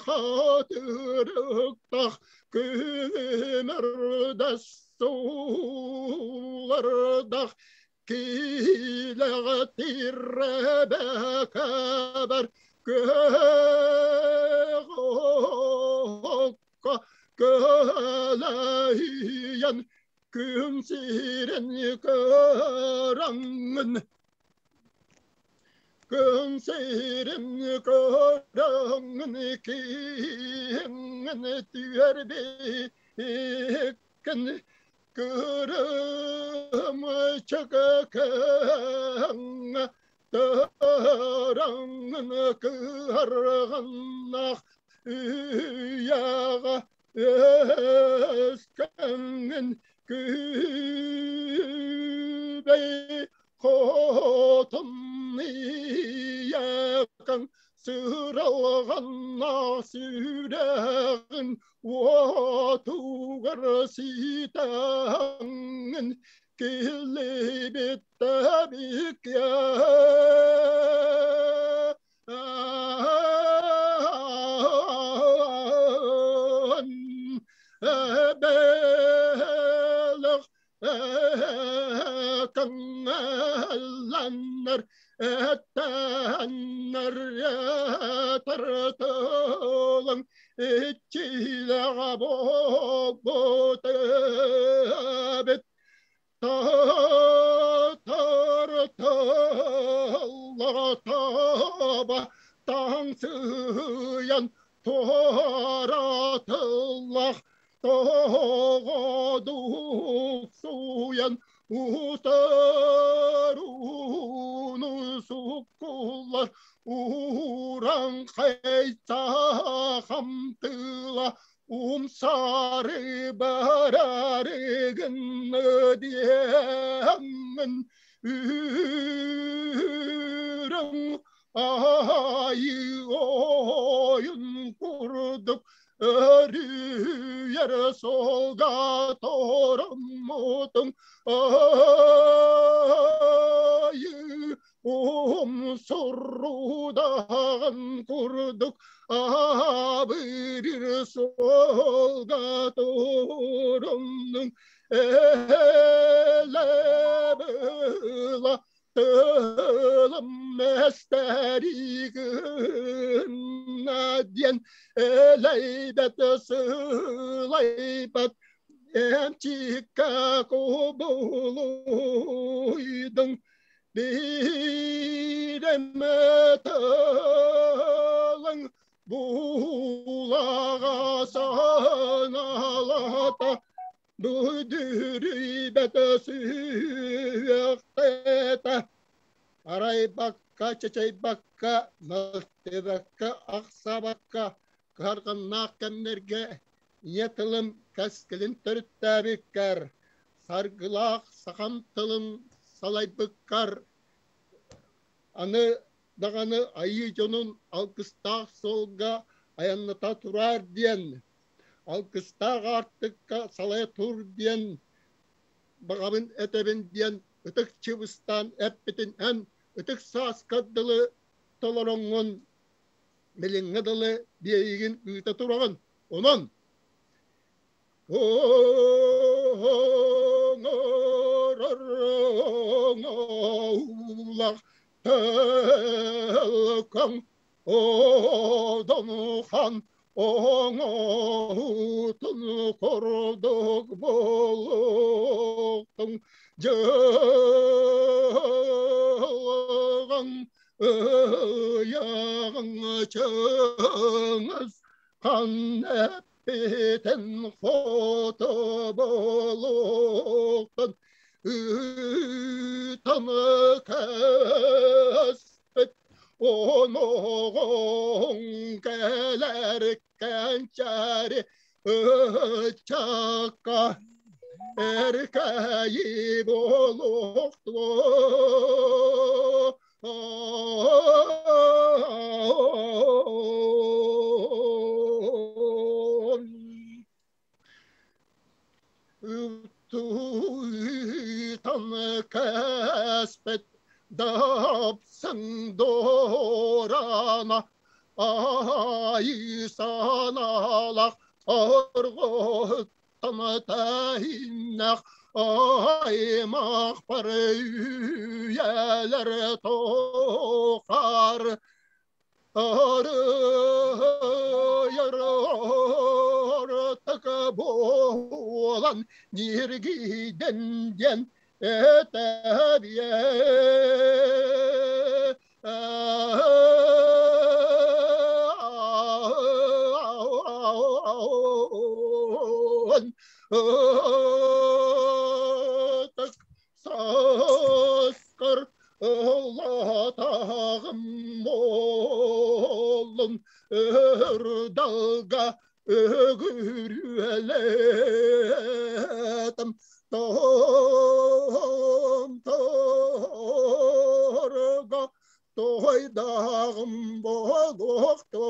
хатырыктах күмүрдэс суулардах Киилэҕэ тиррэбэкэбэр күөх көлөһүйэн күн сирин көрөҥҥүн күн сирин көрөҥҥүн киһиҥҥин түһэрбиккин Кырым чакакаҥ тараҥын кыһарҕаннах үйэҕэ өскөҥҥүн күбэй хотун ийэкэҥ сыралҕаннаах сүрэҕин уотугар ситаҥын киллибит табикя. Көңілләннер, әттәннер тыртылың, итчиләгә бит. Тартылла таңсыян торатыллах тоҕодуксуйан утаруну суккуллар уран хайта хамтыла умсары барарыгын диэмин үрүҥ айыы ойун курдук өрүйэр солга тороммутуҥ айыы умсурудагын курдук абырыр солга торомнуң элебыла тылым эстеригин диэн элейбет сылайбат эмчикка кубулуйдуң биреме тылың булаға саналата бүдүрүйбет сүйөктета арайбакка чечейбакка мылтыбакка ахсабакка кыһарҕаннаах кэмнэргэ ийэ тылым кэскилин төрүттээбиккэр саргылаах сахам тылын салайбыккар аны даҕаны айыы дьонун алгыстаах суолга айанната тураар диэн алгыстаах аартыкка салайа тур диэн баҕабын этэбин диэн ытык чыбыстаан эппитин эн ытык сааска дылы толороҥҥун билиҥҥэ дылы биэйигин ыыта тураҕын онон оҥорор тылкаҥ одонхан оҥоһутун курдук буолуохтуҥ дьылҕаҥ ыйаҕыҥ чыҥыс хан эппитин хоту буолуохтун ыытан кэспит оноҕоҥ кэлэр кэнчээри ыччакка эркээйи буолуохтуо Тан кэспит дапсың дорана айы саналах арготтан тәһиннэх аймах бар үйэлэр тохар арыйар буолан ниргиден диэн этэбиэ ытык саскар ылатағым болун ырдалга өгүрүэлетим том торга тойдагым болукту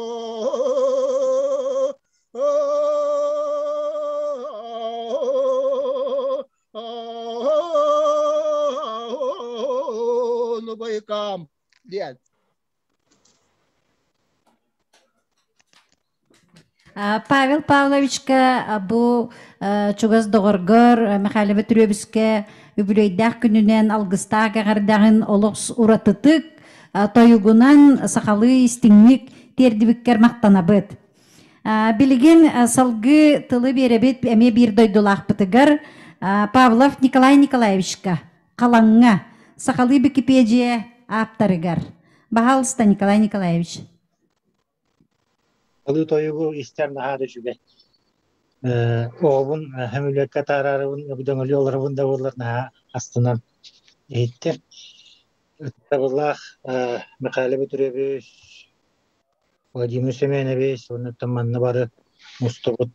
байкам диэн Павел Павловичка бу чугас доҕоргор Михаил Петровичка Үбүлүөйдээх күнүнэн алгыстаах эҕэрдэҕин олох уратытык тойугунан сахалыы истиҥник тиэрдибиккэр махтанабыт. Билигин салгыы тылы биэрэбит эмиэ биир дойдулаахпытыгар Павлов Николай Николаевичка Халаҥҥа сахалыы Википедия ааптарыгар. Баһаалыста Николай Николаевич. Алыы тойугу истэр наһаа да үчүгэй. Оҕобун сөмөлүөккэ атаарарыбын, өгдөҥөлүү олоробун да буоллар наһаа астынан иһиттим. Ытыктабыллаах Михаил Петрович, Владимир Семенович уонна манна бары мустубут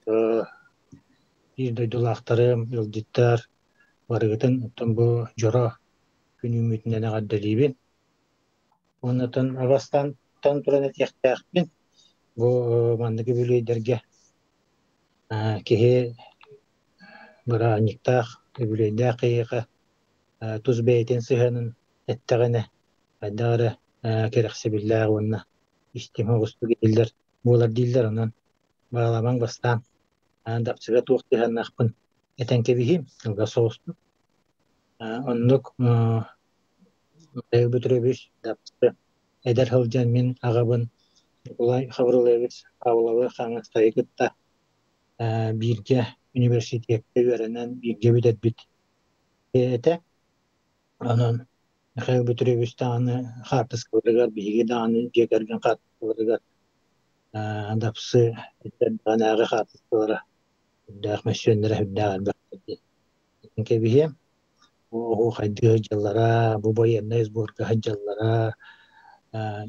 биир дойдулаахтарым, ыалдьыттар барыгытын оттон бу дьоро күн үүммүтүнэн эҕэрдэлиибин. Уонна бастаан туран этиэхтээхпин, бу маннык үбүлүөйдэргэ киһи бырааһынньыктаах, үбүлүөйдээх киһиэхэ тус бэйэтин сыһыанын эттэҕинэ, хайдах эрэ кэрэхсэбиллээх уонна истиҥ оҕустук иһиллэр буолар дииллэр. Онон баҕаламаҥ бастаан дапсыга туох сыһыаннаахпын этэн кэбиһиим, кылгас соҕустук. Оннук Михаил Петрович Дапсы эдэр сылдьан мин аҕабын Николай Хаврилович Павловы Хаҥастайы кытта бииргэ университекка үөрэнэн бииргэ бүтэрбит этэ. Онон Михаил Петрович даҕаны хаартыскаларыгар, биһиги даҕаны дьиэ кэргэн хаартыскаларыгар Дапсы эрдэҕинээҕи хаартыскалара үрдээх мөссүөннэрэ сүрдээх элбэх диэн кэбиһиэм. Оһуохайдыы сылдьаллара, бу байыаннай сборга сылдьаллара,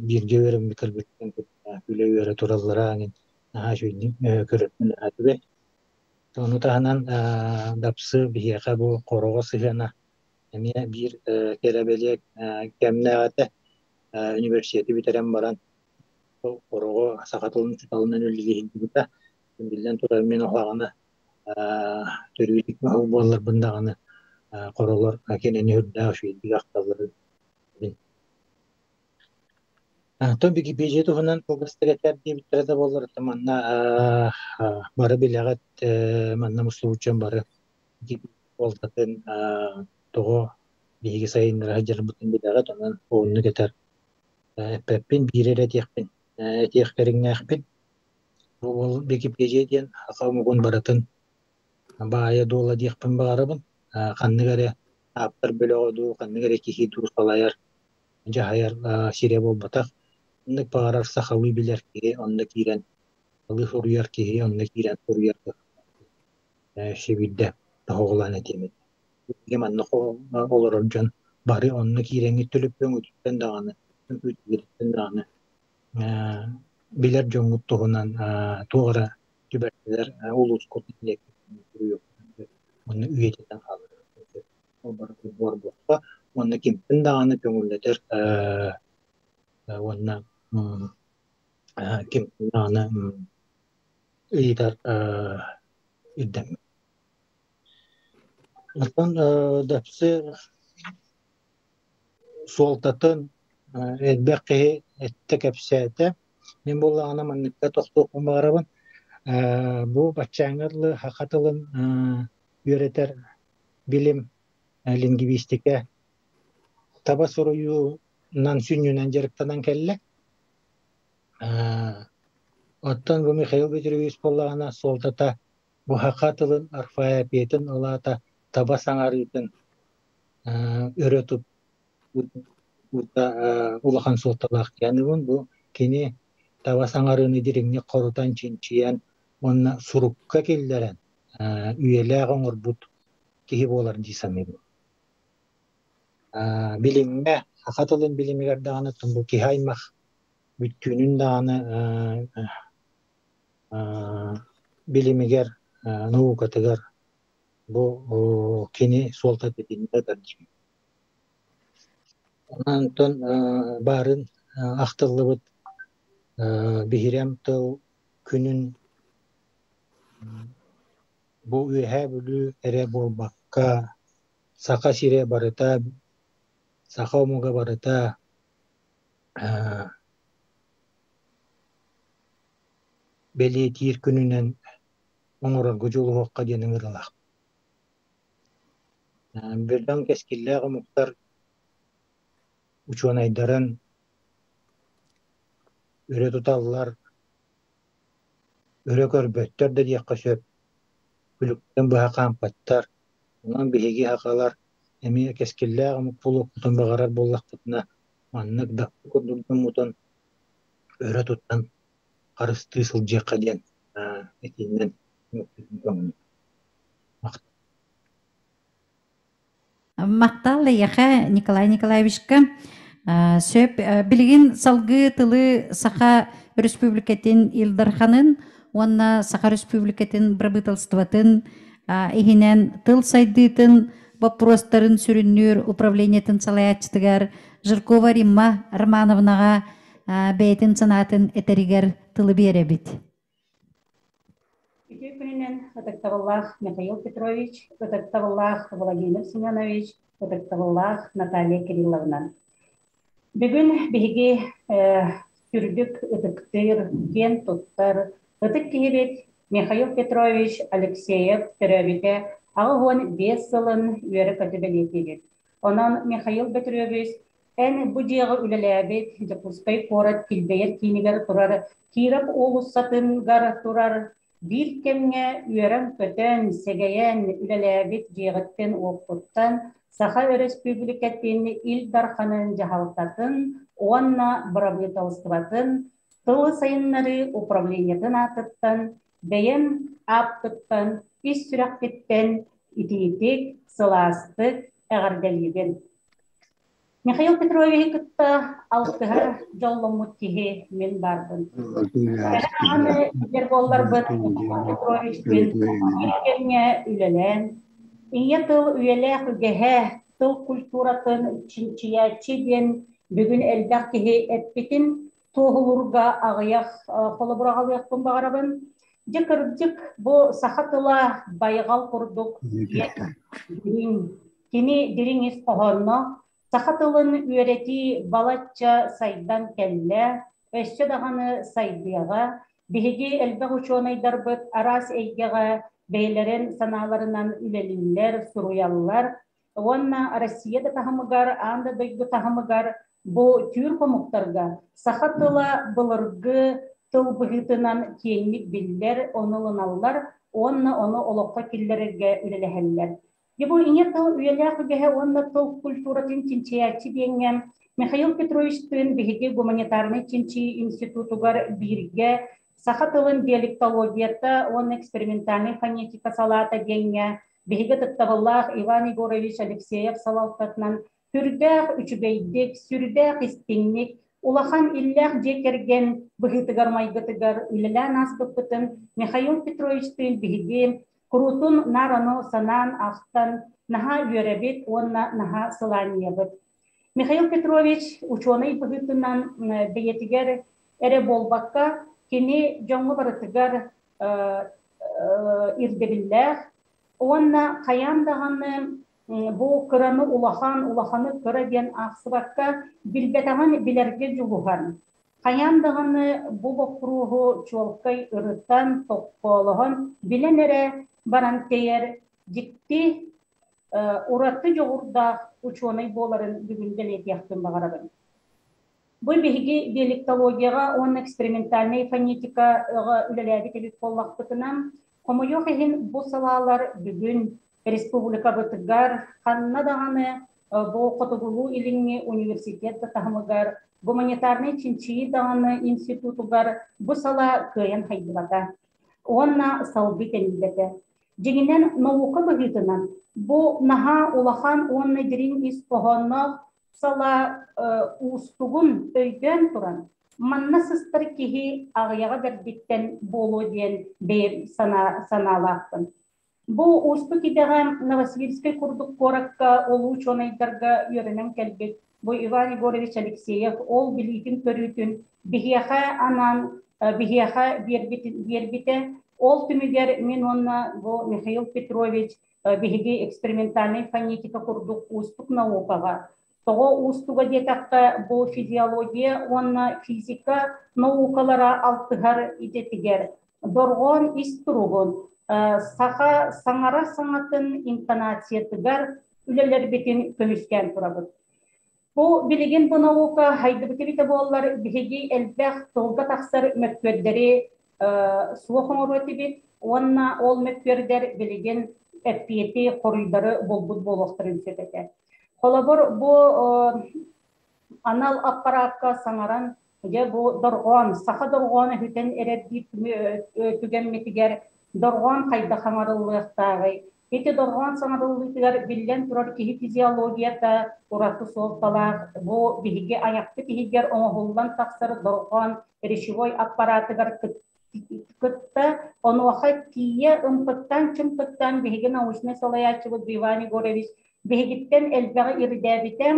бииргэ үөрэммит кыргыттарын кытта күлэ-үөрэ тураллара эҥин наһаа үчүгэйдик көрөрбүн наһаа үчүгэй. Ону таһынан Дапсы биһиэхэ бу хороҕо сыһыана эмиэ биир кэрэ бэлиэ кэмнээх этэ. Университеты бүтэрэн баран хороҕо саха тылын учууталынан үлэлии сылдьыбыта. Биллэн турар, мин уһаҕана төрүүлүк маһыл буолларбын даҕаны хоролор кинини үрдээх үчүгэйдик ахталларын Оттон Википедия туһунан кылгастык этэр диэбиттэрэ да буоллар, манна бары билэҕит, манна мустубут дьон бары буолтатын тоҕо биһиги сайыннара сылдьарбытын билэҕит, онон уһуннук этэр эппэппин, биири эрэ этиэхпин, этиэх кэриҥнээхпин. Бу уол Википедия диэн саха омугун барытын баайа-дуола диэхпин баҕарабын. Ханнык эрэ ааптар бөлөҕө дуу, ханнык эрэ киһи дуу салайар, дьаһайар сирэ буолбатах. Оннук баҕарар сахалыы билэр киһи онно киирэн, сахалыы суруйар киһи онно киирэн суруйар өссө биирдэ тоһоҕолоон этиэм этэ. Биһиги манна олорор дьон бары онно киирэҥҥит төлөпүөҥҥүтүттэн даҕаны, көмпүүтэргититтэн даҕаны билэр дьоҥҥут туһунан туох эрэ түбэлтэлэр улуускут нэһилиэккит уонна үйэтитэн хаалар ол барыта буор буолла уонна кимтэн даҕаны көҥүллэтэр уонна кимтэн даҕаны ыйытар ирдэммэт. Оттон Дапсы суолтатын элбэх киһи эттэ кэпсээтэ. Мин буоллаҕына манныкка тохтуохпун баҕарабын. Бу баччааҥҥа дылы саха тылын үөрэтэр билим лингвистика таба суруйуунан сүнньүнэн дьарыктанан кэллэ. Оттон бу Михаил Петрович буоллаҕына суолтата бу саха тылын орфоэпиятын ол аата таба саҥарыытын өрө туппута улахан суолталаах диэн бу кини таба саҥарыыны дириҥник хорутан чинчийэн уонна сурукка киллэрэн үйэлээх оҥорбут киһи буолар дии саныыбын. Билимҥэ, саха тылын билимигэр даҕаны бу киһи аймах бүттүүнүн даҕаны билимигэр, наукатыгар Бу кини суолтата итиннэ тардьыыр. Онтон баарын ахтыллыбыт биһирэм тыл күнүн бу Үөһээ Бүлүү эрэ буолбакка, Саха сирэ барыта, саха омуга барыта бэлиэтиир күнүнэн оҥорорго дьулуһуохха диэн ыҥырыылаах. Бөдөҥ кэскиллээх омуктар учуонайдарын өрө туталлар, өрө көрбөттөр да диэххэ сөп, күлүктэн быһа хаампаттар. Онон биһиги сахалар эмиэ кэскиллээх омук буолуохпутун баҕарар буоллахпытына, маннык дапсы курдук дьоммутун өрө туттан харыстыы сылдьыахха диэн итинэн көҥүл. Махтал эйиэхэ, Николай Николаевичка. Сөп. Билигин салгыы тылы Саха Өрөспүүбүлүкэтин Ил Дарханын уонна Саха Өрөспүүбүлүкэтин Бырабыыталыстыбатын иһинэн тыл сайдыытын боппуруостарын сүрүннүүр управлениетын салайааччытыгар Жиркова Римма Романовнаҕа бэйэтин санаатын этэригэр тылы биэрэбит. Үтүө күнүнэн ытыктабыллаах Михаил Петрович, ытыктабыллаах Владимир Семенович, ытыктабыллаах Наталья Кирилловна. Бүгүн биһиги сүрдүк ытыктыыр, киэн туттар ытык киһибит Михаил Петрович Алексеев төрөөбүтэ 85 сылын үөрэ-көтө бэлиэтиибит. Онон Михаил Петрович Эн бу дьиэҕэ үлэлээбит Дьокуускай куорат килбэйэр киинигэр турар Киров уулуссатыгар турар биир кэмҥэ үөрэн-көтөн, сэгэйэн үлэлээбит дьиэҕиттэн-уоккуттан Саха Өрөспүүбүлүкэтин Ил Дарханын дьаһалтатын уонна бырабыыталыстыбатын тылы сайыннарыы управлениетын аатыттан бэйэм ааппыттан ис сүрэхпиттэн итиитик, сылаастык эҕэрдэлиибин. Михаил Петровиһы кытта алтыһар дьолломмут киһи мин баарбын. Аны билэр буолларбыт Михаил Петровичпын биир кэмҥэ үлэлээн, ийэ тыл үйэлээх үгэһэ, тыл культуратын чинчийээччи диэн бүгүн элбэх киһи эппитин туоһулуурга аҕыйах холобур аҕалыахпын баҕарабын. Дьэ кырдьык, бу саха тыла байҕал курдук дириҥ, кини дириҥ ис хоһоонноох саха тылын үөрэтии балачча сайдан кэллэ, өссө даҕаны сайдыаҕа. Биһиги элбэх учуонайдарбыт араас эйгэҕэ бэйэлэрин санааларынан үлэлииллэр, суруйаллар. Уонна Россия да таһымыгар, аан да дойду таһымыгар бу түүр хомуктарга саха тыла былыргы тыл быһыытынан киэҥник биллэр, ону ылыналлар уонна ону олоххо киллэрэргэ үлэлэһэллэр. Дьэ бу ийэ тыл үйэлээх үгэһэ уонна тыл культуратын чинчийээччи диэҥҥэ Михаил Петровичтыын биһиги гуманитарнай чинчийии институтугар бииргэ саха тылын диалектологията уонна экспериментальнай фонетика салаата диэҥҥэ биһиги ытыктабыллаах Иван Егорович Алексеев салалтатынан сүрдээх үчүгэйдик, сүрдээх истиҥник, улахан иллээх дьиэ кэргэн быһыытыгар-майгытыгар үлэлээн ааспыппытын Михаил Петровичтыын биһиги куруутун наар ону санаан, ахтан наһаа үөрэбит уонна наһаа сылаанньыйабыт. Михаил Петрович учуонай быһыытынан бэйэтигэр эрэ буолбакка, кини дьоҥҥо барытыгар ирдэбиллээх уонна хайаан даҕаны бу кыраны улахан, улаханы кыра диэн аахсыбакка, билбэтэҕин билэргэ дьулуһан, хайаан даҕаны бу боппуруоһу чуолкай ырытан, токкоолоһон, билэн эрэ баран тэйэр дьикти ураты дьоҕурдаах учуонай буоларын бүгүн бэлиэтиэхпин баҕарабын. Бу биһиги диалектологияҕа уонна экспериментальнай фонетикаҕа үлэлээбит эбит буоллахпытына, хомойуох иһин бу салаалар бүгүн республикабытыгар ханна даҕаны бу Хотугулуу-Илиҥҥи университет да таһымыгар, гуманитарнай чинчийии даҕаны институтугар бу салаа кыайан хайдыбата уонна салгыы тэнийбэтэ. Дьиҥинэн, наука быһыытынан бу наһаа улахан уонна дириҥ ис хоһоонноох салаа уустугун өйдөөн туран, манна сыстар киһи аҕыйаҕа бэрдиттэн буолуо диэн бэйэм санаалаахпын. Бу уустук идэҕэ Новосибирскай курдук куоракка улуу учуонайдарга үөрэнэн кэлбит бу Иван Егорович Алексеев ол билиитин-көрүүтүн биһиэхэ анаан биһиэхэ биэрбитэ. Ол түмүгэр мин уонна бу Михаил Петрович биһиги экспериментальнай фонетика курдук уустук наукаҕа тоҕо уустуга диэтэххэ бу физиология уонна физика наукалара алтыһар идэтигэр дорҕоон ис туругун саха саҥарар саҥатын интонациятыгар үлэлэрбитин көмүскээн турабыт. Бу билигин бу наука хайдыбыт эбитэ буоллар, биһиги элбэх тылга тахсар мөккүөрдэри суох оҥоруо этибит уонна ол мөккүөрдэр билигин эппиэти, хоруйдары булбут буолуохтарын сөп этэ. Холобур, бу анал аппараакка саҥаран, дьэ бу дорҕоон, саха дорҕооно бүтэн эрэр диир түгэммитигэр дорҕоон хайдах хаҥарыллыахтааҕый? Ити дорҕоон саҥарыллыытыгар биллэн турар киһи физиологията ураты суолталаах. Бу биһиги айахпыт иһигэр оҥоһуллан тахсар дорҕоон речевой аппаратыгар кытта онуоха тиийэ ымпыктаан-чымпыктаан биһиги научнай салайааччыбыт Иван Егорович биһигиттэн элбэҕи ирдээбитэ,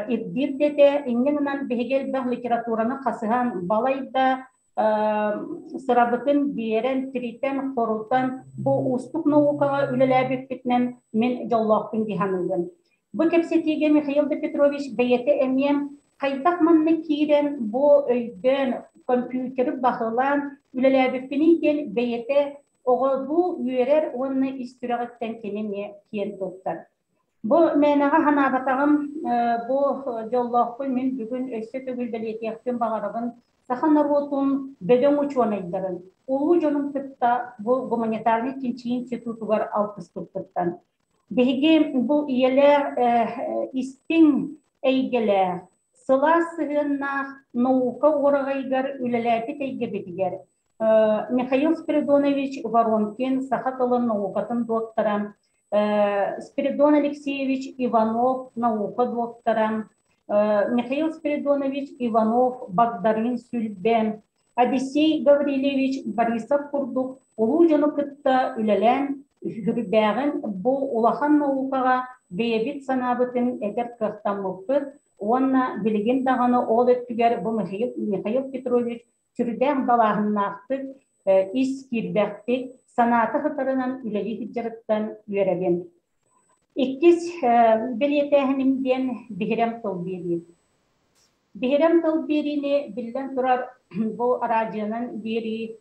ирдиир дэтэ. Инньэ гынан биһиги элбэх литератураны хасыһан балайда сырабытын биэрэн, тиритэн, хорутан бу уустук наукаҕа үлэлээбиппитинэн мин дьоллоохпун дии саныыбын. Бу кэпсэтиигэ Михаил да Петрович бэйэтэ эмиэ хайдах манна киирэн бу өйдөөн компьютеры баһылаан үлэлээбиппиний диэн бэйэтэ оҕолуу үөрэр уонна ис сүрэҕиттэн кини эмиэ киэн туттар. Бу мээнэҕэ санаабатаҕым, бу дьоллоохпун мин бүгүн өссө төгүл бэлиэтиэхпин баҕарабын. Саха норуотун бөдөҥ учуонайдарын, улуу дьонун кытта бу гуманитарнай чинчийии институтугар алтыспыппыттан. Биһиги бу ийэлээх истиҥ эйгэлээх, сылаас сыһыаннаах наука уораҕайыгар үлэлээбит эйгэбитигэр Михаил Спиридонович Воронкин саха тылын наукатын доктора, Спиридон Алексеевич Иванов наука доктора, Михаил Спиридонович Иванов Багдарыын Сүлбэ, Одиссей Гаврильевич Борисов курдук улуу дьону кытта үлэлээн үрдээҕин бу улахан наукаҕа бэйэбит санаабытын этэр кыахтаммыппыт уонна билигин даҕаны ол өттүгэр бу Михаил Петрович сүрдээх далааһыннаахтык, ис киирбэхтик, санаата сытарынан үлэлии сылдьарыттан үөрэбин. Иккис бэлиэтээһиним диэн биһирэм тыл биэрии. Биһирэм тыл биэриини биллэн турар бу араадьыйанан биэрии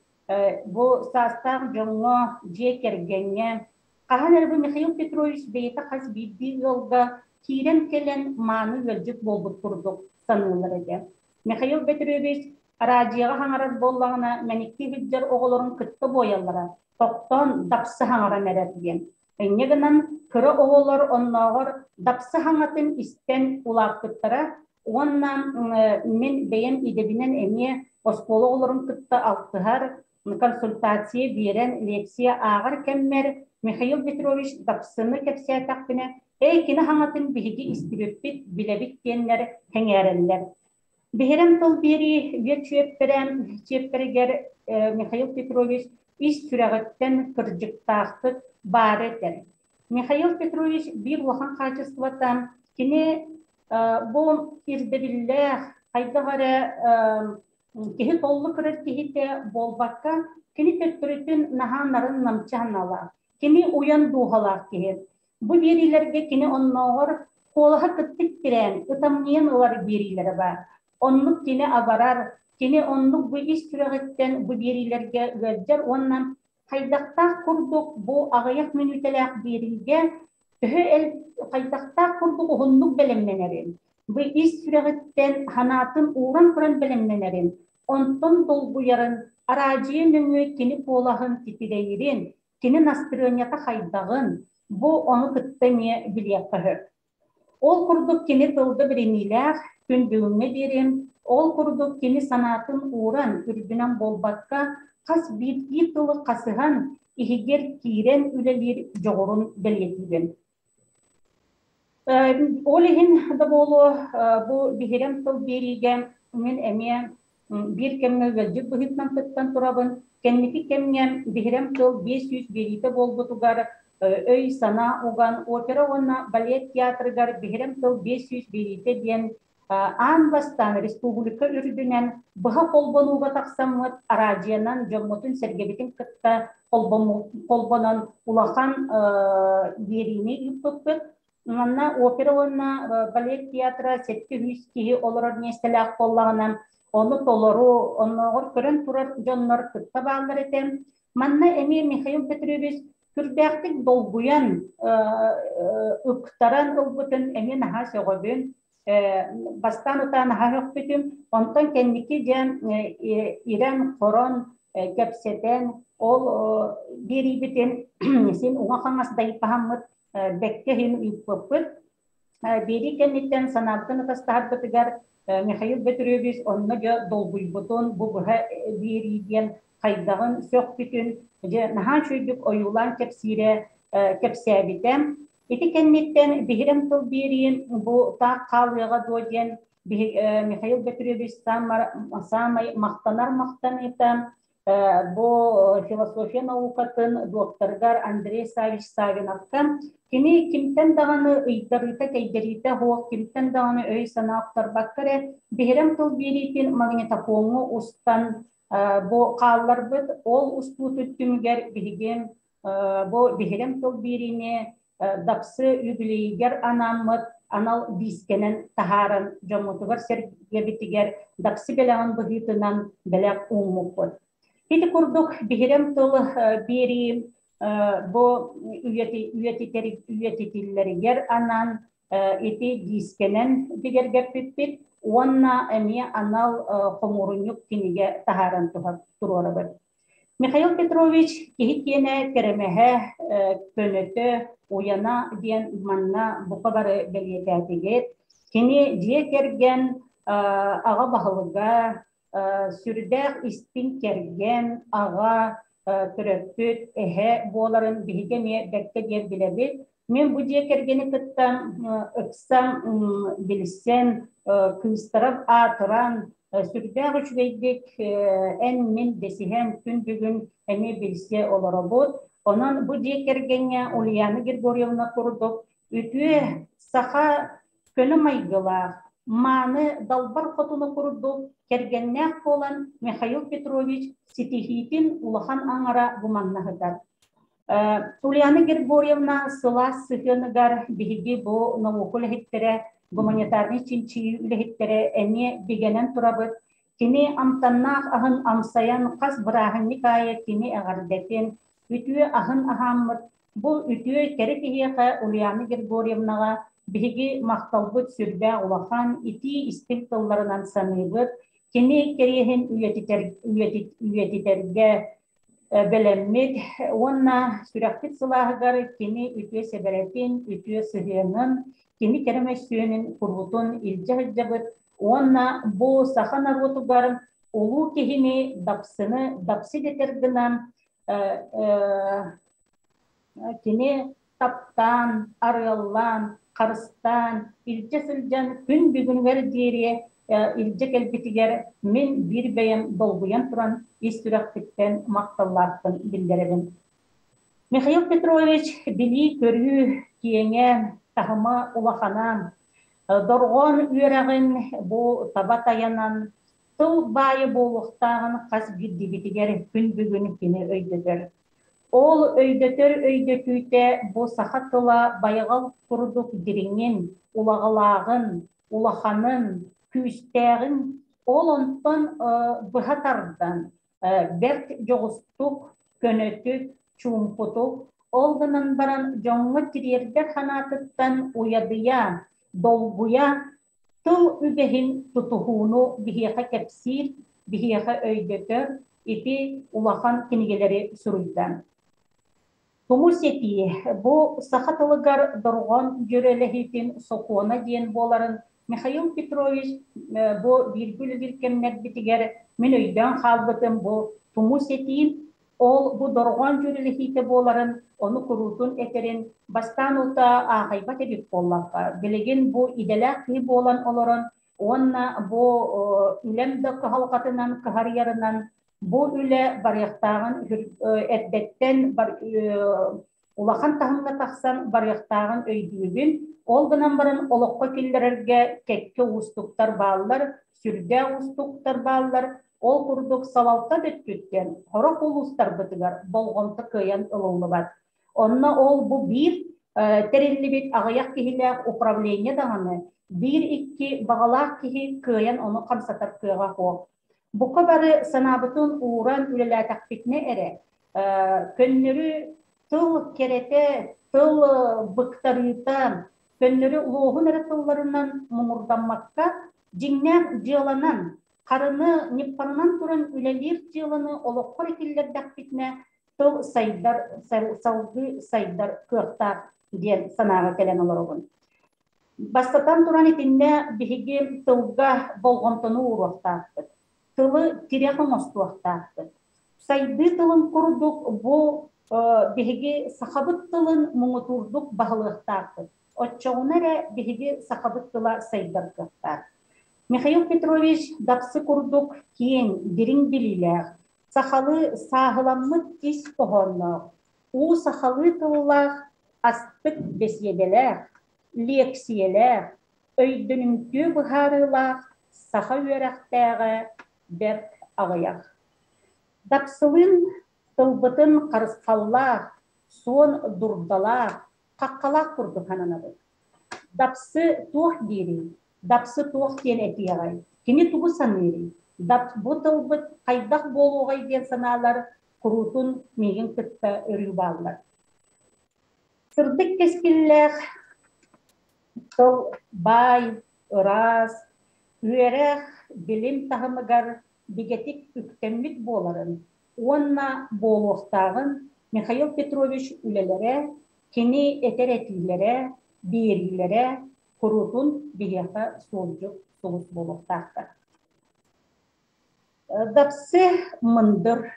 бу саастаах дьоҥҥо, дьиэ кэргэҥҥэ хаһан эрэ бу Михаил Петрович бэйэтэ хас биирдии ыалга киирэн кэлэн мааны ыалдьыт буолбут курдук саныыллар этэ. Михаил Петрович араадьыйаҕа хаҥарар буоллаҕына, мэниктии сылдьар оҕолорун кытта буойаллара, тохтоон дапсы хаҥаран эрэр диэн. Инньэ гынан кыра оҕолор оннооҕор дапсы хаҥатын истэн улааппыттара уонна мин бэйэм идэбинэн эмиэ оскуола оҕолорун кытта алтыһар, консультация биэрэн лекция ааҕар кэммэр Михаил Петрович Дапсыны кэпсээтэхпинэ, «Эй, кини хаҥатын биһиги истибиппит, билэбит» диэннэр сэҥээрэллэр. Биһирэм тыл биэрии үйэ чиэппэрэ чиэппэригэр Михаил Петрович ис сүрэҕиттэн кырдьыктаахтык баары этэр. Михаил Петрович биир улахан хаачыстыбата кини бу ирдэбиллээх, хайдах эрэ киһи толлу көрөр киһитэ буолбакка, кини төттөрүтүн наһаа нарын намчы санаалаах, кини уйан дууһалаах киһи. Бу биэриилэргэ кини оннооҕор куолаһа кыттык тирээн, ытамньыйан ылар биэриилэрэ баар. Оннук кини абарар, кини оннук бу ис сүрэҕиттэн бу биэриилэргэ ыалдьар уонна хайдахтаах курдук бу аҕыйах мүнүүтэлээх биэриигэ төһө хайдахтаах курдук уһуннук бэлэмнэнэрин, бу ис сүрэҕиттэн санаатын ууран туран бэлэмнэнэрин, онтон долгуйарын, араадьыйа нөҥүө кини куолаһын титирэйирин, кини настырыанньата хайдаҕын, бу ону кытта эмиэ билиэххэ сөп. Ол курдук кини тылга бэриниилээх, күн бүгүҥҥэ диэри, ол курдук кини санаатын ууран, үрдүнэн буолбакка, хас биирдии тылы хасыһан, иһигэр киирэн үлэлиир дьоҕурун бэлиэтиибин. Ол иһин да буолуо, бу биһирэм тыл биэриигэ мин эмиэ биир кэмҥэ ыалдьыт быһыытынан кыттан турабын. Кэнники кэмҥэ биһирэм тыл 500 биэриитэ буолбутугар өй-санаа уган опера уонна балет театрыгар биһирэм тыл 500 биэриитэ диэн аан бастаан республика үрдүнэн быһа холбонууга тахсаммыт араадьыйанан дьоммутун-сэргэбитин кытта холбонон улахан биэриини ыыппыппыт. Манна опера уонна балет театра 700 киһи олорор миэстэлээх буоллаҕына, ону толору, оннооҕор көрөн турар дьоннор кытта бааллар этэ. Манна эмиэ Михаил Петрович Сүрдээхтик долгуйан, ыктаран ылбытын эмиэ наһаа сөҕөбүн. Бастаан утаа наһаа сөхпүтүм. Онтон кэнники дьэ ирэн-хорон, кэпсэтэн, ол биэриибитин син уҥа-хаҥас дайбаһаммыт бэккэ иһин ыыппыппыт. Биэрии кэнниттэн санаабытын атастаһарбытыгар Михаил Бөтүрүөбүс онно дьэ долгуйбутун, бу быһа биэрии диэн хайдаҕын сөхпүтүн, дьэ наһаа үчүгэйдик ойуулаан кэпсиирэ кэпсээбитэ. Ити кэнниттэн биһирэм тыл биэриин бу таах хаалыаҕа дуо диэн Михаил Бөтүрүөбүс саамай махтанар махтаныыта бу философия наукатын докторыгар Андрей Савич Савиновка кини кимтэн даҕаны ыйдарыыта-кэйдэриитэ суох, кимтэн даҕаны өй-санаа охторбакка эрэ биһирэм тыл биэриитин магнитофоҥҥа устан бу хаалларбыт. Ол устуутун түмүгэр биһиги бу биһирэм тыл биэриини Дапсы юбилейигэр анаммыт анал диискэнэн таһааран дьоммутугар-сэргэбитигэр Дапсы бэлэҕин быһыытынан бэлэх ууммуппут. Ити курдук биһирэм тыл биэрии бу үйэтитиллэригэр анаан ити диискэнэн бигэргэппиппит уонна эмиэ анал хомуурунньук кинигэ таһааран туруорабыт. Михаил Петрович киһи киэнэ кэрэмэһэ, көнөтө, уйана диэн манна бука бары бэлиэтээтигит. Кини дьиэ кэргэн аҕа баһылыга, сүрдээх истиҥ кэргэн, аҕа, төрөппүт, эһэ буоларын биһиги эмиэ бэркэ диэн билэбит. Мин бу дьиэ кэргэни кытта ыкса билсэн, кыыстарап аатыран, сүрдээх үчүгэйдик эн-мин дэсиһэн күн бүгүн эмиэ билсэ олоробут. Онон бу дьиэ кэргэҥҥэ Ульяна Григорьевна курдук үтүө саха көнө майгылаах, мааны далбар хотуну курдук кэргэннээх буолан Михаил Петрович ситиһиитин улахан аҥара бу манна сытар. Ульяна Григорьевна сылаас сыһыаныгар биһиги бу наука үлэһиттэрэ, гуманитарнай чинчийии үлэһиттэрэ эмиэ бигэнэн турабыт. Кини амтаннаах аһын амсайан хас бырааһынньык аайы кини эҕэрдэтин, үтүө аһын аһааммыт. Бу үтүө кэрэ киһиэхэ Ульяна Григорьевнаҕа биһиги махталбыт сүрдээх улахан, итии-истиҥ тылларынан саныыбыт. Кини кэриэһин үйэтитэргэ бэлэммит уонна сүрэхпит сылааһыгар кини үтүө сэбэрэтин, үтүө сыһыанын, кини кэрэ мөссүөнүн куруутун илдьэ сылдьабыт уонна бу саха норуотугар улуу киһини дапсыны дапсы дэтэр гына кини таптаан, арыаллаан, харыстаан, илдьэ сылдьан күн бүгүнүгэр диэри илдьэ кэлбитигэр мин биир бэйэм долгуйан туран ис сүрэхпиттэн махталлаахпын биллэрэбин. Михаил Петрович билии-көрүү киэҥэ, таһыма улахана, дорҕоон үөрэҕин бу таба тайанан, тыл баайа буолуохтааҕын хас биирдиибитигэр күн бүгүн кини өйдөтөр. Ол өйдөтөр өйдөтүүтэ бу саха тыла байҕал курдук дириҥин, улаҕалааҕын, улаханын, күүстээҕин ол онтон быһа тардан, бэрт дьоҕустук, көнөтүк, чуумпутук, ол гынан баран дьоҥҥо тириэрдэр санаатыттан уйадыйа, долгуйа Тыл үгэһин тутуһууну биһиэхэ кэпсиир, биһиэхэ өйдөтөр ити улахан кинигэлэри суруйда. Тумус этии бу саха тылыгар дорҕоон дьүөрэлэһиитин сокуона диэн буоларын Михаил Петрович бу бииргэ үлэлиир кэмнэрбитигэр мин өйдөөн хаалбытым бу тумус этии Ол бу дорҕоон дьүөрэлэһиитэ буоларын, ону куруутун этэрин бастаан утаа аахайбат эбит буоллахха, билигин бу идэлээх киһи буолан олорон уонна бу үлэм да кыһалҕатынан кыһарыйарынан бу үлэ барыахтааҕын эрдэттэн улахан таһымҥа тахсан барыахтааҕын өйдүүбүн. Ол гынан баран олоххо киллэрэргэ кэккэ уустуктар бааллар, сүрдээх уустуктар бааллар. Ол курдук салалта өттүттэн сорох улуустарбытыгар болҕомто кыайан ылыллыбат. Онно ол бу биир тэриллибит аҕыйах киһилээх управление даҕаны биир-икки баҕалаах киһи кыайан ону хамсатар кыаҕа суох. Бука бары санаабытын ууран үлэлээтэхпитинэ эрэ көннөрү. Тыл кэрэтэ, тыл быктарыыта көннөрү луоһун эрэ тылларынан муҥурдаммакка, дьиҥнээх дьыаланан, харыны ньыппарынан туран үлэлиир дьыаланы олоххо киллэрдэхпитинэ, тыл сайдар, салгыы сайдар кыахтаах диэн санааҕа кэлэн олоробун. Бастатан туран итиннэ биһиги тылга болҕомтону ууруохтаахпыт, тылы тирэх оҥостуохтаахпыт. Сайдыы тылын курдук бу биһиги сахабыт тылын муҥутуурдук баһылыахтаахпыт. Оччоҕуна эрэ биһиги сахабыт тыла сайдар кыахтаах. Михаил Петрович Дапсы курдук киэҥ, дириҥ билиилээх, сахалыы сааһыламмыт ис хоһоонноох, уу сахалыы тыллаах, астык бэсиэдэлээх, лиэксийэлээх, өйдөнүмтүө быһаарыылаах саха үөрэхтээҕэ бэрт аҕыйах. Дапсылыын тылбытын харысхаллаах, суон дурдалаах, хаххалаах курдук сананабыт. Дапсы туох диирий? Дапсы туох диэн этиэҕэй? Кини тугу саныырый? Дап бу тылбыт хайдах буолуоҕай диэн санаалар куруутун миигин кытта өрүү бааллар. Сырдык кэскиллээх тыл баай, ыраас, үөрэх, билим таһымыгар бигэтик үктэммит буоларын уонна буолуохтааҕын Михаил Петрович үлэлэрэ, кини этэр этиилэрэ, биэриилэрэ куруутун биһиэхэ суолдьут сулус буолуохтаахтар. Дапсы мындыр.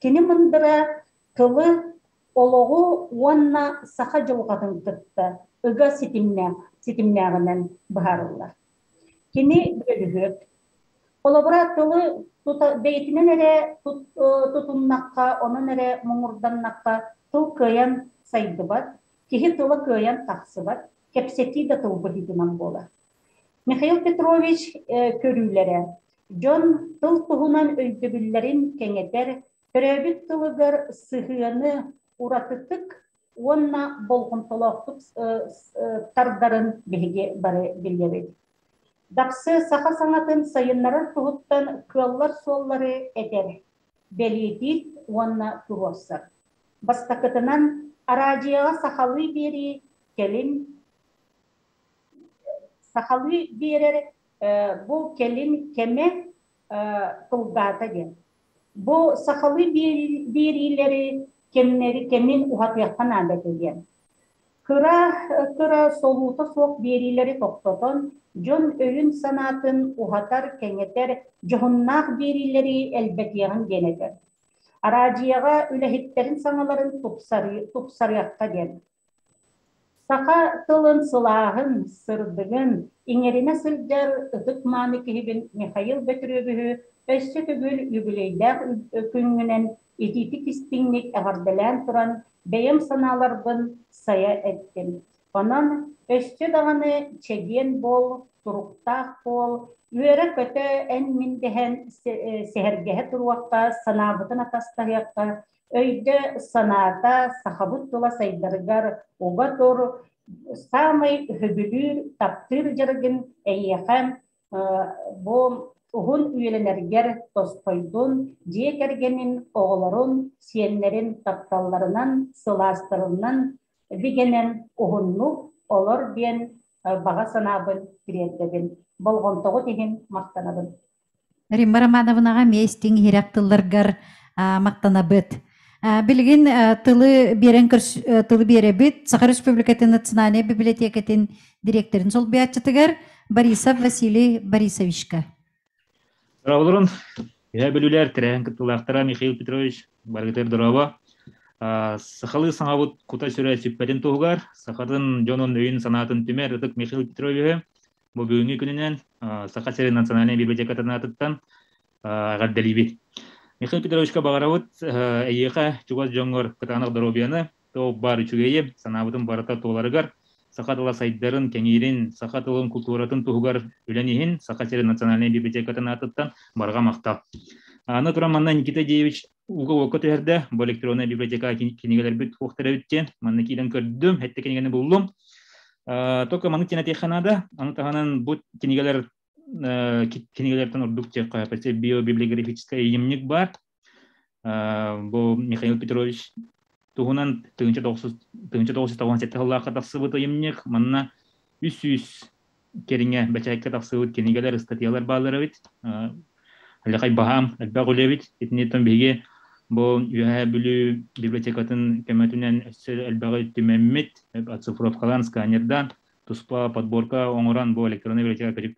Кини мындыра тылы, олоҕу уонна саха дьылҕатын кытта ыга ситимнээҕинэн быһаарыллар. Кини бөлүһүөк. Холобура, тылы бэйэтинэн эрэ тутуннахха, онон эрэ муҥурданнахха тыл кыайан сайдыбат, киһи тыла кыайан тахсыбат, кэпсэтии да тыл быһыытынан буолар. Михаил Петрович көрүүлэрэ дьон тыл туһунан өйдөбүллэрин кэҥэтэр, төрөөбүт тылыгар сыһыаны уратытык уонна болҕомтолоохтук тардарын биһиги бары билэбит. Дапсы саха саҥатын сайыннарар туһуттан кыаллар суоллары этэр, бэлиэтиир уонна туруорсар. Бастакытынан, араадьыйаҕа сахалыы биэрии кэлин сахалыы биэрэр бу кэлин кэмэ кылгаата диэн. Бу сахалыы биэриилэри кэмнэри кэмин уһатыахха наада этэ диэн. Кыра-кыра солуута суох биэриилэри тохтотон, дьон өйүн-санаатын уһатар, кэҥэтэр дьоһуннаах биэриилэри элбэтиэҕин диэн этэр. Араадьыйаҕа үлэһиттэрин саҥаларын тупсарыахха диэн. Саха тылын сылааһын, сырдыгын иҥэринэ сылдьар ытык-мааны киһибин Михаил Бөтүрүөбүһү өссө төгүл үбүлүөйдээх күҥҥүнэн итиитик-истиҥник эҕэрдэлээн туран бэйэм санааларбын сайа эттим. Онон өссө даҕаны чэгиэн буол, туруктаах буол, үөрэ-көтө эн-мин дэһэн сэһэргэһэ туруохха, санаабытын атастаһыахха, өйдө-санаата сахабыт тыла сайдарыгар уга тур, саамай сөбүлүүр, таптыыр дьарыгын эйиэхэ бу уһун үйэлэнэргэр тосхойдун, дьиэ кэргэнин, оҕолорун, сиэннэрин тапталларынан, сылаастарынан бигэнэн уһуннук олор диэн баҕа санаабын тириэрдэбин. Болҕомтоҕут иһин махтанабын. Римма Романовнаҕа эмиэ истиҥ иһирэх тылларгар махтанабыт. Билигин тылы биэрэн тылы биэрэбит Саха Республикатын Национальнай библиотекатын дириэктэрин солбуйааччытыгар Борисов Василий Борисовичка. Здраволорун. Үһэ бүлүүлэр тэрээһин кыттыылаахтара Михаил Петрович барыгытыгар дорообо. Сахалыы саҥабыт кута сүрэ сүппэтин туһугар сахатын дьонун өйүн-санаатын түмэр ытык Михаил Петровиһы Бу бүгүҥҥү күнүнэн Саха сирин национальнай библиотекатын аатыттан эҕэрдэлиибит. Михаил Петровичка баҕарабыт эйиэхэ чугас дьоҥҥор кытаанах доруобуйаны, туох баар үчүгэйи, санаабытын барыта туоларыгар, саха тыла сайдарын, кэҥиирин, саха тылын култууратын туһугар үлэн иһин Саха сирин национальнай библиотекатын аатыттан барҕа махтал. Аны туран манна Никита Деевич уга-уокка түһэрдэ, бу электроннай библиотека кинигэлэрбит туохтар эбит диэн манна киирэн көрдүм, эттэ кинигэни буллум. Только маннык диэн этиэххэ наада. Аны таһынан бу кинигэлэр кинигэлэртэн ордук диэххэ биобиблиографическай ыйымньык баар. Бу Михаил Петрович. Туһунан 1997 сыллаахха тахсыбыт ыйымньык. Манна 300 кэриҥэ бэчээккэ тахсыбыт кинигэлэр, ыстатыйалар бааллар эбит. Алякай баһаам, элбэх үлэ эбит. Итиниттэн биһиги бу Үөһээ Бүлүү библиотекатын көмөтүнэн өссө элбэҕи түмэммит, оцифровкалаан, сканердаан, туспа подборка оҥорон бу электронный библиотека көтүк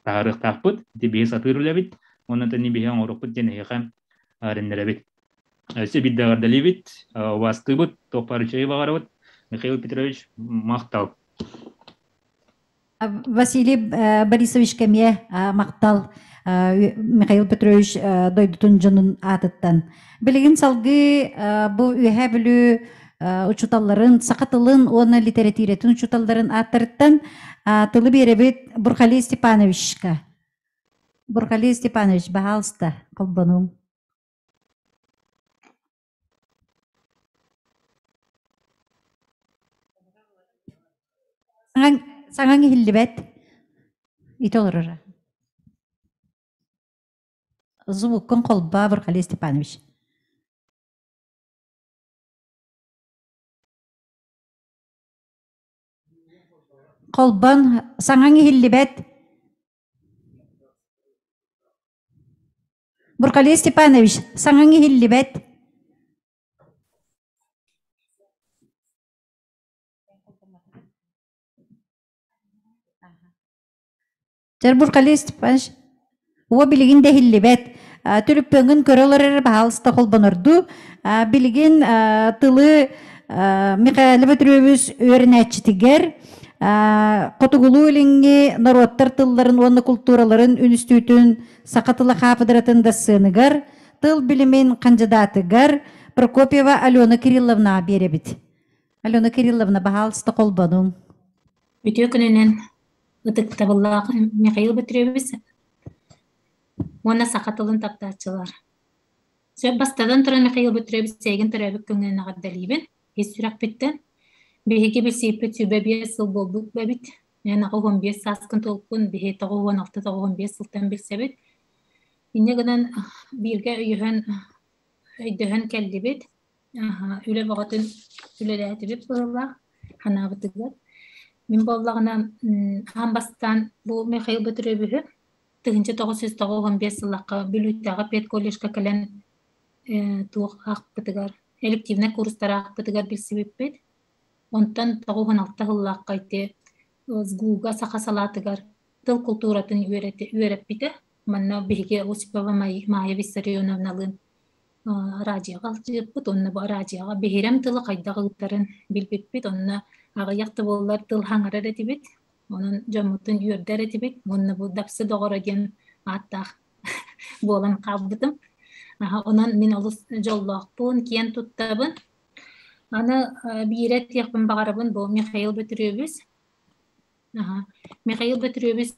таһаарыахтаахпыт. Ити биһи сатыыр үлэбит. Онон тэни биһи оҥоруохпут диэн эһиэхэ эрэннэрэбит. Өссө биирдэ эҕэрдэлиибит, убаастыыбыт, туох баар үчүгэйи баҕарабыт. Михаил Петрович, махтал. Василий Борисович кэмиэ махтал Михаил Петрович дойдутун дьонун аатыттан. Билигин салгыы бу Үөһээ Бүлүү учууталларын, саха тылын уонна литэрэтиирэтин учууталларын ааттарыттан тылы биэрэбит Бурхалей Степановичка. Бурхалей Степанович, баһаалыста, холбонуҥ. Саҥаҥ, саҥаҥ иһиллибэт. Ити олороро. Звуккун холбоо, Бурхалей Степанович. Холбон, саҥаҥ иһиллибэт. Бурхалей Степанович, саҥаҥ иһиллибэт. Чэр Бурхалей Степанович, уо билигин да иһиллибэт. Түлүппүөҥҥүн көрө олорор эрэ баһаалыста холбонордуу. Билигин тылы Михаил Петрович үөрэнээччитигэр Хотугулуу-Илиҥҥи норуоттар тылларын уонна култуураларын үнүстүүтүн саха тыла хаапыдыратын дассыаныгар, тыл билимин хандьыдаатыгар Прокопьева Алена Кирилловнаҕа биэрэбит. Алена Кирилловна, баһаалыста холбонуҥ. Үтүө күнүнэн ытыктабыллаах Михаил Петрович уонна саха тылын таптааччылар. Сөп бастатан туран Михаил Петрович эйигин төрөөбүт күҥҥүнэн эҕэрдэлиибин. Ис сүрэхпиттэн. Биһиги билсииппит сүбэ 5 сыл буолбут эбит. Эн 85 сааскын туолкун, биһи 96-95 сылтан билсэбит. Инньэ гынан бииргэ өйөһөн, өйдөһөн кэллибит. Үлэ бөҕөтүн үлэлээтибит быһыылаах ханаабытыгар. Мин буоллаҕына аан бастаан бу Михаил Петровиһы 1995 сыллаахха Бүлүүтээҕи педколледжка кэлэн туох аахпытыгар, элективнэй курстары аахпытыгар билсибиппит. Онтон 96 сыллаахха ити СГУ-га саха салаатыгар тыл култууратын үөрэппитэ. Манна биһиги Осипова Майя Виссарионовналыын араадьыйаҕа сылдьыбыппыт уонна бу араадьыйаҕа биһирэм тылы хайдах ыытарын билбиппит. Онно аҕыйах да буоллар тыл хаҥарар этибит. Онон дьоммутун үөрдэр этибит. Уонна бу Дапсы доҕоро диэн ааттаах буолан хаалбытым. Онон мин олус дьоллоохпун, киэн туттабын. Аны биирэ этиэхпин баҕарабын бу Михаил Бөтүрүөбүс. Михаил Бөтүрүөбүс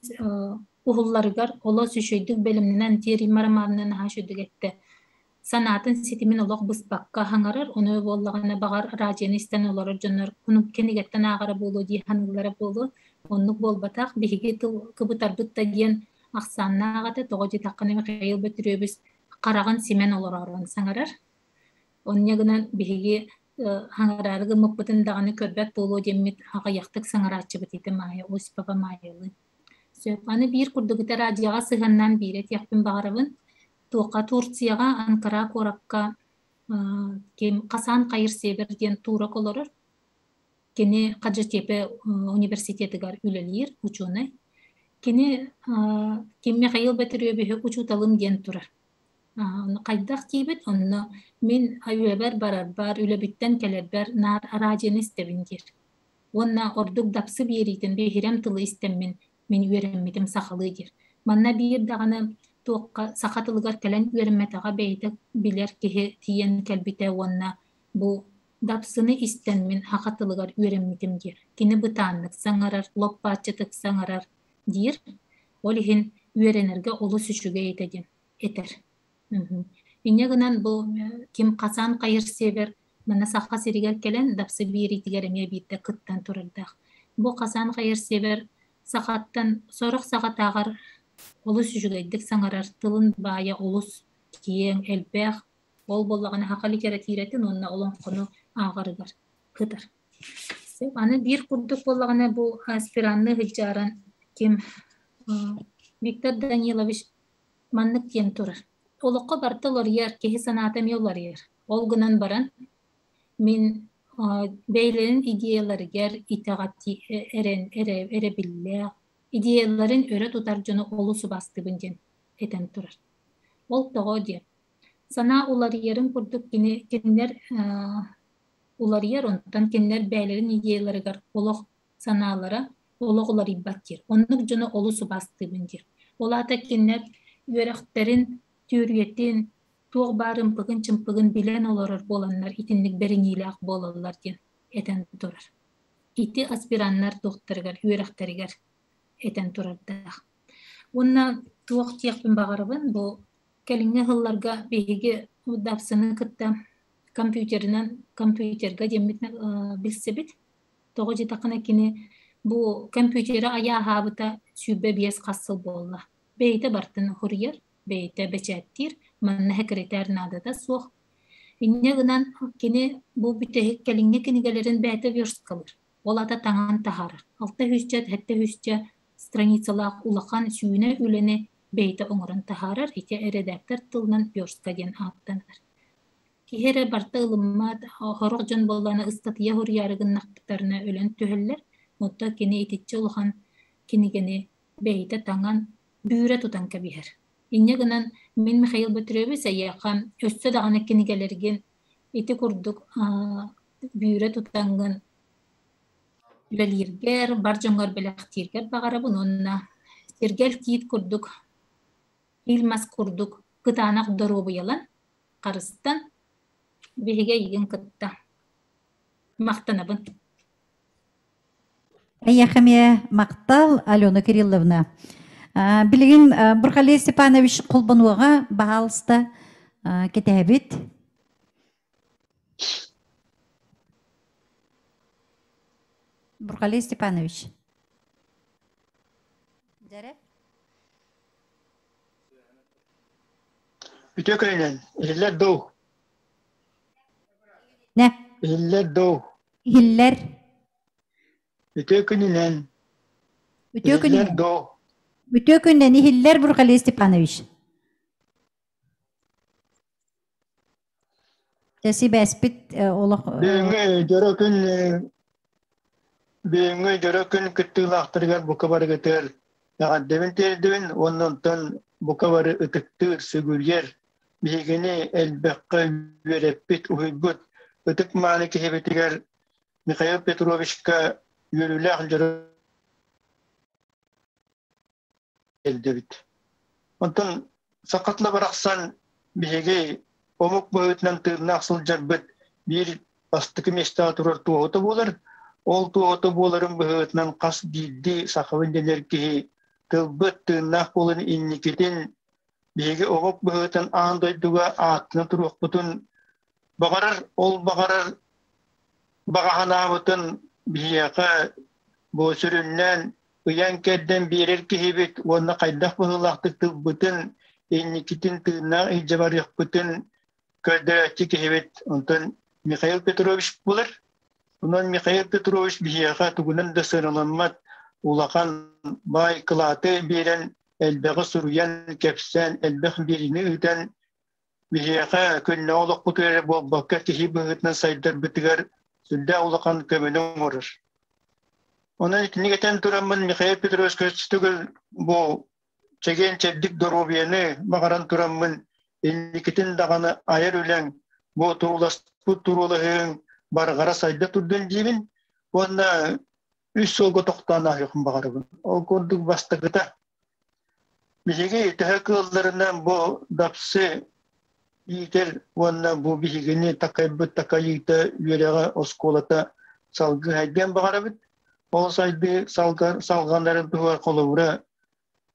уһулларыгар олус үчүгэйдик бэлэмнэнэн Римма Романовна наһаа үчүгэйдик эттэ. Санаатын ситимин олох быспакка хаҥарар, ону буоллаҕына баҕар радионы истэн олорор дьоннор кинигэттэн ааҕара буолуо дии саныыллара буолуо. Оннук буолбатах, биһиги тыл кыбытарбыт да диэн ахсааннаах этэ, тоҕо диэтэххинэ Михаил Бөтүрүөбүс хараҕын симэн олороорун саҥарар. Онньа гынан биһиги хаҥараары гыммыппытын даҕаны көрбөт буолуо диэммит аҕыйахтык саҥарааччыбыт ити Маайа Осипова Маайалыын. Сөп. Аны биир курдук ити радиоҕа сыһыаннаан биири этиэхпин баҕарабын. Туохха Турцияҕа Анкара куоракка ким Хасан Хайырсебер диэн турок олорор. Кини Хаджитепе университетыгар үлэлиир учуонай. Кини ким Михаил Бөтүрүөбүһү учууталым диэн турар. Хайдах диибит, онно мин үйэбэр барарбар, үлэбиттэн кэлэрбэр наар араадьыйаны истэбин диир. Уонна ордук дапсы биэриитин биһирэм тылы истэммин мин үөрэммитим сахалыы диир. Манна биир даҕаны туохха саха тылыгар кэлэн үөрэммэтэҕэ бэйэтэ билэр киһи тиийэн кэлбитэ уонна бу дапсыны истэн мин саха тылыгар үөрэммитим диир. Кини бытааннык саҥарар, лоп-бааччытык саҥарар диир. Ол иһин үөрэнэргэ олус үчүгэй этэ диэн этэр. Инньэ гынан бу ким Хасан Хайырсевер манна Саха сиригэр кэлэн Дапсы биэриитигэр эмиэ биирдэ кыттан турардаах. Бу Хасан Хайырсевер сахаттан сорох саҕатааҕар олус үчүгэйдик саҥарар, тылын баайа олус киэҥ, элбэх. Ол буоллаҕына саха литературатын уонна олоҥхону ааҕарыгар кытар. Аны биир курдук буоллаҕына бу аспиранны сылдьааран ким Виктор Данилович маннык диэн турар. Олоххо барыта уларыйар, киһи санаата эмиэ уларыйар. Ол гынан баран мин бэйэлэрин идеяларыгар итэҕэти эрэн эрэбиллээх, идеяларын өрө тутар дьону олус убаастыыбын диэн этэн турар. Ол тоҕо диэн санаа уларыйарын курдук кини кинилэр уларыйар, онтон кинилэр бэйэлэрин идеяларыгар олох санаалара олох уларыйбат диир. Оннук дьону олус убаастыыбын диир. Ол аата кинилэр үөрэхтэрин, түөрүйэтин, туох баар ымпыгын-чымпыгын билэн олорор буоланнар итинник бэриниилээх буолаллар диэн этэн турар. Ити аспираннар туохтарыгар, үөрэхтэригэр этэн турардаах. Уонна туох диэхпин баҕарабын, бу кэлиҥҥи сылларга биһиги Дапсыны кытта компьютерынан компьютерга диэммит билсибит. Тоҕо диэтэххинэ кини бу компьютеры айааһаабыта 25 хас сыл буолла. Бэйэтэ барытын суруйар, бэйэтэ бэчээттиир, манна секретарь наадата суох. Инньэ гынан кини бу бүтэһик кэлиҥҥи кинигэлэрин бэйэтэ версткалыыр. Ол аата таҥан таһаарар. Алта сүүсчэ, сэттэ сүүсчэ страницалаах улахан сүүнэ үлэни бэйэтэ оҥорон таһаарар, ити эрэдээктэр тылынан верстка диэн ааттанар. Киһи эрэ барыта ылыммат, сорох дьон буоллаҕына ыстатыйа суруйаары гыннахтарына өлөн түһэллэр. Оттон кини итиччэ улахан кинигэни бэйэтэ таҥан, бүүрэ тутан кэбиһэр. Инньэ гынан мин Михаил Петрович эйиэхэ өссө даҕаны кинигэлэргин ити курдук бүүрэ тутаҥҥын үлэлииргэр, бар дьоҥҥор бэлэхтииргэр баҕарабын уонна сиргэл тиит курдук, ил мас курдук кытаанах доруобуйалан, харыстан, биһиги эйигин кытта махтанабын. Эйиэхэ эмиэ махтал, Алена Кирилловна. Билигин Бурхалей Степанович холбонуоҕа, баһаалыста, кэтэһэбит. Бурхалей Степанович. Дьэрэ. Үтүө күнүнэн, иһиллэр дуу? Не? Иһиллэр дуу? Иһиллэр. Үтүө күнүнэн. Үтүө Иһиллэр күнүнэн. дуу? Үтүө күнүнэн иһиллэр Бурхалей Степанович. Дьэ сибээспит олох Бүгүҥҥү дьоро күн бүгүҥҥү дьоро күн кыттыылаахтарыгар бука барыгытыгар эҕэрдэбин тиэрдэбин уонна онтон бука бары ытыктыыр, сүгүрүйэр, биһигини элбэххэ үөрэппит, уһуйбут ытык-мааны киһибитигэр Михаил Петровичка үөрүүлээх дьоро тиэрдэбит. Онтон саха тыла барахсан биһиги омук быһыытынан тыыннаах сылдьарбыт биир бастакы миэстэҕэ турар туоһута буолар. Ол туоһута буоларын быһыытынан хас биирдии сахабын дэнэр киһи тылбыт тыыннаах буолан инникитин биһиги омук быһыытын аан дойдуга ааттана туруохпутун баҕарар, ол баҕарар баҕа санаабытын биһиэхэ бу сүрүннээн ыйан-кэрдэн биэрэр киһибит уонна хайдах быһыылаахтык тылбытын, инникитин тыыннаах илдьэ барыахпытын көрдөрөөччү киһибит. Онтон Михаил Петрович буолар. Онон Михаил Петрович биһиэхэ тугунан да сыаналаммат улахан баай кылааты биэрэн, элбэҕи суруйан, кэпсээн, элбэх биэриини ыытан биһиэхэ күннээҕи олохпутугар эрэ буолбакка киһи быһыытынан сайдарбытыгар сүрдээх улахан көмөнү оҥорор. Онон итинник этэн тураммын Михаил Петрович төгүл бу чэгиэн-чэбдик доруобуйаны баҕаран тураммын инникитин даҕаны айар үлэҥ бу турууласпыт туруулаһыыҥ барҕара сайда турдун диибин уонна үс суолга тохтоон ааһыахпын баҕарабын. Ол курдук бастакыта биһиги төһө кыалларынан бу дапсы иитэр уонна бу биһигини такайбыт такайыыта үөрэҕэ оскуолата салгыы сайдыан баҕарабыт. Ол сайдыы салҕанарын туһугар холобура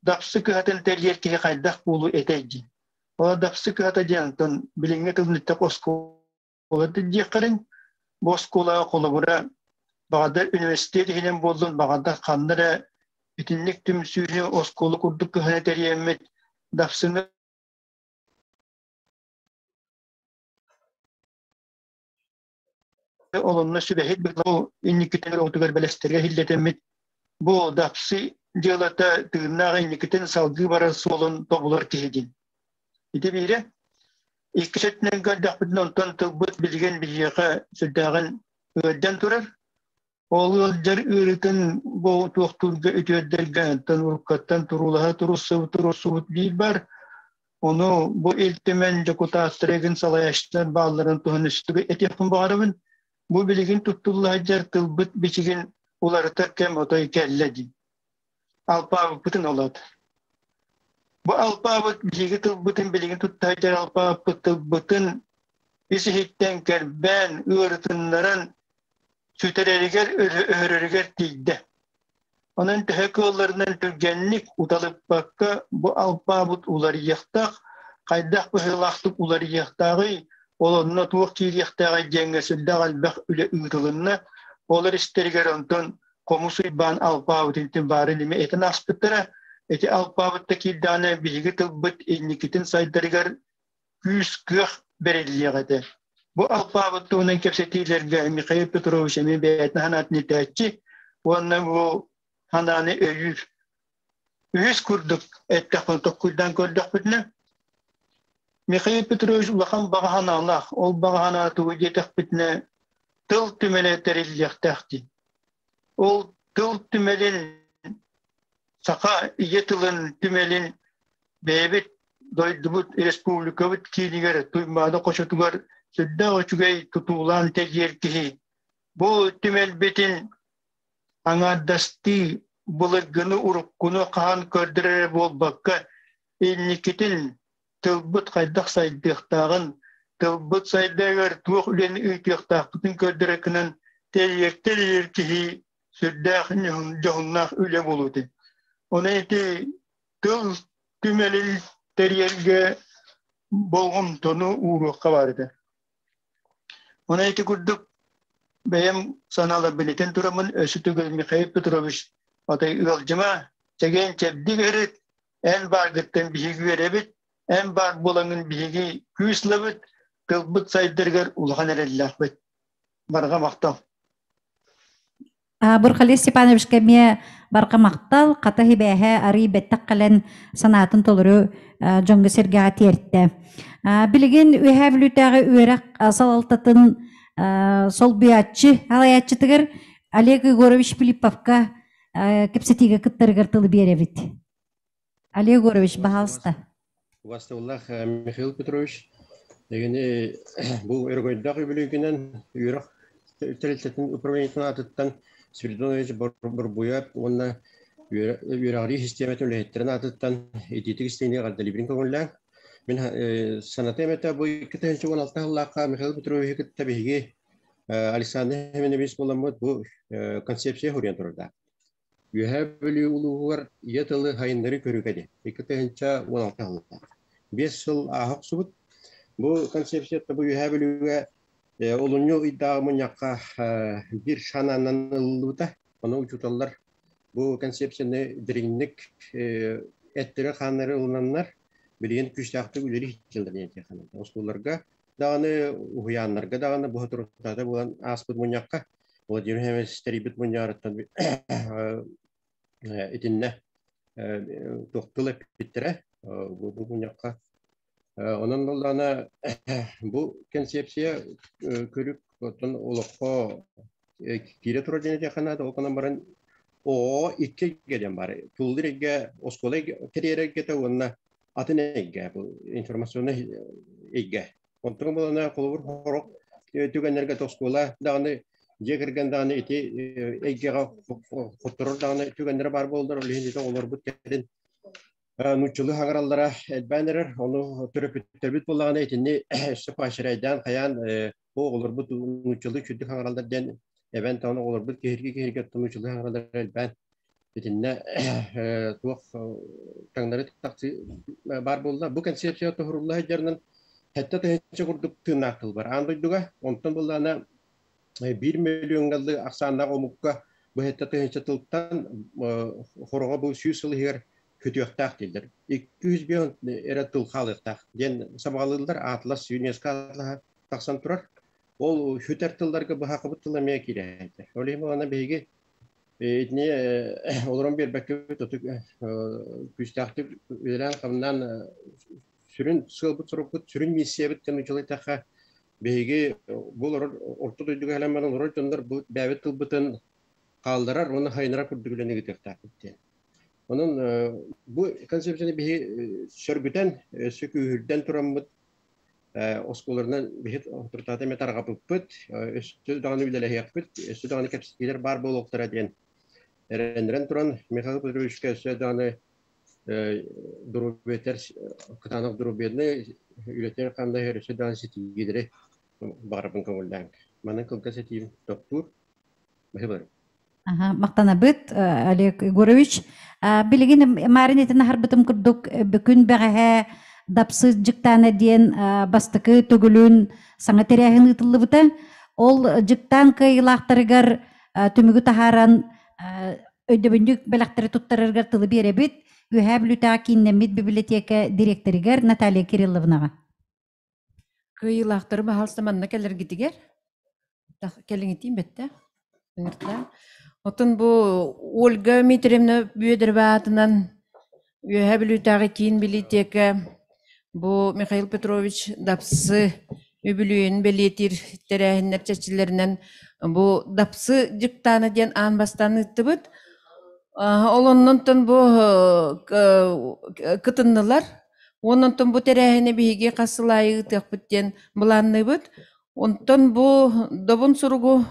дапсы кыһатын тэрийэр киһи хайдах буолуо этэй диэн. Ол дапсы кыһата диэн онтон билиҥҥи тылын оскуола диэххэрин бу оскуолаҕа холобура баҕардар университет иһинэн буоллун, баҕардар ханна эрэ итинник түмсүүнү оскуола курдук кыһаны тэрийэммит дапсыны Олонно сүбэһит бу инникитин отугар бэлэстерге хиллетеммит бу дапсы дьыалата тыыннаах инникитин салгыы барар суолун тобулар киһи Ити биире. Икки сетинен көрдөхпүтүн онтон тылбыт билигин биһиэхэ сүрдээҕин ыалдьан турар. Ол ыалдьар ыарытын бу туохтуурга үтүөрдэргэ онтон уруккаттан туруулаһа туруссубут туруссубут биир бар. Ону бу Ил Түмэн дьокутааттарыгын салайааччылар баалларын туһун үстүгү этиэхпин баҕарабын. Бу билигин туттулла сылдьар тылбыт бичигин уларытар кэм отой кэллэ дии. Алпаабыппытын олот. Бу алпаабыт биһиги тылбытын билигин тутта сылдьар алпаабыппыт тылбытын ис-иһиттэн кэрбээн, ыарытыннаран сүтэрэригэр, өһөрөрүгэр тиийдэ. Онон төһө кыалларынан түргэнник уталыппакка бу алпаабыт уларыйыахтаах, хайдах быһыылаахтык уларыйыахтааҕый, ол онно туох киириэхтээҕий диэҥҥэ сүрдээх элбэх үлэ ыытылынна. Олор истэригэр онтон Хомус Уйбаан алпаабытын баарын эмэ этэн ааспыттара. Ити алпаабытта киирдэҕинэ биһиги тылбыт инникитин сайдарыгар күүс-кыах бэриллиэх этэ. Бу алпаабыт туһунан кэпсэтиилэргэ Михаил Петрович эмиэ бэйэтин санаатын этээччи уонна бу санааны өйүүр. Үһүс курдук эттэхпин токкуйдаан көрдөхпүтүнэ, Михаил Петрович улахан баҕа санаалаах. Ол баҕа санаа тугу диэтэхпитинэ, тыл түмэлэ тэриллиэхтээх дии. Ол тыл түмэлин саха ийэ тылын түмэлин бэйэбит дойдубут республикабыт киинигэр Туймаада хочотугар сүрдээх үчүгэй тутуулаан тэрийэр киһи. Бу түмэлбитин аҥаардастыы былыргыны уруккуну хаһан көрдөрөр буолбакка инникитин тылбыт хайдах сайдыахтааҕын, тылбыт сайдарыгар туох үлэни ыытыахтаахпытын көрдөрөр гынан тэрийэр тэрийэр киһи сүрдээх дьоһуннаах үлэ буолуо Онон ити тыл түмэлин тэрийэргэ болҕомтону ууруохха баар этэ. Онон ити курдук бэйэм санааларбын этэн тураммын өссө төгүл Михаил Петрович отой ыалдьыма, чэгиэн чэбдик өрүт, эн бааргыттан биһиги үөрэбит, эн баар буолаҥҥын биһиги күүс ылабыт, тылбыт сайдарыгар улахан эрэллээхпит. Барҕа махтал. Бурхалей Степановичка эмиэ барҕа махтал, хата хибээһэ арый бэттэх кэлэн санаатын толору дьоҥго сэргэҕэ тиэртэ. Билигин Үөһээ Бүлүүтээҕи үөрэх салалтатын солбуйааччы алайааччытыгар Олег Егорович Филипповка кэпсэтиигэ кыттарыгар тылы биэрэбит. Олег Егорович, баһаалыста. Убастабыллаах Михаил Петрович, дегени бу өрөгөйдөөх үбүлүйгүнэн үөрэх тэрилтэтин управлениетын аатыттан Спиридонович Борбуев уонна үөрэҕирии систиэмэтин үлэһиттэрин аатыттан итиитик истиҥник эҕэрдэлиибин көҥүллээн. Мин санатыам этэ бу 2016 сыллаахха Михаил Петровичы кытта биһиги Александр Семенович буоламмыт бу концепция суруйан турардаах. Үөһээ Бүлүү улууһугар ийэ тылы сайыннарыы көрүгэ диэн 2016 сыллаах. 5 сыл ааһа охсубут. Бу концепцията бу Үөһээ Бүлүүгэ олунньу ыйдааҕы мунньахха биир санаанан ылыллыбыта. Ону учууталлар бу концепцияны дириҥник эттэрэ-хааннары ылынаннар билигин күүстээхтик үлэлии сылдьаллар диэн этиэххэ Оскуолаларга даҕаны, уһуйааннарга даҕаны бу соторутааҕыта буолан ааспыт мунньахха Владимир Иванович тэрийбит мунньаҕарыттан итиннэ туох тыл эппиттэрэ бу мунньахха. Онон буоллаҕына бу концепция көрүк оттон олоххо киирэ турар диэн этиэххэ наада. Ол гынан баран оҕо икки эйгэ диэн баар. Туллуур эйгэ, оскуола тэрийэр эйгэтэ уонна атын эйгэ, бу информационнай эйгэ. Онтон булана холобур хорох түгэннэргэ оскуола даҕаны дьиэ кэргэн даҕаны ити эйгэҕэ хотторор даҕаны түгэннэрэ баар буоллар, ол иһин ити оҕолорбут кэлин нууччалыы хаҥараллара элбээн эрэр. Ону төрөппүттэрбит буоллаҕына итинни өссө поощряйдаан хайаан бу оҕолорбут нууччалыы үчүгдүк хаҥараллар диэн эбэн таҕаны оҕолорбут киһирги киһиргэ нууччалыы хаҥараллара элбээн итиннэ туох таҥнары тахсыы баар буолла. Бу концепция тоһурулла сылдьарынан 7000 курдук тыыннаах тыл бар аан дойдуга. Онтон буллаана 1 миллионгалыы ахсааннаах омукка бу 7000 тылтан хороҕо бу 100 сыл иһигэр көтүөхтээх дииллэр. 205 эрэ тыл хаалыахтаах диэн сабаҕалыыллар. Атлас ЮНЕСКО атлаһа тахсан турар. Ол сүтэр тылларга быһаакыбыт тыла эмиэ киирээйдэ. Ол иһин аны биһиги итини олорон биэрбэккэбит отук күүстээхтик үлэлээн-хамнаан сүрүн сыалбыт-сорукпут, сүрүн миссиябыт диэн учулайтахха биһиги бу олорор орто дойдуга кэлэн баран олорор дьоннор бу бэйэбит тылбытын хаалларар уонна хайынарар курдук үлэни ыытыахтаахпыт диэн. Онон бу концепцияны биһи сөргүтэн, өссө күүһүрдэн тураммыт оскуоларынан биһи туртаата эмэ тарҕапыппыт, өссө даҕаны үлэлэһиэхпит, өссө даҕаны кэпсэтиилэр баар буолуохтара диэн эрэннэрэн туран Михаил Петровичка өссө даҕаны доруобуйатар кытаанах доруобуйаны үлэтигэр ханна өссө даҕаны ситиһиилэри баҕарабын көҥүллээҥ. Манан кылгас этиим тохтуур. Баһыыбар. Мактанабыт, Олег Егорович. Билигин Марин этин аһарбытым курдук бүкүн бэҕэһээ Дапсы дьыктаана диэн бастакы төгүлүн саҥа тэрээһин ыытыллыбыта. Ол дьыктаан кыайыылаахтарыгар түмүгү таһааран өйдөбүнньүк бэлэхтэри туттарарыгар тылы биэрэбит. Үөһээ Бүлүүтээҕи кииннэммит библиотека дириэктэригэр Наталья Кирилловнаҕа. Кыайыылаахтары баһаалыста манна кэлэргитигэр кэлиҥитиим бэтте ыҥыртаа. Оттон бу Ольга Дмитриевна Бүөдөрбө аатынан Үөһээ Бүлүүтээҕи киин билиитиэкэ бу Михаил Петрович Дапсы үбүлүөйүн бэлиэтиир тэрээһиннэр чэрчилэринэн бу Дапсы дьыктаана диэн аан бастаан ыыттыбыт. Ол оннунтан бу кытыннылар. Онон бу тэрээһини биһиги хас сыл аайы ыытыахпыт диэн былаанныыбыт. Онтон бу добун суругу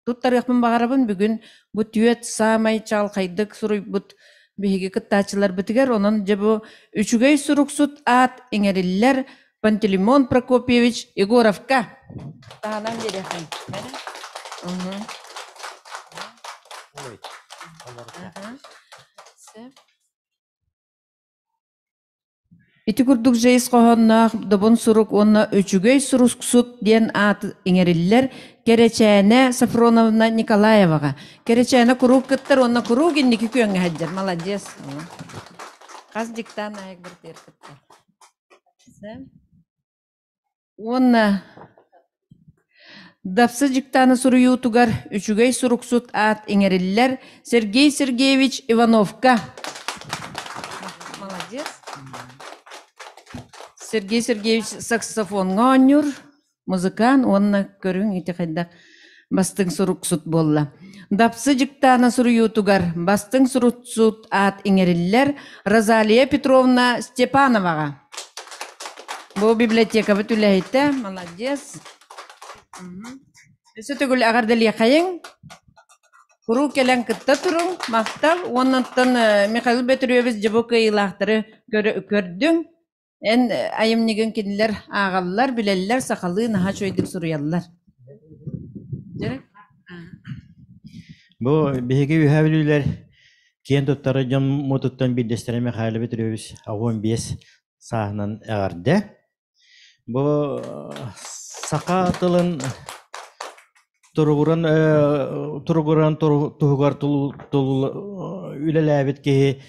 туттарыахпын баҕарабын бүгүн бу түөт саамай чаҕылхайдык суруйбут биһиги кыттааччыларбытыгар. Онон дьэ бу үчүгэй суруксут аат иҥэриллэр Пантелеймон Прокопьевич Егоровка. Таһынан биэриэххин. Ити курдук Жейс хоһоонноох Добун сурук уонна Үчүгэй суруксут диэн аат иҥэриллэр Кэрэчээнэ Софроновна Николаеваҕа. Кэрэчээнэ куруук кыттар уонна куруук инники күөҥҥэ сылдьар. Молодец. Хас диктант аайы квартира кыттар. Уонна Дапсы дьыктааны суруйуутугар үчүгэй суруксут аат иҥэриллэр Сергей Сергеевич Ивановка. Молодец. Сергей Сергеевич саксофоҥҥа оонньуур, музыкант уонна көрүҥ ити хайдах бастыҥ суруксут буолла. Дапсы дьыктаана суруйуутугар бастыҥ суруксут аат иҥэриллэр Розалия Петровна Степановаҕа. Бу библиотекабыт үлэһитэ, молодец. Өссө төгүл эҕэрдэлиэхэйиҥ. Куруук кэлэн кытта туруҥ, махтал. Уоннаттан Михаил Петрович дьэ бу кыайыылаахтары көрдүҥ. Эн айымньыгын кинилэр ааҕаллар, билэллэр, сахалыы наһаа үчүгэйдик суруйаллар. Бу биһиги үһээ бүлүүлэр киэн туттары дьоммутуттан биирдэстэрэ Михаил Петрович 85 сааһынан эҕэрдэ. Бу саха тылын туругуран туругуран туһугар үлэлээбит киһи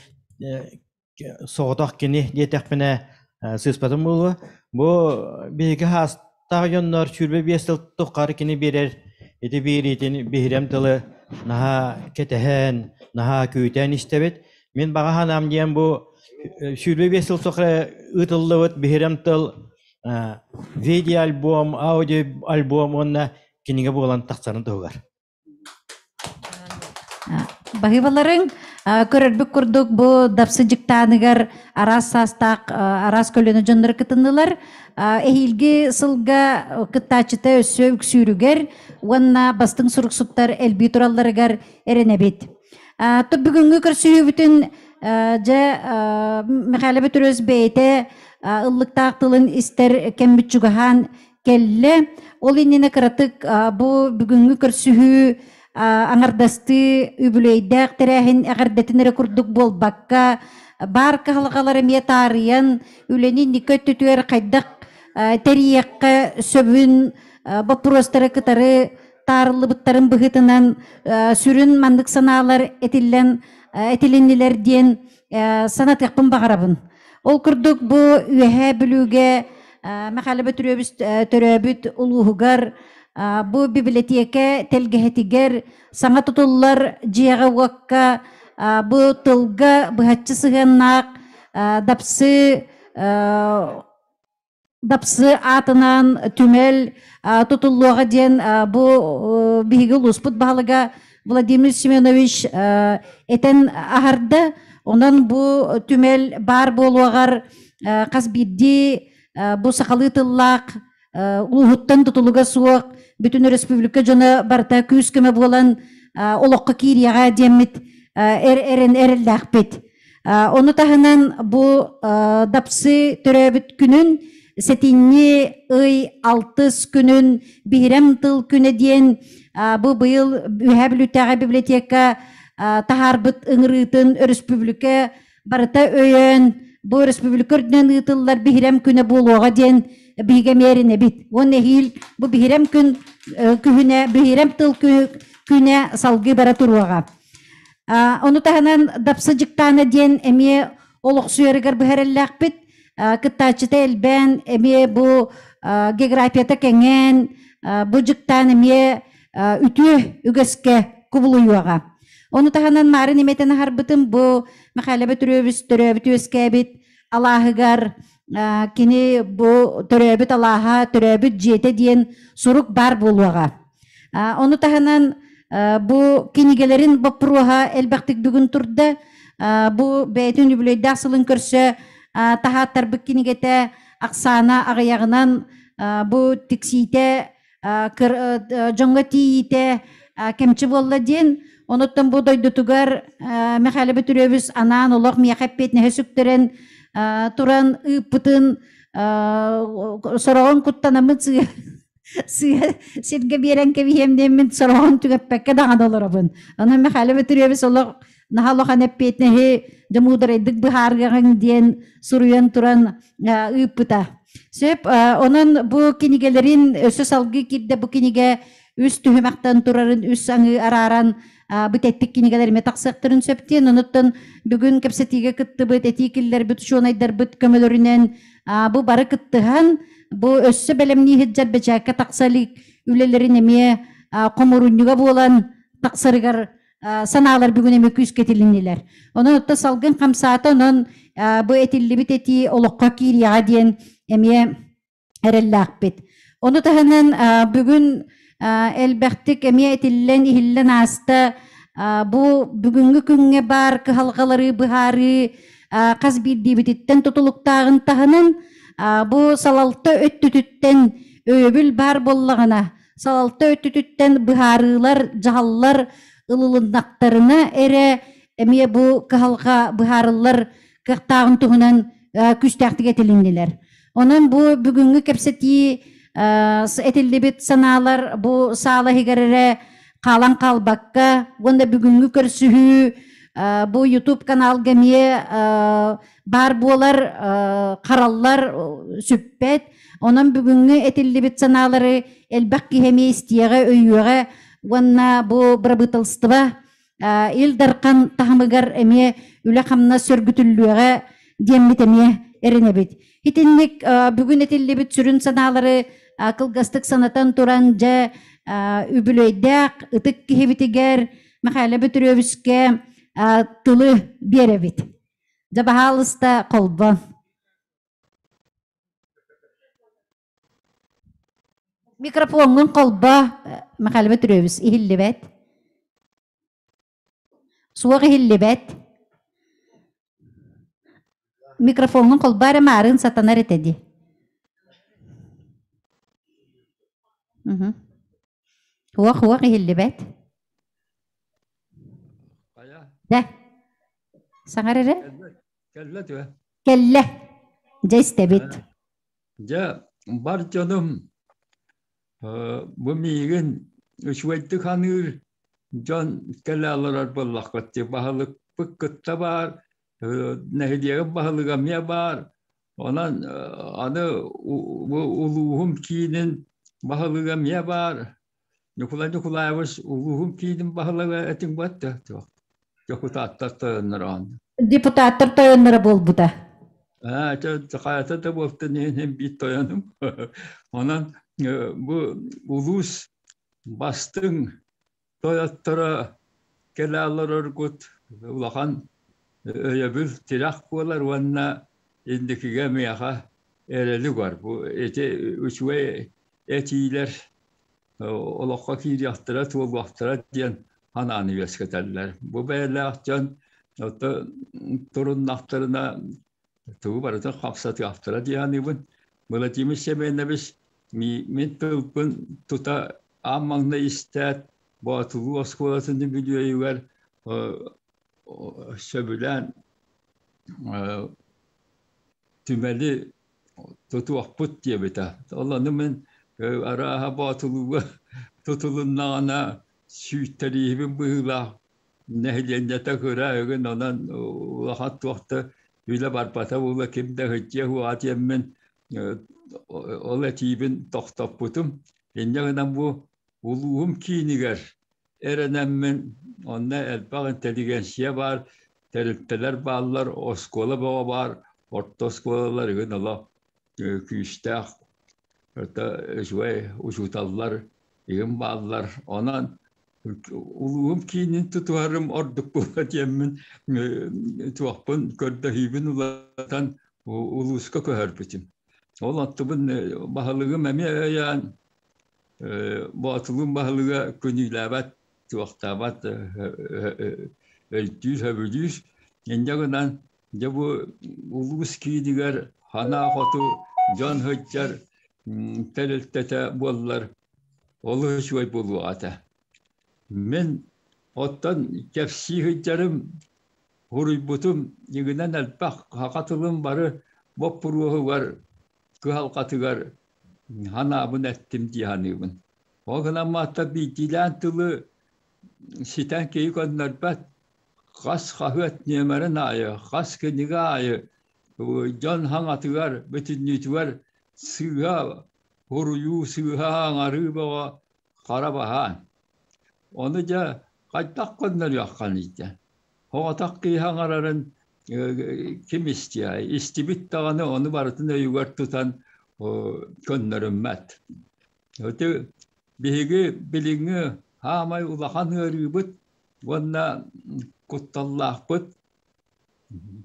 соҕотох кини диэтэхпинэ сыыспатым буолуо. Бу биһиги хаастаах дьоннор 25 сыл тухары кини биэрэр ити биэриитин биһирэм тылы наһаа кэтэһэн, наһаа күүтэн истэбит. Мин баҕа санаам диэн бу 25 сыл тухары ыытыллыбыт биһирэм тыл видеоальбом, аудиоальбом уонна кинигэ буолан тахсарын туһугар. Баһыыбаларыҥ көрөрбүт курдук бу Дапсы дьыктааныгар араас саастаах араас көлүөнэ дьоннор кытыннылар. Эһиилги сылга кыттааччыта өссө үксүүрүгэр уонна бастыҥ суруксуттар элбии туралларыгар эрэнэбит. Туп бүгүҥҥү көрсүһүүбүтүн дьэ Михаил Петрович бэйэтэ ыллыктаах тылын истэр кэммит чугаһаан кэллэ. Ол иннинэ кыратык бу бүгүҥҥү көрсүһүү аҥардастыы үбүлүөйдээх тэрээһин эҕэрдэтин эрэ курдук буолбакка, баар кыһалҕалар эмиэ таарыйан, үлэни инники өттүтүгэр хайдах тэрийиэххэ сөбүн боппуруостары кытары таарыллыбыттарын быһыытынан сүрүн маннык санаалар этиллэн этилиннилэр диэн санатыахпын баҕарабын. Ол курдук бу Үөһээ Бүлүүгэ Мэхээлэ Бөтүрүөбүс төрөөбүт улууһугар Бу библиотека тэлгэһэтигэр саҥа тутуллар дьиэҕэ-уокка бу тылга быһаччы сыһыаннаах Дапсы Дапсы аатынан түмэл тутуллуоҕа диэн бу биһиги улууспут баһылыга Владимир Семенович этэн аһарда. Онон бу түмэл баар буолуоҕар хас биирдии бу сахалыы тыллаах улууһуттан тутулуга суох бүтүн өрөспүүбүлүкэ дьоно барыта күүс-көмө буолан олоххо киириэҕэ диэммит эрэн эрэллээхпит. Ону таһынан бу Дапсы төрөөбүт күнүн сэтинньи ый алтыс күнүн биһирэм тыл күнэ диэн бу быйыл Үөһээ Бүлүүтээҕи библиотека таһаарбыт ыҥырыытын өрөспүүбүлүкэ барыта өйөөн бу өрөспүүбүлүкэ үрдүнэн ыытыллар биһирэм күнэ буолуоҕа диэн биһиги эмиэ эрэнэбит. Уонна эһиил бу биһирэм күн күһүнэ биһирэм тыл күнэ салгыы бара туруоҕа. Ону таһынан Дапсы дьыктаана диэн эмиэ олохсуйарыгар быһарэллээхпит. Кыттааччыта элбээн, эмиэ бу географията кэҥээн, бу дьыктаан эмиэ үтүө үгэскэ кубулуйуоҕа. Ону таһынан Маарын имэтин аһарбытым бу Михайло Бөтүрүөбүс төрөөбүт үөскээбит алааһыгар кини бу төрөөбүт алааһа, төрөөбүт дьиэтэ диэн сурук баар буолуоҕа. Ону таһынан бу кинигэлэрин боппуруоһа элбэхтик бүгүн турда. Бу бэйэтин үбүлүөйдээх сылын көрсө таһааттарбыт кинигэтэ ахсаана аҕыйаҕынан бу тиксиитэ дьоҥҥо тиийиитэ кэмчи буолла диэн онуттан бу дойдутугар Михаил Бөтүрүөбүс анаан олох миэхэ эппиэтинэһи сүктэрэн туран ыыппытын сороҕун куттанаммыт сыыһа сыыһа сиргэ биэрэн кэбиһиэм диэммин сороҕун түгэппэккэ даҕаны олоробун. Онон Михаил Бөтүрүөбүс олох наһаа улахан эппиэтинэһи дьэ муударайдык быһаарыаҕыҥ диэн суруйан туран ыыппыта. Сөп, онон бу кинигэлэрин өссө салгыы киирдэ бу кинигэ үс түһүмэхтэн турарын үс аҥыы арааран бу тэттик кинигэлэр эмэ тахсыахтарын сөп диэн онуттан бүгүн кэпсэтиигэ кыттыбыт этии киллэрбит учуонайдарбыт көмөлөрүнэн бу бары кыттыһан бу өссө бэлэмнии сылдьар бэчээккэ тахса илик үлэлэрин эмиэ хомурунньуга буолан тахсарыгар санаалар бүгүн эмиэ күүскэ этилиннилэр. Онон отто салгын хамсаата, онон бу этиллибит этии олоххо киириэҕэ диэн эмиэ эрэллээхпит. Ону таһынан бүгүн элбэхтик эмиэ этиллэн, иһиллэн ааста бу бүгүҥҥү күҥҥэ баар кыһалҕалары быһаарыы хас биирдиибититтэн тутулуктааҕын таһынан бу салалта өттүтүттэн өйөбүл баар буоллаҕына салалта өттүтүттэн быһаарыылар, дьаһаллар ылылыннахтарына эрэ эмиэ бу кыһалҕа быһаарыллар кыахтааҕын туһунан күүстээхтик этилиннилэр. Онон бу бүгүҥҥү кэпсэтии этиллибит санаалар бу саала иһигэр эрэ хаалан хаалбакка уонна бүгүҥҥү көрсүһүү бу YouTube каналга эмиэ баар буолар хараллар сүппэт. Онон бүгүҥҥү этиллибит санаалары элбэх киһи эмиэ истиэҕэ, өйүөҕэ уонна бу бырабыыталыстыба Ил Дархан таһымыгар эмиэ үлэ-хамнас сөргүтүллүөҕэ диэммит эмиэ эрэнэбит. Итинник бүгүн этиллибит сүрүн санаалары кылгастык санатан туран дьэ үбүлүөйдээх ытык киһибитигэр Михаил Бөтүрүөбүскэ тылы биэрэбит. Дьэ баһаалыста холбон. Микрофоҥҥун холбоо, Михаил Петрович, иһиллибэт. Суох иһиллибэт. Микрофоҥҥун холбоо эрэ маарыын сатанар этэ дии. Уох, уох иһиллибэт. Дэ. Саҥар эрэ. Кэллэ түө. Кэллэ. Дьэ истэбит. Дьэ, бар дьонум бу миигин үчүгэйдик ханыыр дьон кэлэ олорор буоллахпыт дии. Баһылыкпыт кытта баар, нэһилиэгим баһылыга эмиэ баар. Онон аны бу улууһум киинин баһылыга эмиэ баар. Ньукулай Ньукулаевич улууһум киинин баһылыга этиҥ бат дьокутааттар тойонноро Депутаттар тойонноро буолбута. Хайата да буолтун иһин биир тойонум. Онон Бу улуус бастыҥ тойотторо кэлэ олороргут улахан өйөбүл тирэх буолар уонна инникигэ миэхэ эрэли угар. Бу ити үчүгэй этиилэр олоххо киириэхтэрэ, туолуохтара диэн санааны үөскэтэллэр. Бу бэйэлээх дьон туруннахтарына тугу барытын хапсатыахтара дии саныыбын. Владимир Семенович мин тылбын тута аан маҥнай истээт Боотулуу оскуолатын үбүлүөйүгэр сөбүлээн түмэли тутуохпут диэбитэ. Ол ону мин арааһа Боотулууга тутулуннаҕына сүүйтэрииһибин быһыылаах нэһилиэнньэтэ кыра өгүн онон улахан туох да үлэ барбата буолла ким да ыһыддьыа суоҕа диэммин ол этиибин тохтоппутум. Инньэ гынан бу улууһум киинигэр эрэнэммин онно элбэх интеллигенция баар, тэрилтэлэр бааллар, оскуола бөҕө баар, орто оскуолалар игин олох күүстээх үчүгэй учууталлар игин бааллар. Онон улууһум киинин тутуһарым ордук буолла диэммин туохпун көрдөһүүбүн улатан улууска көһөрбүтүм. Ол оттубун баһылыгым эмиэ өйөөн Боотулуун баһылыга күнүүлээбэт, туохтаабат, өйдүүр, сөбүлүүр. Инньэ гынан дьэ бу улуус киинигэр санаа хоту дьон сылдьар тэрилтэтэ буоллар олус үчүгэй буолуох этэ. Мин оттон кэпсии сылдьарым, суруйбутум дьиҥинэн элбэх саха тылын бары боппуруоһугар, кыһалҕатыгар ханаабын эттим дии саныыбын. Ол гынан маатта биирдиилээн тылы ситэн киһи көннөрбөт. Хас хаһыат нүөмэрин аайы, хас кинигэ аайы дьон хаҥатыгар, бүтүннүүтүгэр сыыһа суруйуу, сыыһа аҥарыы бөҕө хара баһаан. Ону дьэ хайдах көннөрүөххүнүй дьэ? Оҕотох киһи аҥарарын ким истиэ? Истибит даҕаны ону барытын өйүгэр тутан көннөрүммэт. Ити биһиги билиҥҥи хаамай улахан ыарыыбыт уонна кутталлаахпыт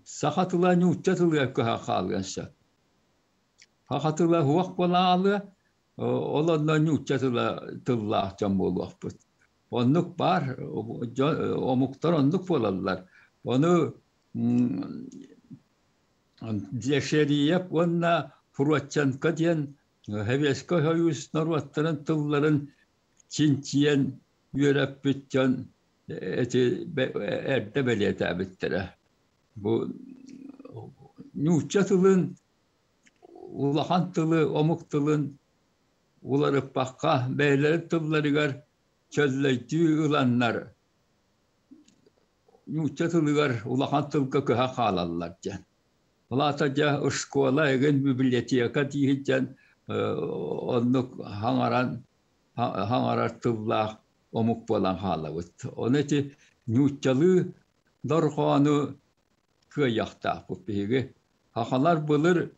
саха тыла нуучча тылыгар көһө хаалыан сөп. Саха тыла суох буолаалыа, ол онно нуучча тыла тыллаах дьон буолуохпут. Оннук баар, омуктар оннук буолаллар. Ону Дьэшэриев уонна Фродченко диэн Советскай Союз норуоттарын тылларын чинчийэн үөрэппит дьон эти эрдэ бэлиэтээбиттэрэ. Бу нуучча тылын улахан тылы, омук тылын уларыппакка бэйэлэрин тылларыгар чөллөйдүү ыланнар нуучча тылыгар улахан тылга көһө хаалаллар диэн. Ол аата дьэ школа эҥин библиотека дии диэн оннук хаҥаран хаҥарар тыллаах омук буолан хаалабыт. Ону ити нууччалыы дорҕоону кыайыахтаахпыт биһиги. Сахалар былыр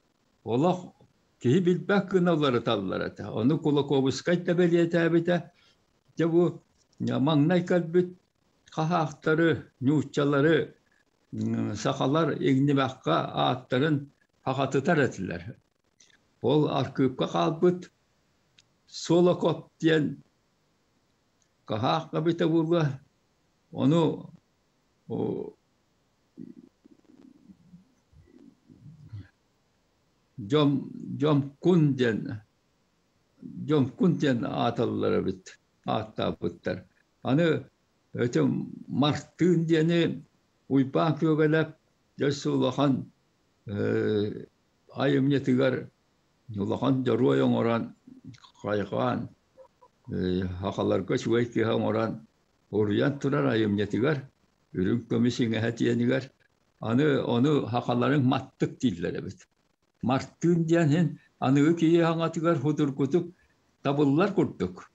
олох киһи билбэт гына уларыталлар этэ. Ону Кулаковскай да бэлиэтээбитэ. Дьэ бу маҥнай кэлбит хаһаахтары, нууччалары сахалар иҥнибэххэ ааттарын хахатытар этилэр. Ол аркыыпка хаалбыт Солокоп диэн хаһаах эбитэ буолуо. Ону Дьом Дьомкун диэн Дьомкун диэн ааталлар эбит, ааттаабыттар. Аны ити Мартыын диэни Уйбаан Күөгэлэп дьэ улахан айымньытыгар улахан дьоруой оҥорон хайҕаан сахаларга үчүгэй киһи оҥорон уруйан турар айымньытыгар үрүҥ көмүс иҥэһэ диэнигэр Аны ону сахаларыҥ маттык дииллэр эбит. Мартыын диэн иһин аныгы киһи саҥатыгар судургутук табыллар курдук.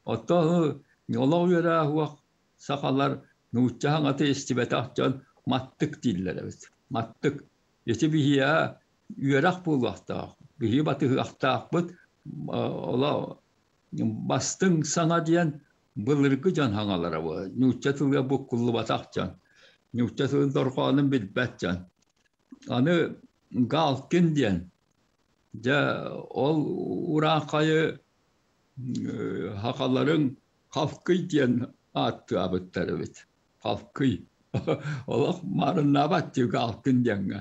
Оттон олох үөрэх уох сахалар нуучча саҥата истибэтэх дьон маттык дииллэр эбит. Маттык. Ити биһиэхэ үөрэх буолуохтаах. Биһиги батыһыахтаахпыт. Ола бастыҥ саҥа диэн былыргы дьон саҥалара бу. Нуучча тылыгар буккуллубатах дьон. Нуучча тылын дорҕоонун билбэт дьон. Аны Галкин диэн дьэ ол урааҥхайы хахаларын Халкый диэн ааттаабыттар эбит. Халкый. Олох маарыннаабат дии Галкин диэҥҥэ.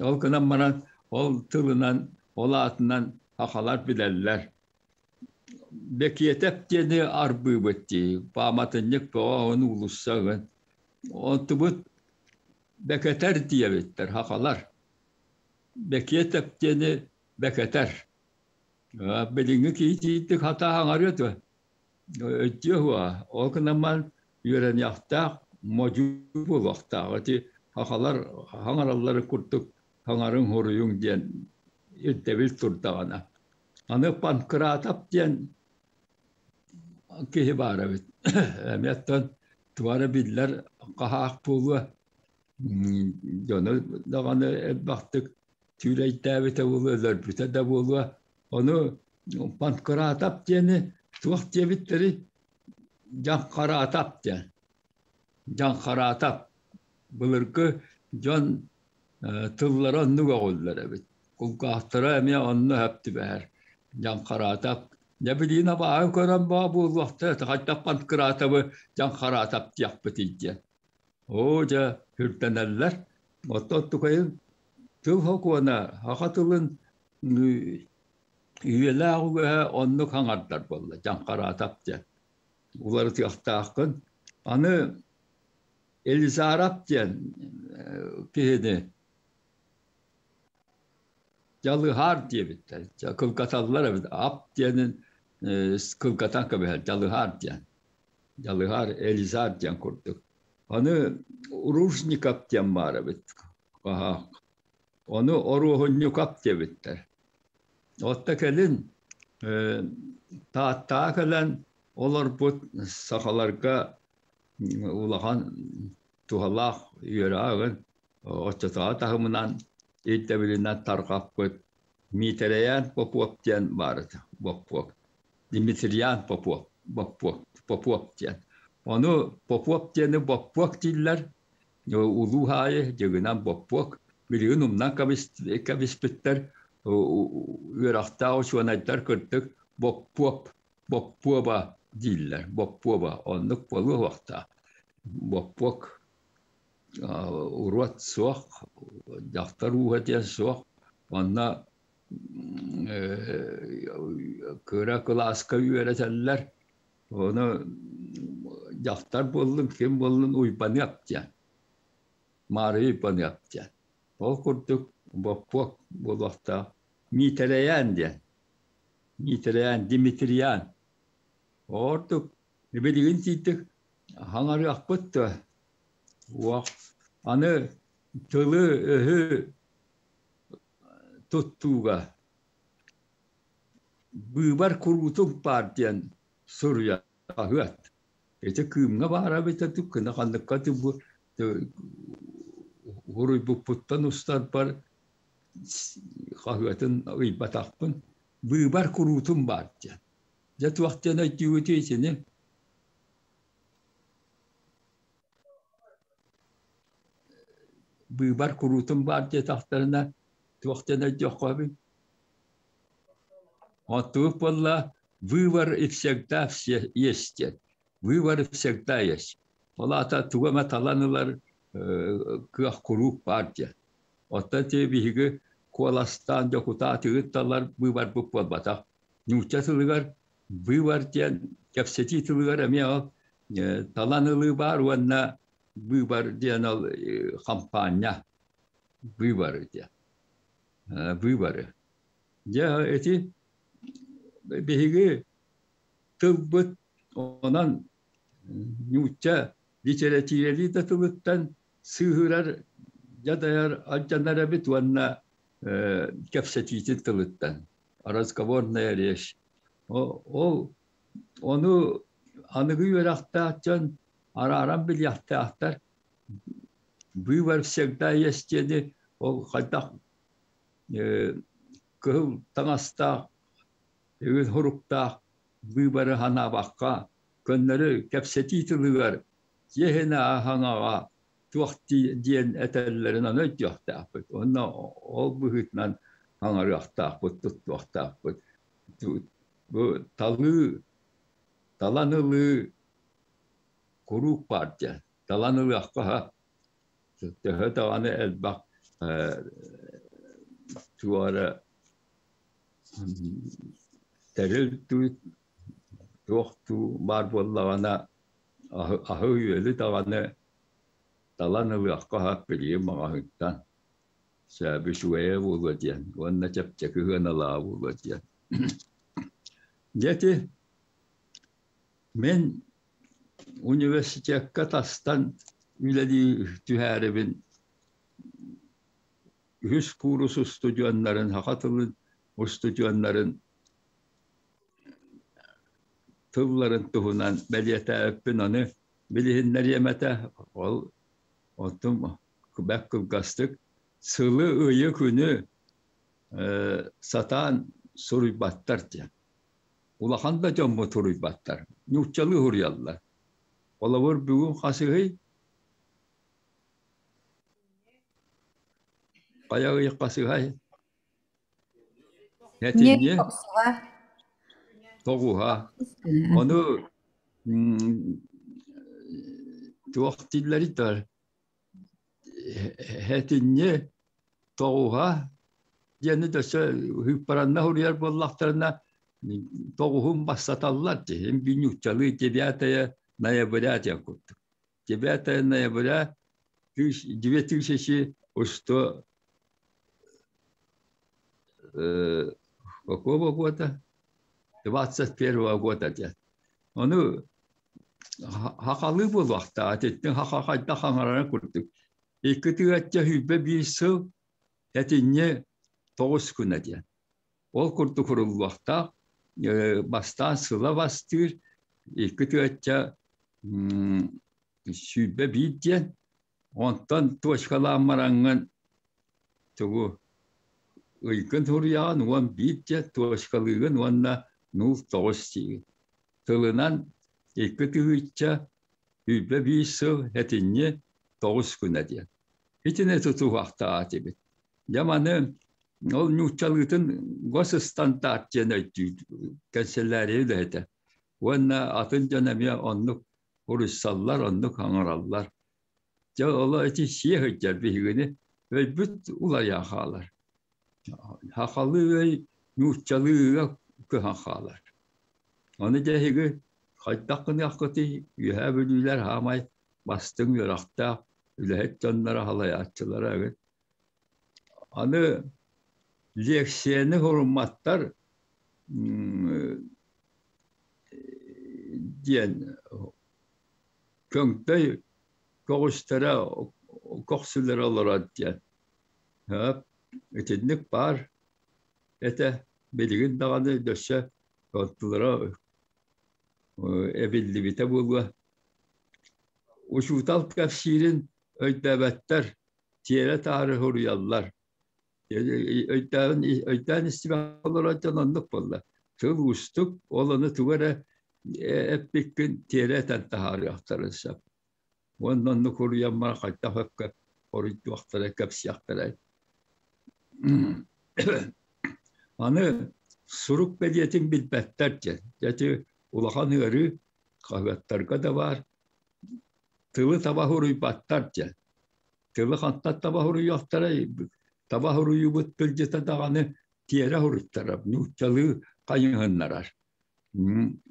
Ол гынан баран ол тылынан, ол аатынан хахалар билэллэр. Бэкиэтэп диэни арбыыбыт дии, пааматынньык бөҕө ону уулусса ыгын. Онтубут Бэкэтэр диэбиттэр хахалар. Бэкиэтэп диэни Бэкэтэр. Билиҥҥи киһи тиийдик хата хаҥарыа дуо? Өйдүө уһуо. Ол гынан баран үөрэниэхтээх, модьу буолуохтаах. Ити хахалар хаҥаралларын курдук хаҥарыҥ хоруйуҥ диэн ирдэбил турдаҕына. Аны Панкратов диэн киһи баар эбит. Эмиэ оттон туга эрэ биллэр хаһаах буолуо. Дьону даҕаны элбэхтик түүрэйдээбитэ буолуо, өлөрбүтэ да буолуо. Ону Панкратов диэни туох диэбиттэрий? Дьаҥхараатап диэн. Дьаҥхараатап. Былыргы дьон тыллара оннук өҕүллэр эбит. Кулгаахтара эмиэ онно сөп түбэһэр. Дьаҥхараатап. Дьэ билигин абааһы көрөн баа буолуохтара, хайдах Панкратовы Дьаҥхараатап диэхпитий диэн. Оо дьэ, үрдэнэллэр. Оттон тукайын тыл сокуона саха тылын үйэлээх үгэһэ оннук хаҥардар буолла, Дьаҥхараатап диэн. Уларытыахтааххын. Аны Елизаров диэн киһини дьалыһаар диэбиттэр. Кылгаталлар эбит. Ап диэнин кылгатан кэбиһэр дьалыһаар диэн. Дьалыһаар Элизар диэн курдук. Аны Ружников диэн баар эбит. Ону Оруоһунньукап диэбиттэр. Отто кэлин Тааттаҕа кэлэн олорбут сахаларга улахан туһалаах үөрэҕин оччотооҕу таһымынан ирдэбилинэн тарҕаппыт Миитэрэйээн Попов диэн баар этэ, Боппуок. Дмитриан Попов, Боппуок, Попов диэн. Ону Попов диэни Боппуок дииллэр, улуу аайы дьыгынан Боппуок. Билигин умнан кэбиспиттэр, үөрэхтээх учуонайдар кырдык Боппуоп Боппуоба дииллэр, Боппуоба оннук буолуо суохтаах. Боппуок уруот суох, дьахтар ууһа диэн суох. Онно кыра кылааска үөрэтэллэр. Ону дьахтар буоллун, ким буоллун уйбаныап диэн. Маарыйа уйбаныап диэн. Ол курдук Боппуок буолуохтаах. Миитэрэйээн диэн. Дмитриан, Дмитриан. Ордук билигин тиийдик хаҥарыахпыт да уох аны тылы-өһү туттууга быыбар куруутун баар диэн суруйар хаһыат. Ити Кыымҥа баара эбитэ дуу, кына ханныкка бу уруйбуппуттан устарбар хаһыатын ыйбатахпын. Быыбар куруутун баар диэн. Дьэ туох диэн өйдүүгүтүй итини? Быыбар куруутун баар диэтэхтэринэ туох диэн өйдүөххөбүй? Оттугук буолла выбор и всегда все есть диэн. Выбор всегда есть. Ол аата тугу эмэ талан ылар кыах куруук баар диэн. Оттон ити биһиги куоластаан дьокутаатыгыт талар быыбарбыт буолбатах. Нуучча тылыгар выбор диэн кэпсэтии тылыгар эмиэ ол талан ылыы баар уонна выбор диэн ол хампаанньа выборы диэн. Выборы. Дьэ ити биһиги тылбыт онон нуучча литэрэтиирэлии да тылыттан сыыһырар дьадайар алдьанар эбит уонна кэпсэтиитин тылыттан разговорная речь ол ону аныгы үөрэхтээх дьон арааран билиэхтээхтэр выбор всегда есть диэни ол хайдах кыһыл таҥастаах Үгүс хоруктаах быыбары ханаабакка, көннөрү кэпсэтии тылыгар дьиэһинэ аһаҥаҕа туох диэн этэллэрин ону өйдүөхтээхпит. Уонна ол быһыытынан хаҥарыахтаахпыт, туттуохтаахпыт. Бу талыы, талан ылыы куруук баар диэн. Талан ылыахха төһө даҕаны элбэх туора тэрил туох дуу баар буоллаҕына аһы-үөлү даҕаны талан ылыахха сөп билигин маҕаһыынтан сөп үчүгэйэ буолуо диэн уонна чэпчэки сыаналааҕа буолуо диэн. Дьэ ити мин университекка тастан үлэлии түһээрибин үһүс куурус устудьуоннарын, саха тылын устудьуоннарын тылларын туһунан бэлиэтээбиппин ону билиһиннэриэм этэ. Ол оттон бэрт кылгастык сылы, ыйы, күнү сатаан суруйбаттар диэн. Улахан да дьоммут суруйбаттар. Нууччалыы суруйаллар. Холобур, бүгүн хасыһый? Хайа ый хасыһай? Этинни? Тоҕуһа. Ону туох дииллэрий да этинни тоҕуһа диэни өссө ыыппаранна суруйар буоллахтарына тоҕуһун бастаталлар дии. Им нууччалыы девятое ноября диэн курдук. 9 ноября 2000 что какого года? 21 года диэн. Ону хахалыы буолуохтаах, ититтин хаха хайдах хаҥарара курдук. Икки тыгачча сүүрбэ биир сыл этинньи тоҕус күнэ диэн. Ол курдук уруллуохтаах, бастаан сыла бастыыр, икки тыгачча 21 диэн, онтон точкалаан бараҥҥын тугу ыйгын суруйаҕын 11 диэн точкалыыгын уонна 09 диигин. Тылынан 2021 сыл этинньи тоҕус күнэ диэн. Итини тутуһуохтаах этибит. Дьэ маны ол нууччалыытын госстандарт диэн өйдүүр кэнсэлээрийэ үлэһитэ. Уонна атын дьон эмиэ оннук уруйсаллар, оннук аҥараллар. Дьэ, ол ити сиэ сылдьар биһигини өйбүт уларыйан хаалар. Сахалыы өй нууччалыыга көһөн хаалар. Ону дьэ эһиги хайдах гыныаххытый, Үөһээ Бүлүүлэр саамай бастыҥ үөрэхтээх үлэһит дьонноро, салайааччылара эбит. Аны лиэксийэни сурумматтар диэн көҥдөй көҕүстэрэ көхсүлэрэ олорор диэн. Итинник баар этэ билигин даҕаны өссө онтулара эбиллибитэ буолуо. Учуутал кэпсиирин өйдөөбөттөр, тиэрэ-таары суруйаллар. Өйдөөн, өйдөөн истибэт олорор дьон оннук буолла. Тыл уустук, ол ону тугу эрэ эппиккин тиэрэ этэн таһаарыахтарын сөп. Уонна оннук уруйаммар хайдах өпкө хоруйдуохтара, кэпсиэхтэрэй. Аны сурук бэлиэтин билбэттэр диэн. Дьэ улахан ыарыы хаһыаттарга да баар. Тылы таба суруйбаттар диэн. Тылы хантан таба суруйуохтарай? Таба суруйуубут тылдьыта даҕаны тиэрэ суруйтарар, нууччалыы хайыһыннарар.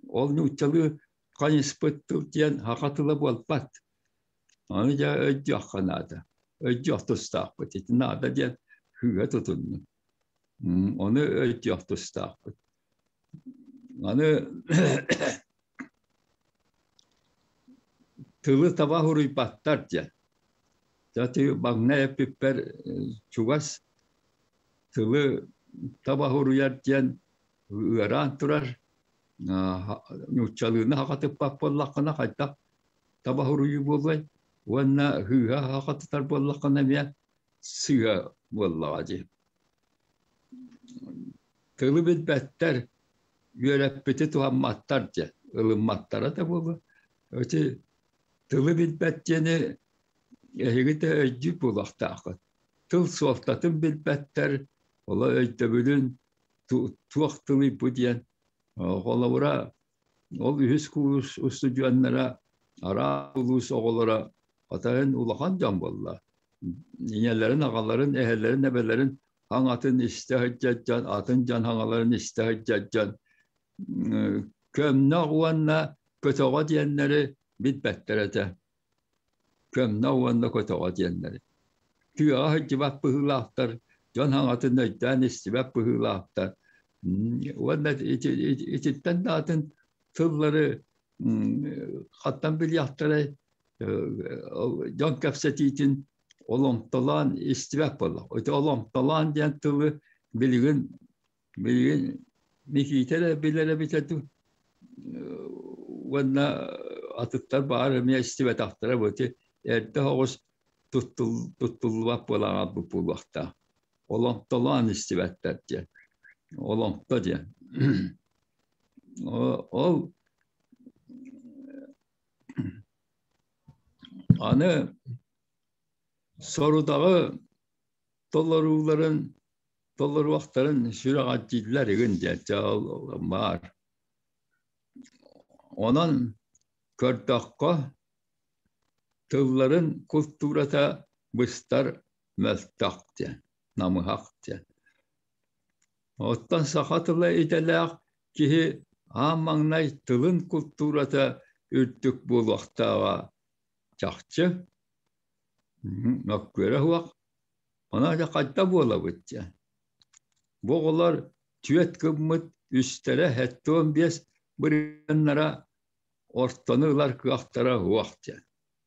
Ол нууччалыы хайыспыт тыл диэн саха тыла буолбат. Аны дьэ өйдүөххэ наада. Өйдүөх тустаахпыт. Ити наада диэн сыыһа тутуннум. Ону өйдүөх тустаахпыт. Аны тылы таба суруйбаттар диэн. Дьэ маҥнай эппиппэр чугас тылы таба суруйар диэн ыараан турар. Нууччалыыны хахатыппат буоллаххына хайдах таба суруйуу буолуой? Уонна сыыһа хахатытар буоллаххына эмиэ сыыһа буоллаҕа дии. Тылы билбэттэр. Үөрэппити туһамматтар дьэ, ылымматтара да буолуо. Ити тылы билбэт диэни эһиги да өйдүүр буолуохтааххыт. Тыл суолтатын билбэттэр, ола өйдөбүлүн туох тылый бу диэн. Холобура, ол үһүс куурус устудьуоннара, араас улуус оҕолоро хатайын улахан дьон буолла. Ийэлэрин, аҕаларын, эһэлэрин, эбэлэрин хаҥатын истэ сылдьар дьон, атын дьон хаҥаларын истэ сылдьар дьон көмнөх уонна көтөҕө диэннэри билбэттэр этэ. Көмнөх уонна көтөҕө диэннэри. Тыаҕа сылдьыбат быһыылаахтар, дьон хаҥатын өйдөөн истибэт быһыылаахтар. Уонна ититтэн да атын тыллары хаттан билиэхтэрэй, дьон кэпсэтиитин оломтолоон истибэт буолла. Ити оломтолоон диэн тылы билигин билигин Микиитэ эрэ билэр эбитэ дуу уонна атыттар баар эмиэ истибэтэхтэрэ бу ити эрдэ соҕус туттуллубат буолан хаалбыт буолуохтаах. Оломтолоон истибэттэр диэн. Оломто диэн. Ол аны сорудаҕы толорууларын толоруохтарын сүрэҕэлдьииллэр игин диэн баар. Онон көрдөххө, тылларын култуурата быстар мөлтөх диэн, намыһах диэн. Оттон саха тыла идэлээх киһи аан маҥнай тылын култуурата үрдүк буолуохтааҕа чахчы. Мөккүөрэ суох. Онон дьэ хайда буолабыт дьэ. Бу оҕолор түөрт гыммыт үстэрэ 75 бырыһыаннара ортону ылар кыахтара суох диэн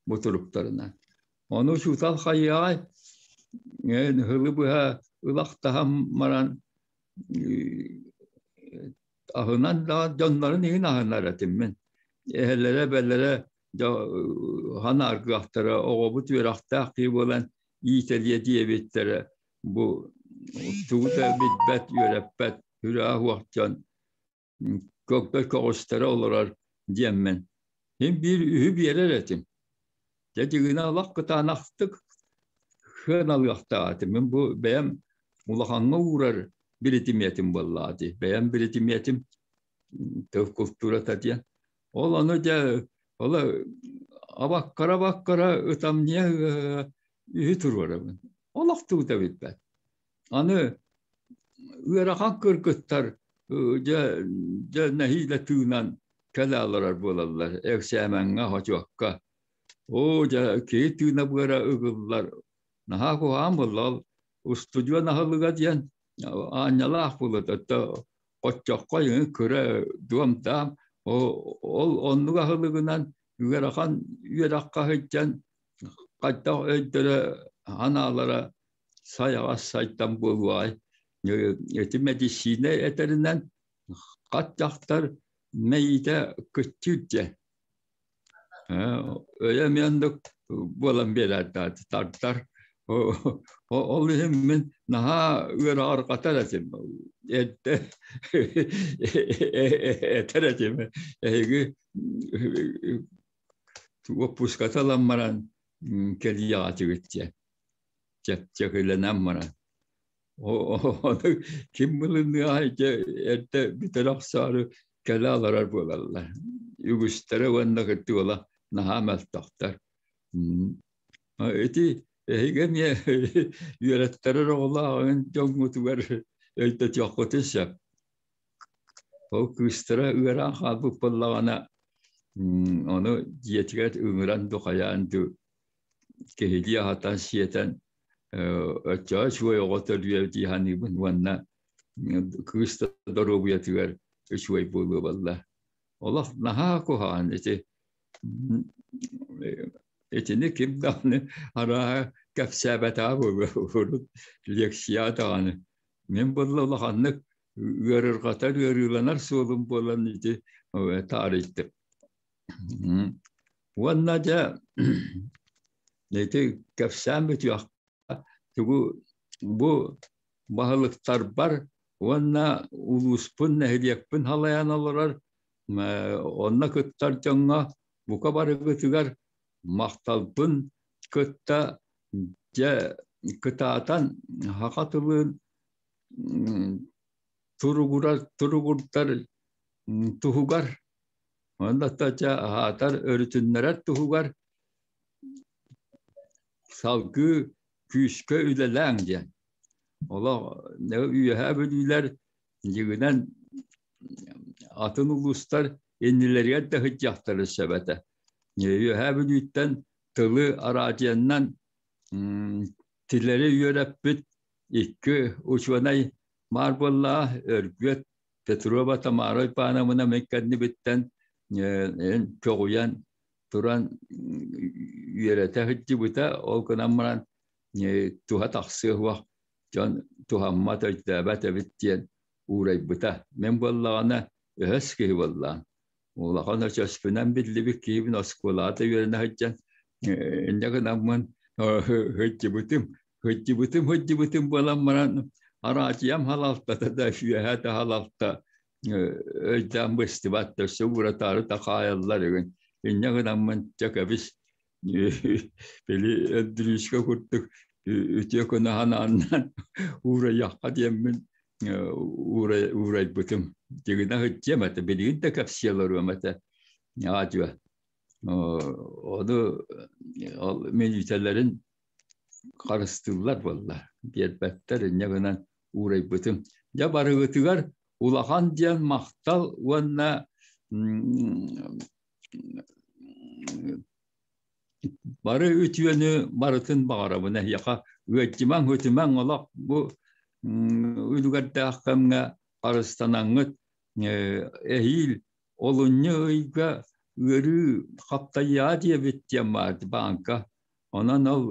бу туруктарынан. Ону учуутал хайыаҕай ыһылы быһа ылахтаһан баран аһынан да дьоннорун иһин аһынар этим мин. Эһэлэрэ эбэлэрэ ханааргыахтара оҕобут үөрэхтээх киһи буолан иитэлиэ диэбиттэрэ бу тугу да билбэт үөрэппэт үрэҕэ суох дьон көкпөр көҕүстэрэ олорор диэммин мин биир үһү биэрэр этим дьэ дьигинэ олох кытаанахтык сыаналыахтаах этим мин бу бэйэм улахаҥҥа уурар биритимиэтим буоллаҕа дии бэйэм биритимиэтим тыл култуурата диэн ол ону дьэ ол абаккара-абаккара ытамньыйа үһү туруорабын олох тугу да билбэт аны ыарахан кыргыттар дьэ дьэ нэһиилэ тыынан кэлэ олорор буолаллар эксээмэҥҥэ хочуокка оо дьэ киһи тыына быара ыгыллар наһаа куһаҕан буолла ол устудьуон аһылыга диэн аанньалаах буолуо оччоххо кыра дуомтаам ол оннук аһылыгынан ыарахан үөрэххэ сылдьан хайдах өйдөрө анаалара сайаҕас сайтан буолуоҕай ити мэдиссиинэ этэринэн хат дьахтар мэйиитэ кыччыыр диэн Өйө эмиэ оннук буолан биэрээт тардар. Ол иһин мин наһаа ыараҕырҕатар этим. Эрдэ этэр этим. Эһиги уоппуската ылан баран кэлиэҕитигит диэн. Чэпчэкилэнэн баран. Ону ким ылыныаҕай дьэ эрдэ бүтэрэ охсоору кэлэ олорор буолаллар. Үгүстэрэ уонна кырдьыала наһаа мөлтөхтөр. Ити эһиги эмиэ үөрэттэрэр оҕолооҕун дьоҥҥутугар өйдөтүөххүтүн сөп. Ол кыыстара ыараан хаалбыт буоллаҕына, ону дьиэтигэр ыҥыран ду хайаан ду киһилии аһатан сиэтэн оччоҕо үчүгэй оҕо төрүө дии саныыбын уонна кыыс да доруобуйатыгар үчүгэй буолуо буолла. Олох наһаа куһаҕан ити итини ким даҕаны арааһа кэпсээбэтэҕэ буолуо урут лекция даҕаны. Мин буолла улаханнык ыарырҕатар ыарыыланар суолум буолан ити таарыйдым. Уонна дьэ ити кэпсээн бүтүөххэ тугу бу баһылыктарбар Уонна улууспун, нэһилиэкпин халайан олорор, онно кыттар дьоҥҥо бука барыгытыгар махталбын кытта дьэ кытаатан саха тылын туругурар туругурдар туһугар уонна дьэ аһаатар өрүтүннэрэр туһугар салгыы күүскэ үлэлээҥ диэн. Олох үөһээ бүлүүлэр дьиҥинэн атын улуустар иннилэригэр да сылдьыахтарын сөп этэ. Үөһээ Бүлүүттэн тылы араадьыйаннан тилэри үөрэппит икки учуонай баар буоллаҕа Өргүөт Петрова Тамара Ивановна мин кэннибиттэн көҕүйэн туран үөрэтэ сылдьыбыта. Ол гынан баран туһа тахсыа суох дьон туһаммат, өйдөөбөт эбит диэн уурайбыта. Мин буоллаҕына өһөс киһи буоллаҕым. Улахан өчөспүнэн биллибит киһибин оскуолаҕа да үөрэнэ сылдьан инньэ гынаммын сылдьыбытым, сылдьыбытым, сылдьыбытым буолан баран араадьыйам халалтата да үөһээ да халалта өйдөөн быстыбат да өссө ууратаары да хаайаллар игин. Инньэ гынаммын дьэ кэбис били Өндүрүүскэ курдук үтүө күнэ ханааннаан уурайыахха диэммин уурайбытым. Дьигинэ сылдьыам этэ, билигин да кэпсии олоруом этэ. Аадьуа. Ону ол мүнүүтэлэрин харыстыыллар буолла. Биэрбэттэр, инньэ гынан уурайбытым. Дьэ барыгытыгар улахан диэн махтал уонна бары үтүөнү барытын баҕарабын эһиэхэ ыаддьымаҥ үтүмэҥ олох бу үлүгэрдээх кэмҥэ харыстанаҥҥыт эһиил олунньу ыйга ыарыы хаптайыа диэбит диэн баар бааҥка онон ол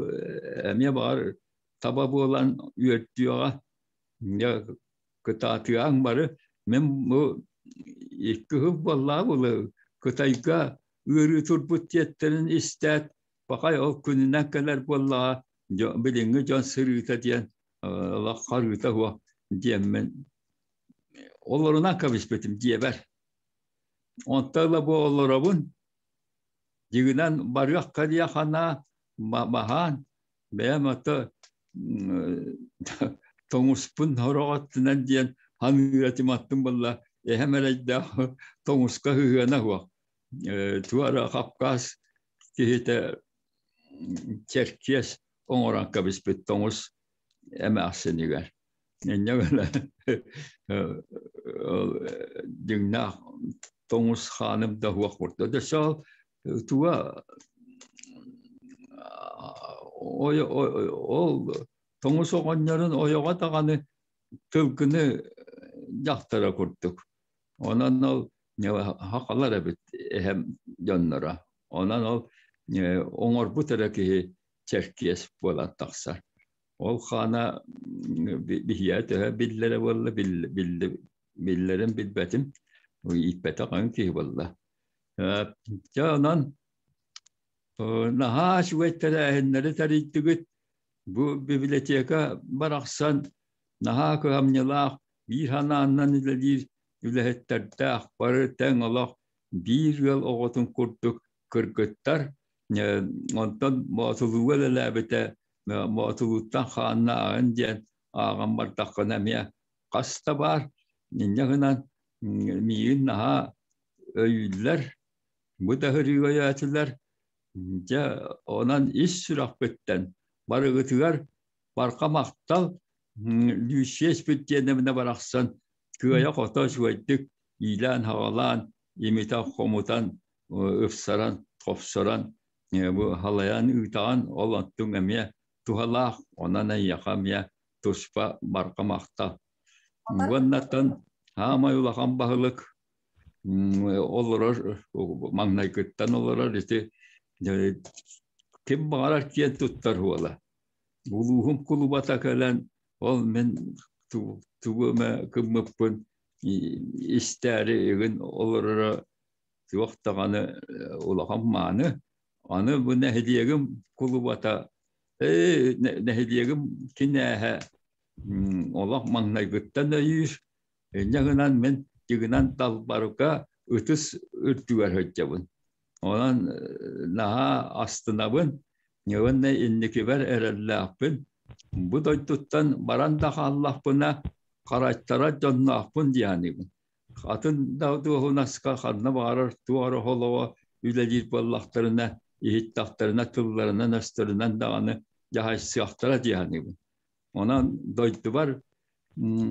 эмиэ баҕар таба буолан үөрдүөҕэ кытаатыаҥ бары мин бу икки сыл буоллаҕа буолуо Кытайга ыарыы турбут диэттэрин истээт пахай ол күнүнэн кэлэр буоллаҕа билиҥҥи дьон сырыыта диэн олох харыыта суох диэммин олорунан кэбиспитим дьиэбэр онтон ыла бу олоробун дьиҥинэн барыах кэлиэх санаа баһаан бэйэм ото тоҥуспун сорох өттүнэн диэн ханыыра тиматтым буолла эһэм эрэйдээх тоҥуска сыһыана суох туора хапкаас киһитэ чэркиэс оҥорон кэбиспит тоҥус эмээхсинигэр инньэ гына дьиҥнээх тоҥус хааным да суох курдук өссө ол туга ол тоҥус оҕонньорун ойоҕо даҕаны тылгыны дьахтара курдук. Онон ол хахалар эбит эһэм дьонноро. Онон ол оҥорбут эрэ киһи чэркиэс буолан тахсар. Ол хаана биһиэхэ төһө биллэрэ буолла биллэрин билбэтим. Ииппэтэх өҥ киһи буолла. Дьэ онон наһаа үчүгэй тэрээһиннэри тэрийдигит. Бу библиотека барахсан наһаа кыһамньылаах, биир санааннан үлэлиир үлэһиттэрдээх, бары тэҥ олох биир ыал оҕотун курдук кыргыттар. Онтон Боотулууга үлэлээбитэ, Боотулууттан хааннааҕын диэн ааҕан бардаххына эмиэ хас да баар. Инньэ гынан миигин наһаа өйүүллэр, бу да сырыыга өйөөтүлэр. Дьэ, онон ис сүрэхпиттэн барыгытыгар барҕа махтал Люция Испирдиэнэбинэ барахсан кыайа-хото үчүгэйдик иилээн-хаҕалаан, имитэн-хомутан, ыпсаран, хопсорон бу халайан ыытаҕын, ол онтуҥ эмиэ туһалаах, онон эйиэхэ эмиэ туспа барҕа махтал. Уоннаттан хаамай улахан баһылык олорор маҥнайгыттан олорор ити ким баҕарар киэн туттар уола. Улууһум кулубата кэлэн ол мин тугу эмэ гыммыппын истээри игин олороро туох даҕаны улахан мааны. Аны бу нэһилиэгим кулубата нэһилиэгим кинээһэ Олох маҥнайгыттан өйүүр. Инньэ гынан мин тигинэн Далбарга ытыс үрдүгэр сылдьабын. Онон наһаа астынабын, уонна инникибэр эрэллээхпин. Бу дойдуттан баран да хааллахпына, харайтара дьонноохпун дии саныыбын. Атын да дуоһунаска ханна баҕарар туох эрэ холоҕо үлэлиир буоллахтарына, иһиттэхтэринэ тылларынан-өстөрүнэн даҕаны дьаһайсыахтара дии саныыбын. Онон дойдубар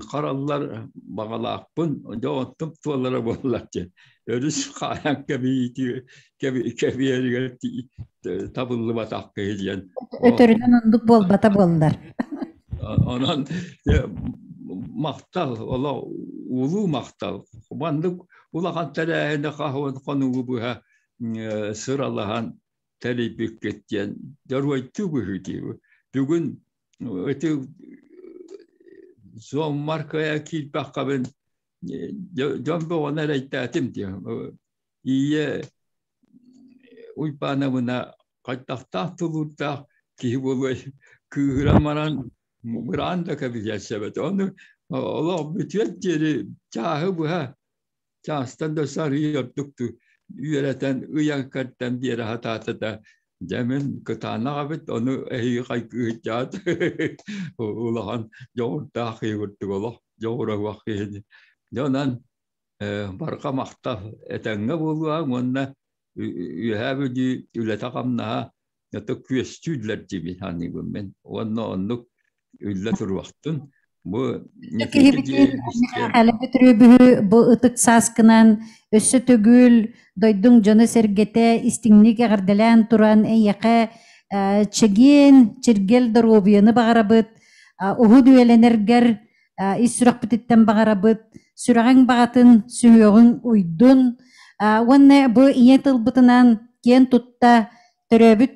хараллар баҕалаахпын, дьэ оттук туолара буоллар диэн. Өрүс хаайан кэбиһиити кэбиһэригэр табыллыбатах киһи диэн. Өтөрүнэн оннук буолбата буоллар. Онон махтал, олох улуу махтал. Маннык улахан тэрээһини хаһан хонугу быһа сыралаһан тэрийбиккит диэн дьоруойдуу быһыы диибин. Бүгүн ити зооммар кыайа киирбэххэбин дьон бөҕөнү эрэйдээтим диэн. Ийэ Уйбаанабына хайдахтаах тулуурдаах киһи буолуой кыыһыран баран быраан да кэбиһиэн сөп этэ. Ону олох бүтүөр диэри чааһы быһа чаастан да сарыы ордук үөрэтэн ыйан кэрдэн биэрэ сатаата да дьэ мин кытаанах эбит ону эһиги хайгыһыйдаат улахан дьоҕурдаах киһи курдук олох дьоҕура киһини дьэ онон барҕа махтал этэҥҥэ буолуоҕа уонна Үөһээ Бүлүү үлэтэ-хамнаһа ото күөстүүллэр диибин саныыбын мин уонна оннук үллэ туруохтун. Бу Киһибитин Михаил Петровиһы бу ытык сааскынан өссө төгүл дойдуҥ дьоно-сэргэтэ истиҥник эҕэрдэлээн туран эйиэхэ чэгиэн, чиргэл доруобуйаны баҕарабыт, уһун үйэлэнэргэр ис сүрэхпититтэн баҕарабыт, сүрэҕиҥ баҕатын сүһүөҕүҥ уйдун уонна бу ийэ тылбытынан киэн тутта төрөөбүт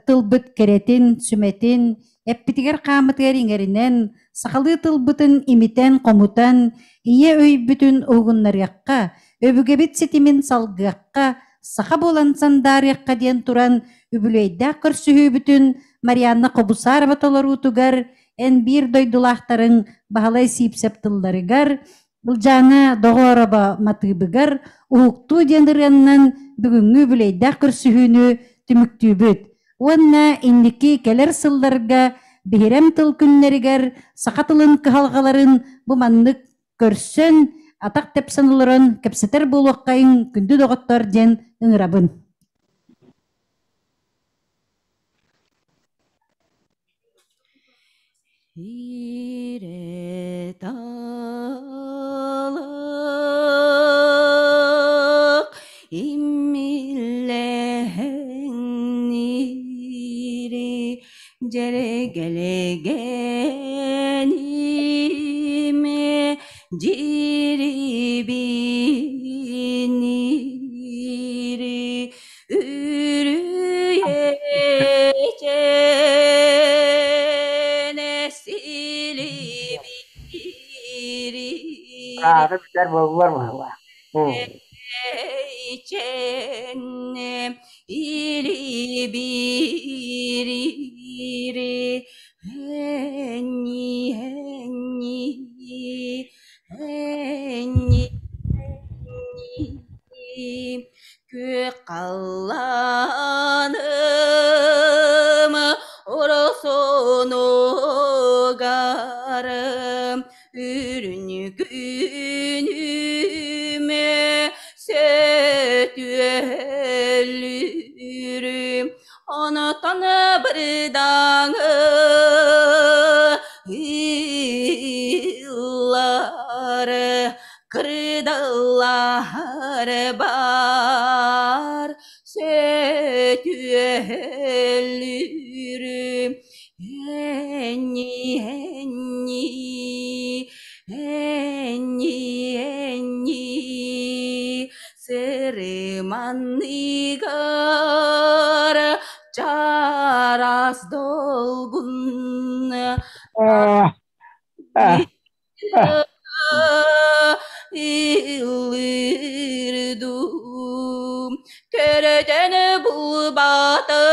тылбыт кэрэтин, сүмэтин эппитигэр-хааммытыгар иҥэринэн, сахалыы тылбытын имитэн-хомутан, ийэ өйбүтүн уһугуннарыахха, өбүгэбит ситимин салгыахха, саха буолан сандаарыахха диэн туран үбүлүөйдээх көрсүһүүбүтүн Марианна Хобусарова толоруутугар эн биир дойдулаахтарыҥ Баһылай Сиипсэп тылларыгар, Ылдьаана Доҕооробо матыыбыгар Уһуктуу диэн ырыаннан бүгүҥҥү үбүлүөйдээх көрсүһүүнү түмүктүүбүт. Уонна инники кэлэр сылларга биһирэм тыл күннэригэр саха тылын кыһалҕаларын бу маннык көрсөн, атах тэпсэн олорон кэпсэтэр буолуоххайыҥ, күндү доҕоттор диэн ыҥырабын. Ире талык иммиллэһэҥнири дьэргэлгэниме дьирибинири Аата бүтэр буоллар быһыылаах. Күөх халлааным оросонугар үрүҥ күнүмэ сөтүөлүүрүм онтон бырдаҥы ыллар Кырдаллар бар сөтүөлүүрүм энни энни энни энни сырыманныгар чарас долгун Ыллыырдум көрөтөн булбатах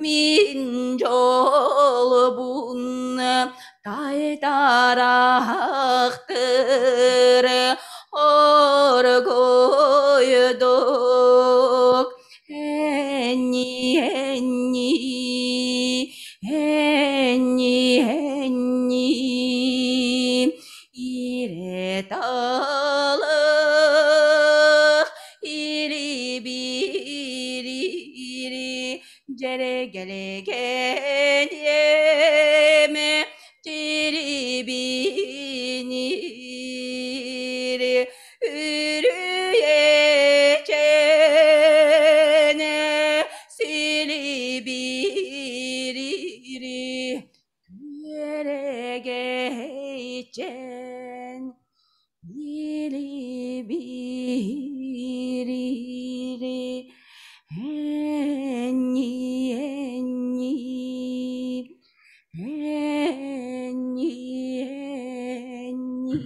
мин дьолбун. Тайтарахтыр оргойдук Энни, энни, энни, энни, иреталых, ири бири, жерегелеген жирибинир, үрүйечене силибири, күөрэгейчен, илибири, энни, энни, энни, энни.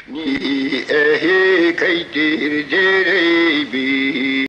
Ни эхи кайдир дерейби.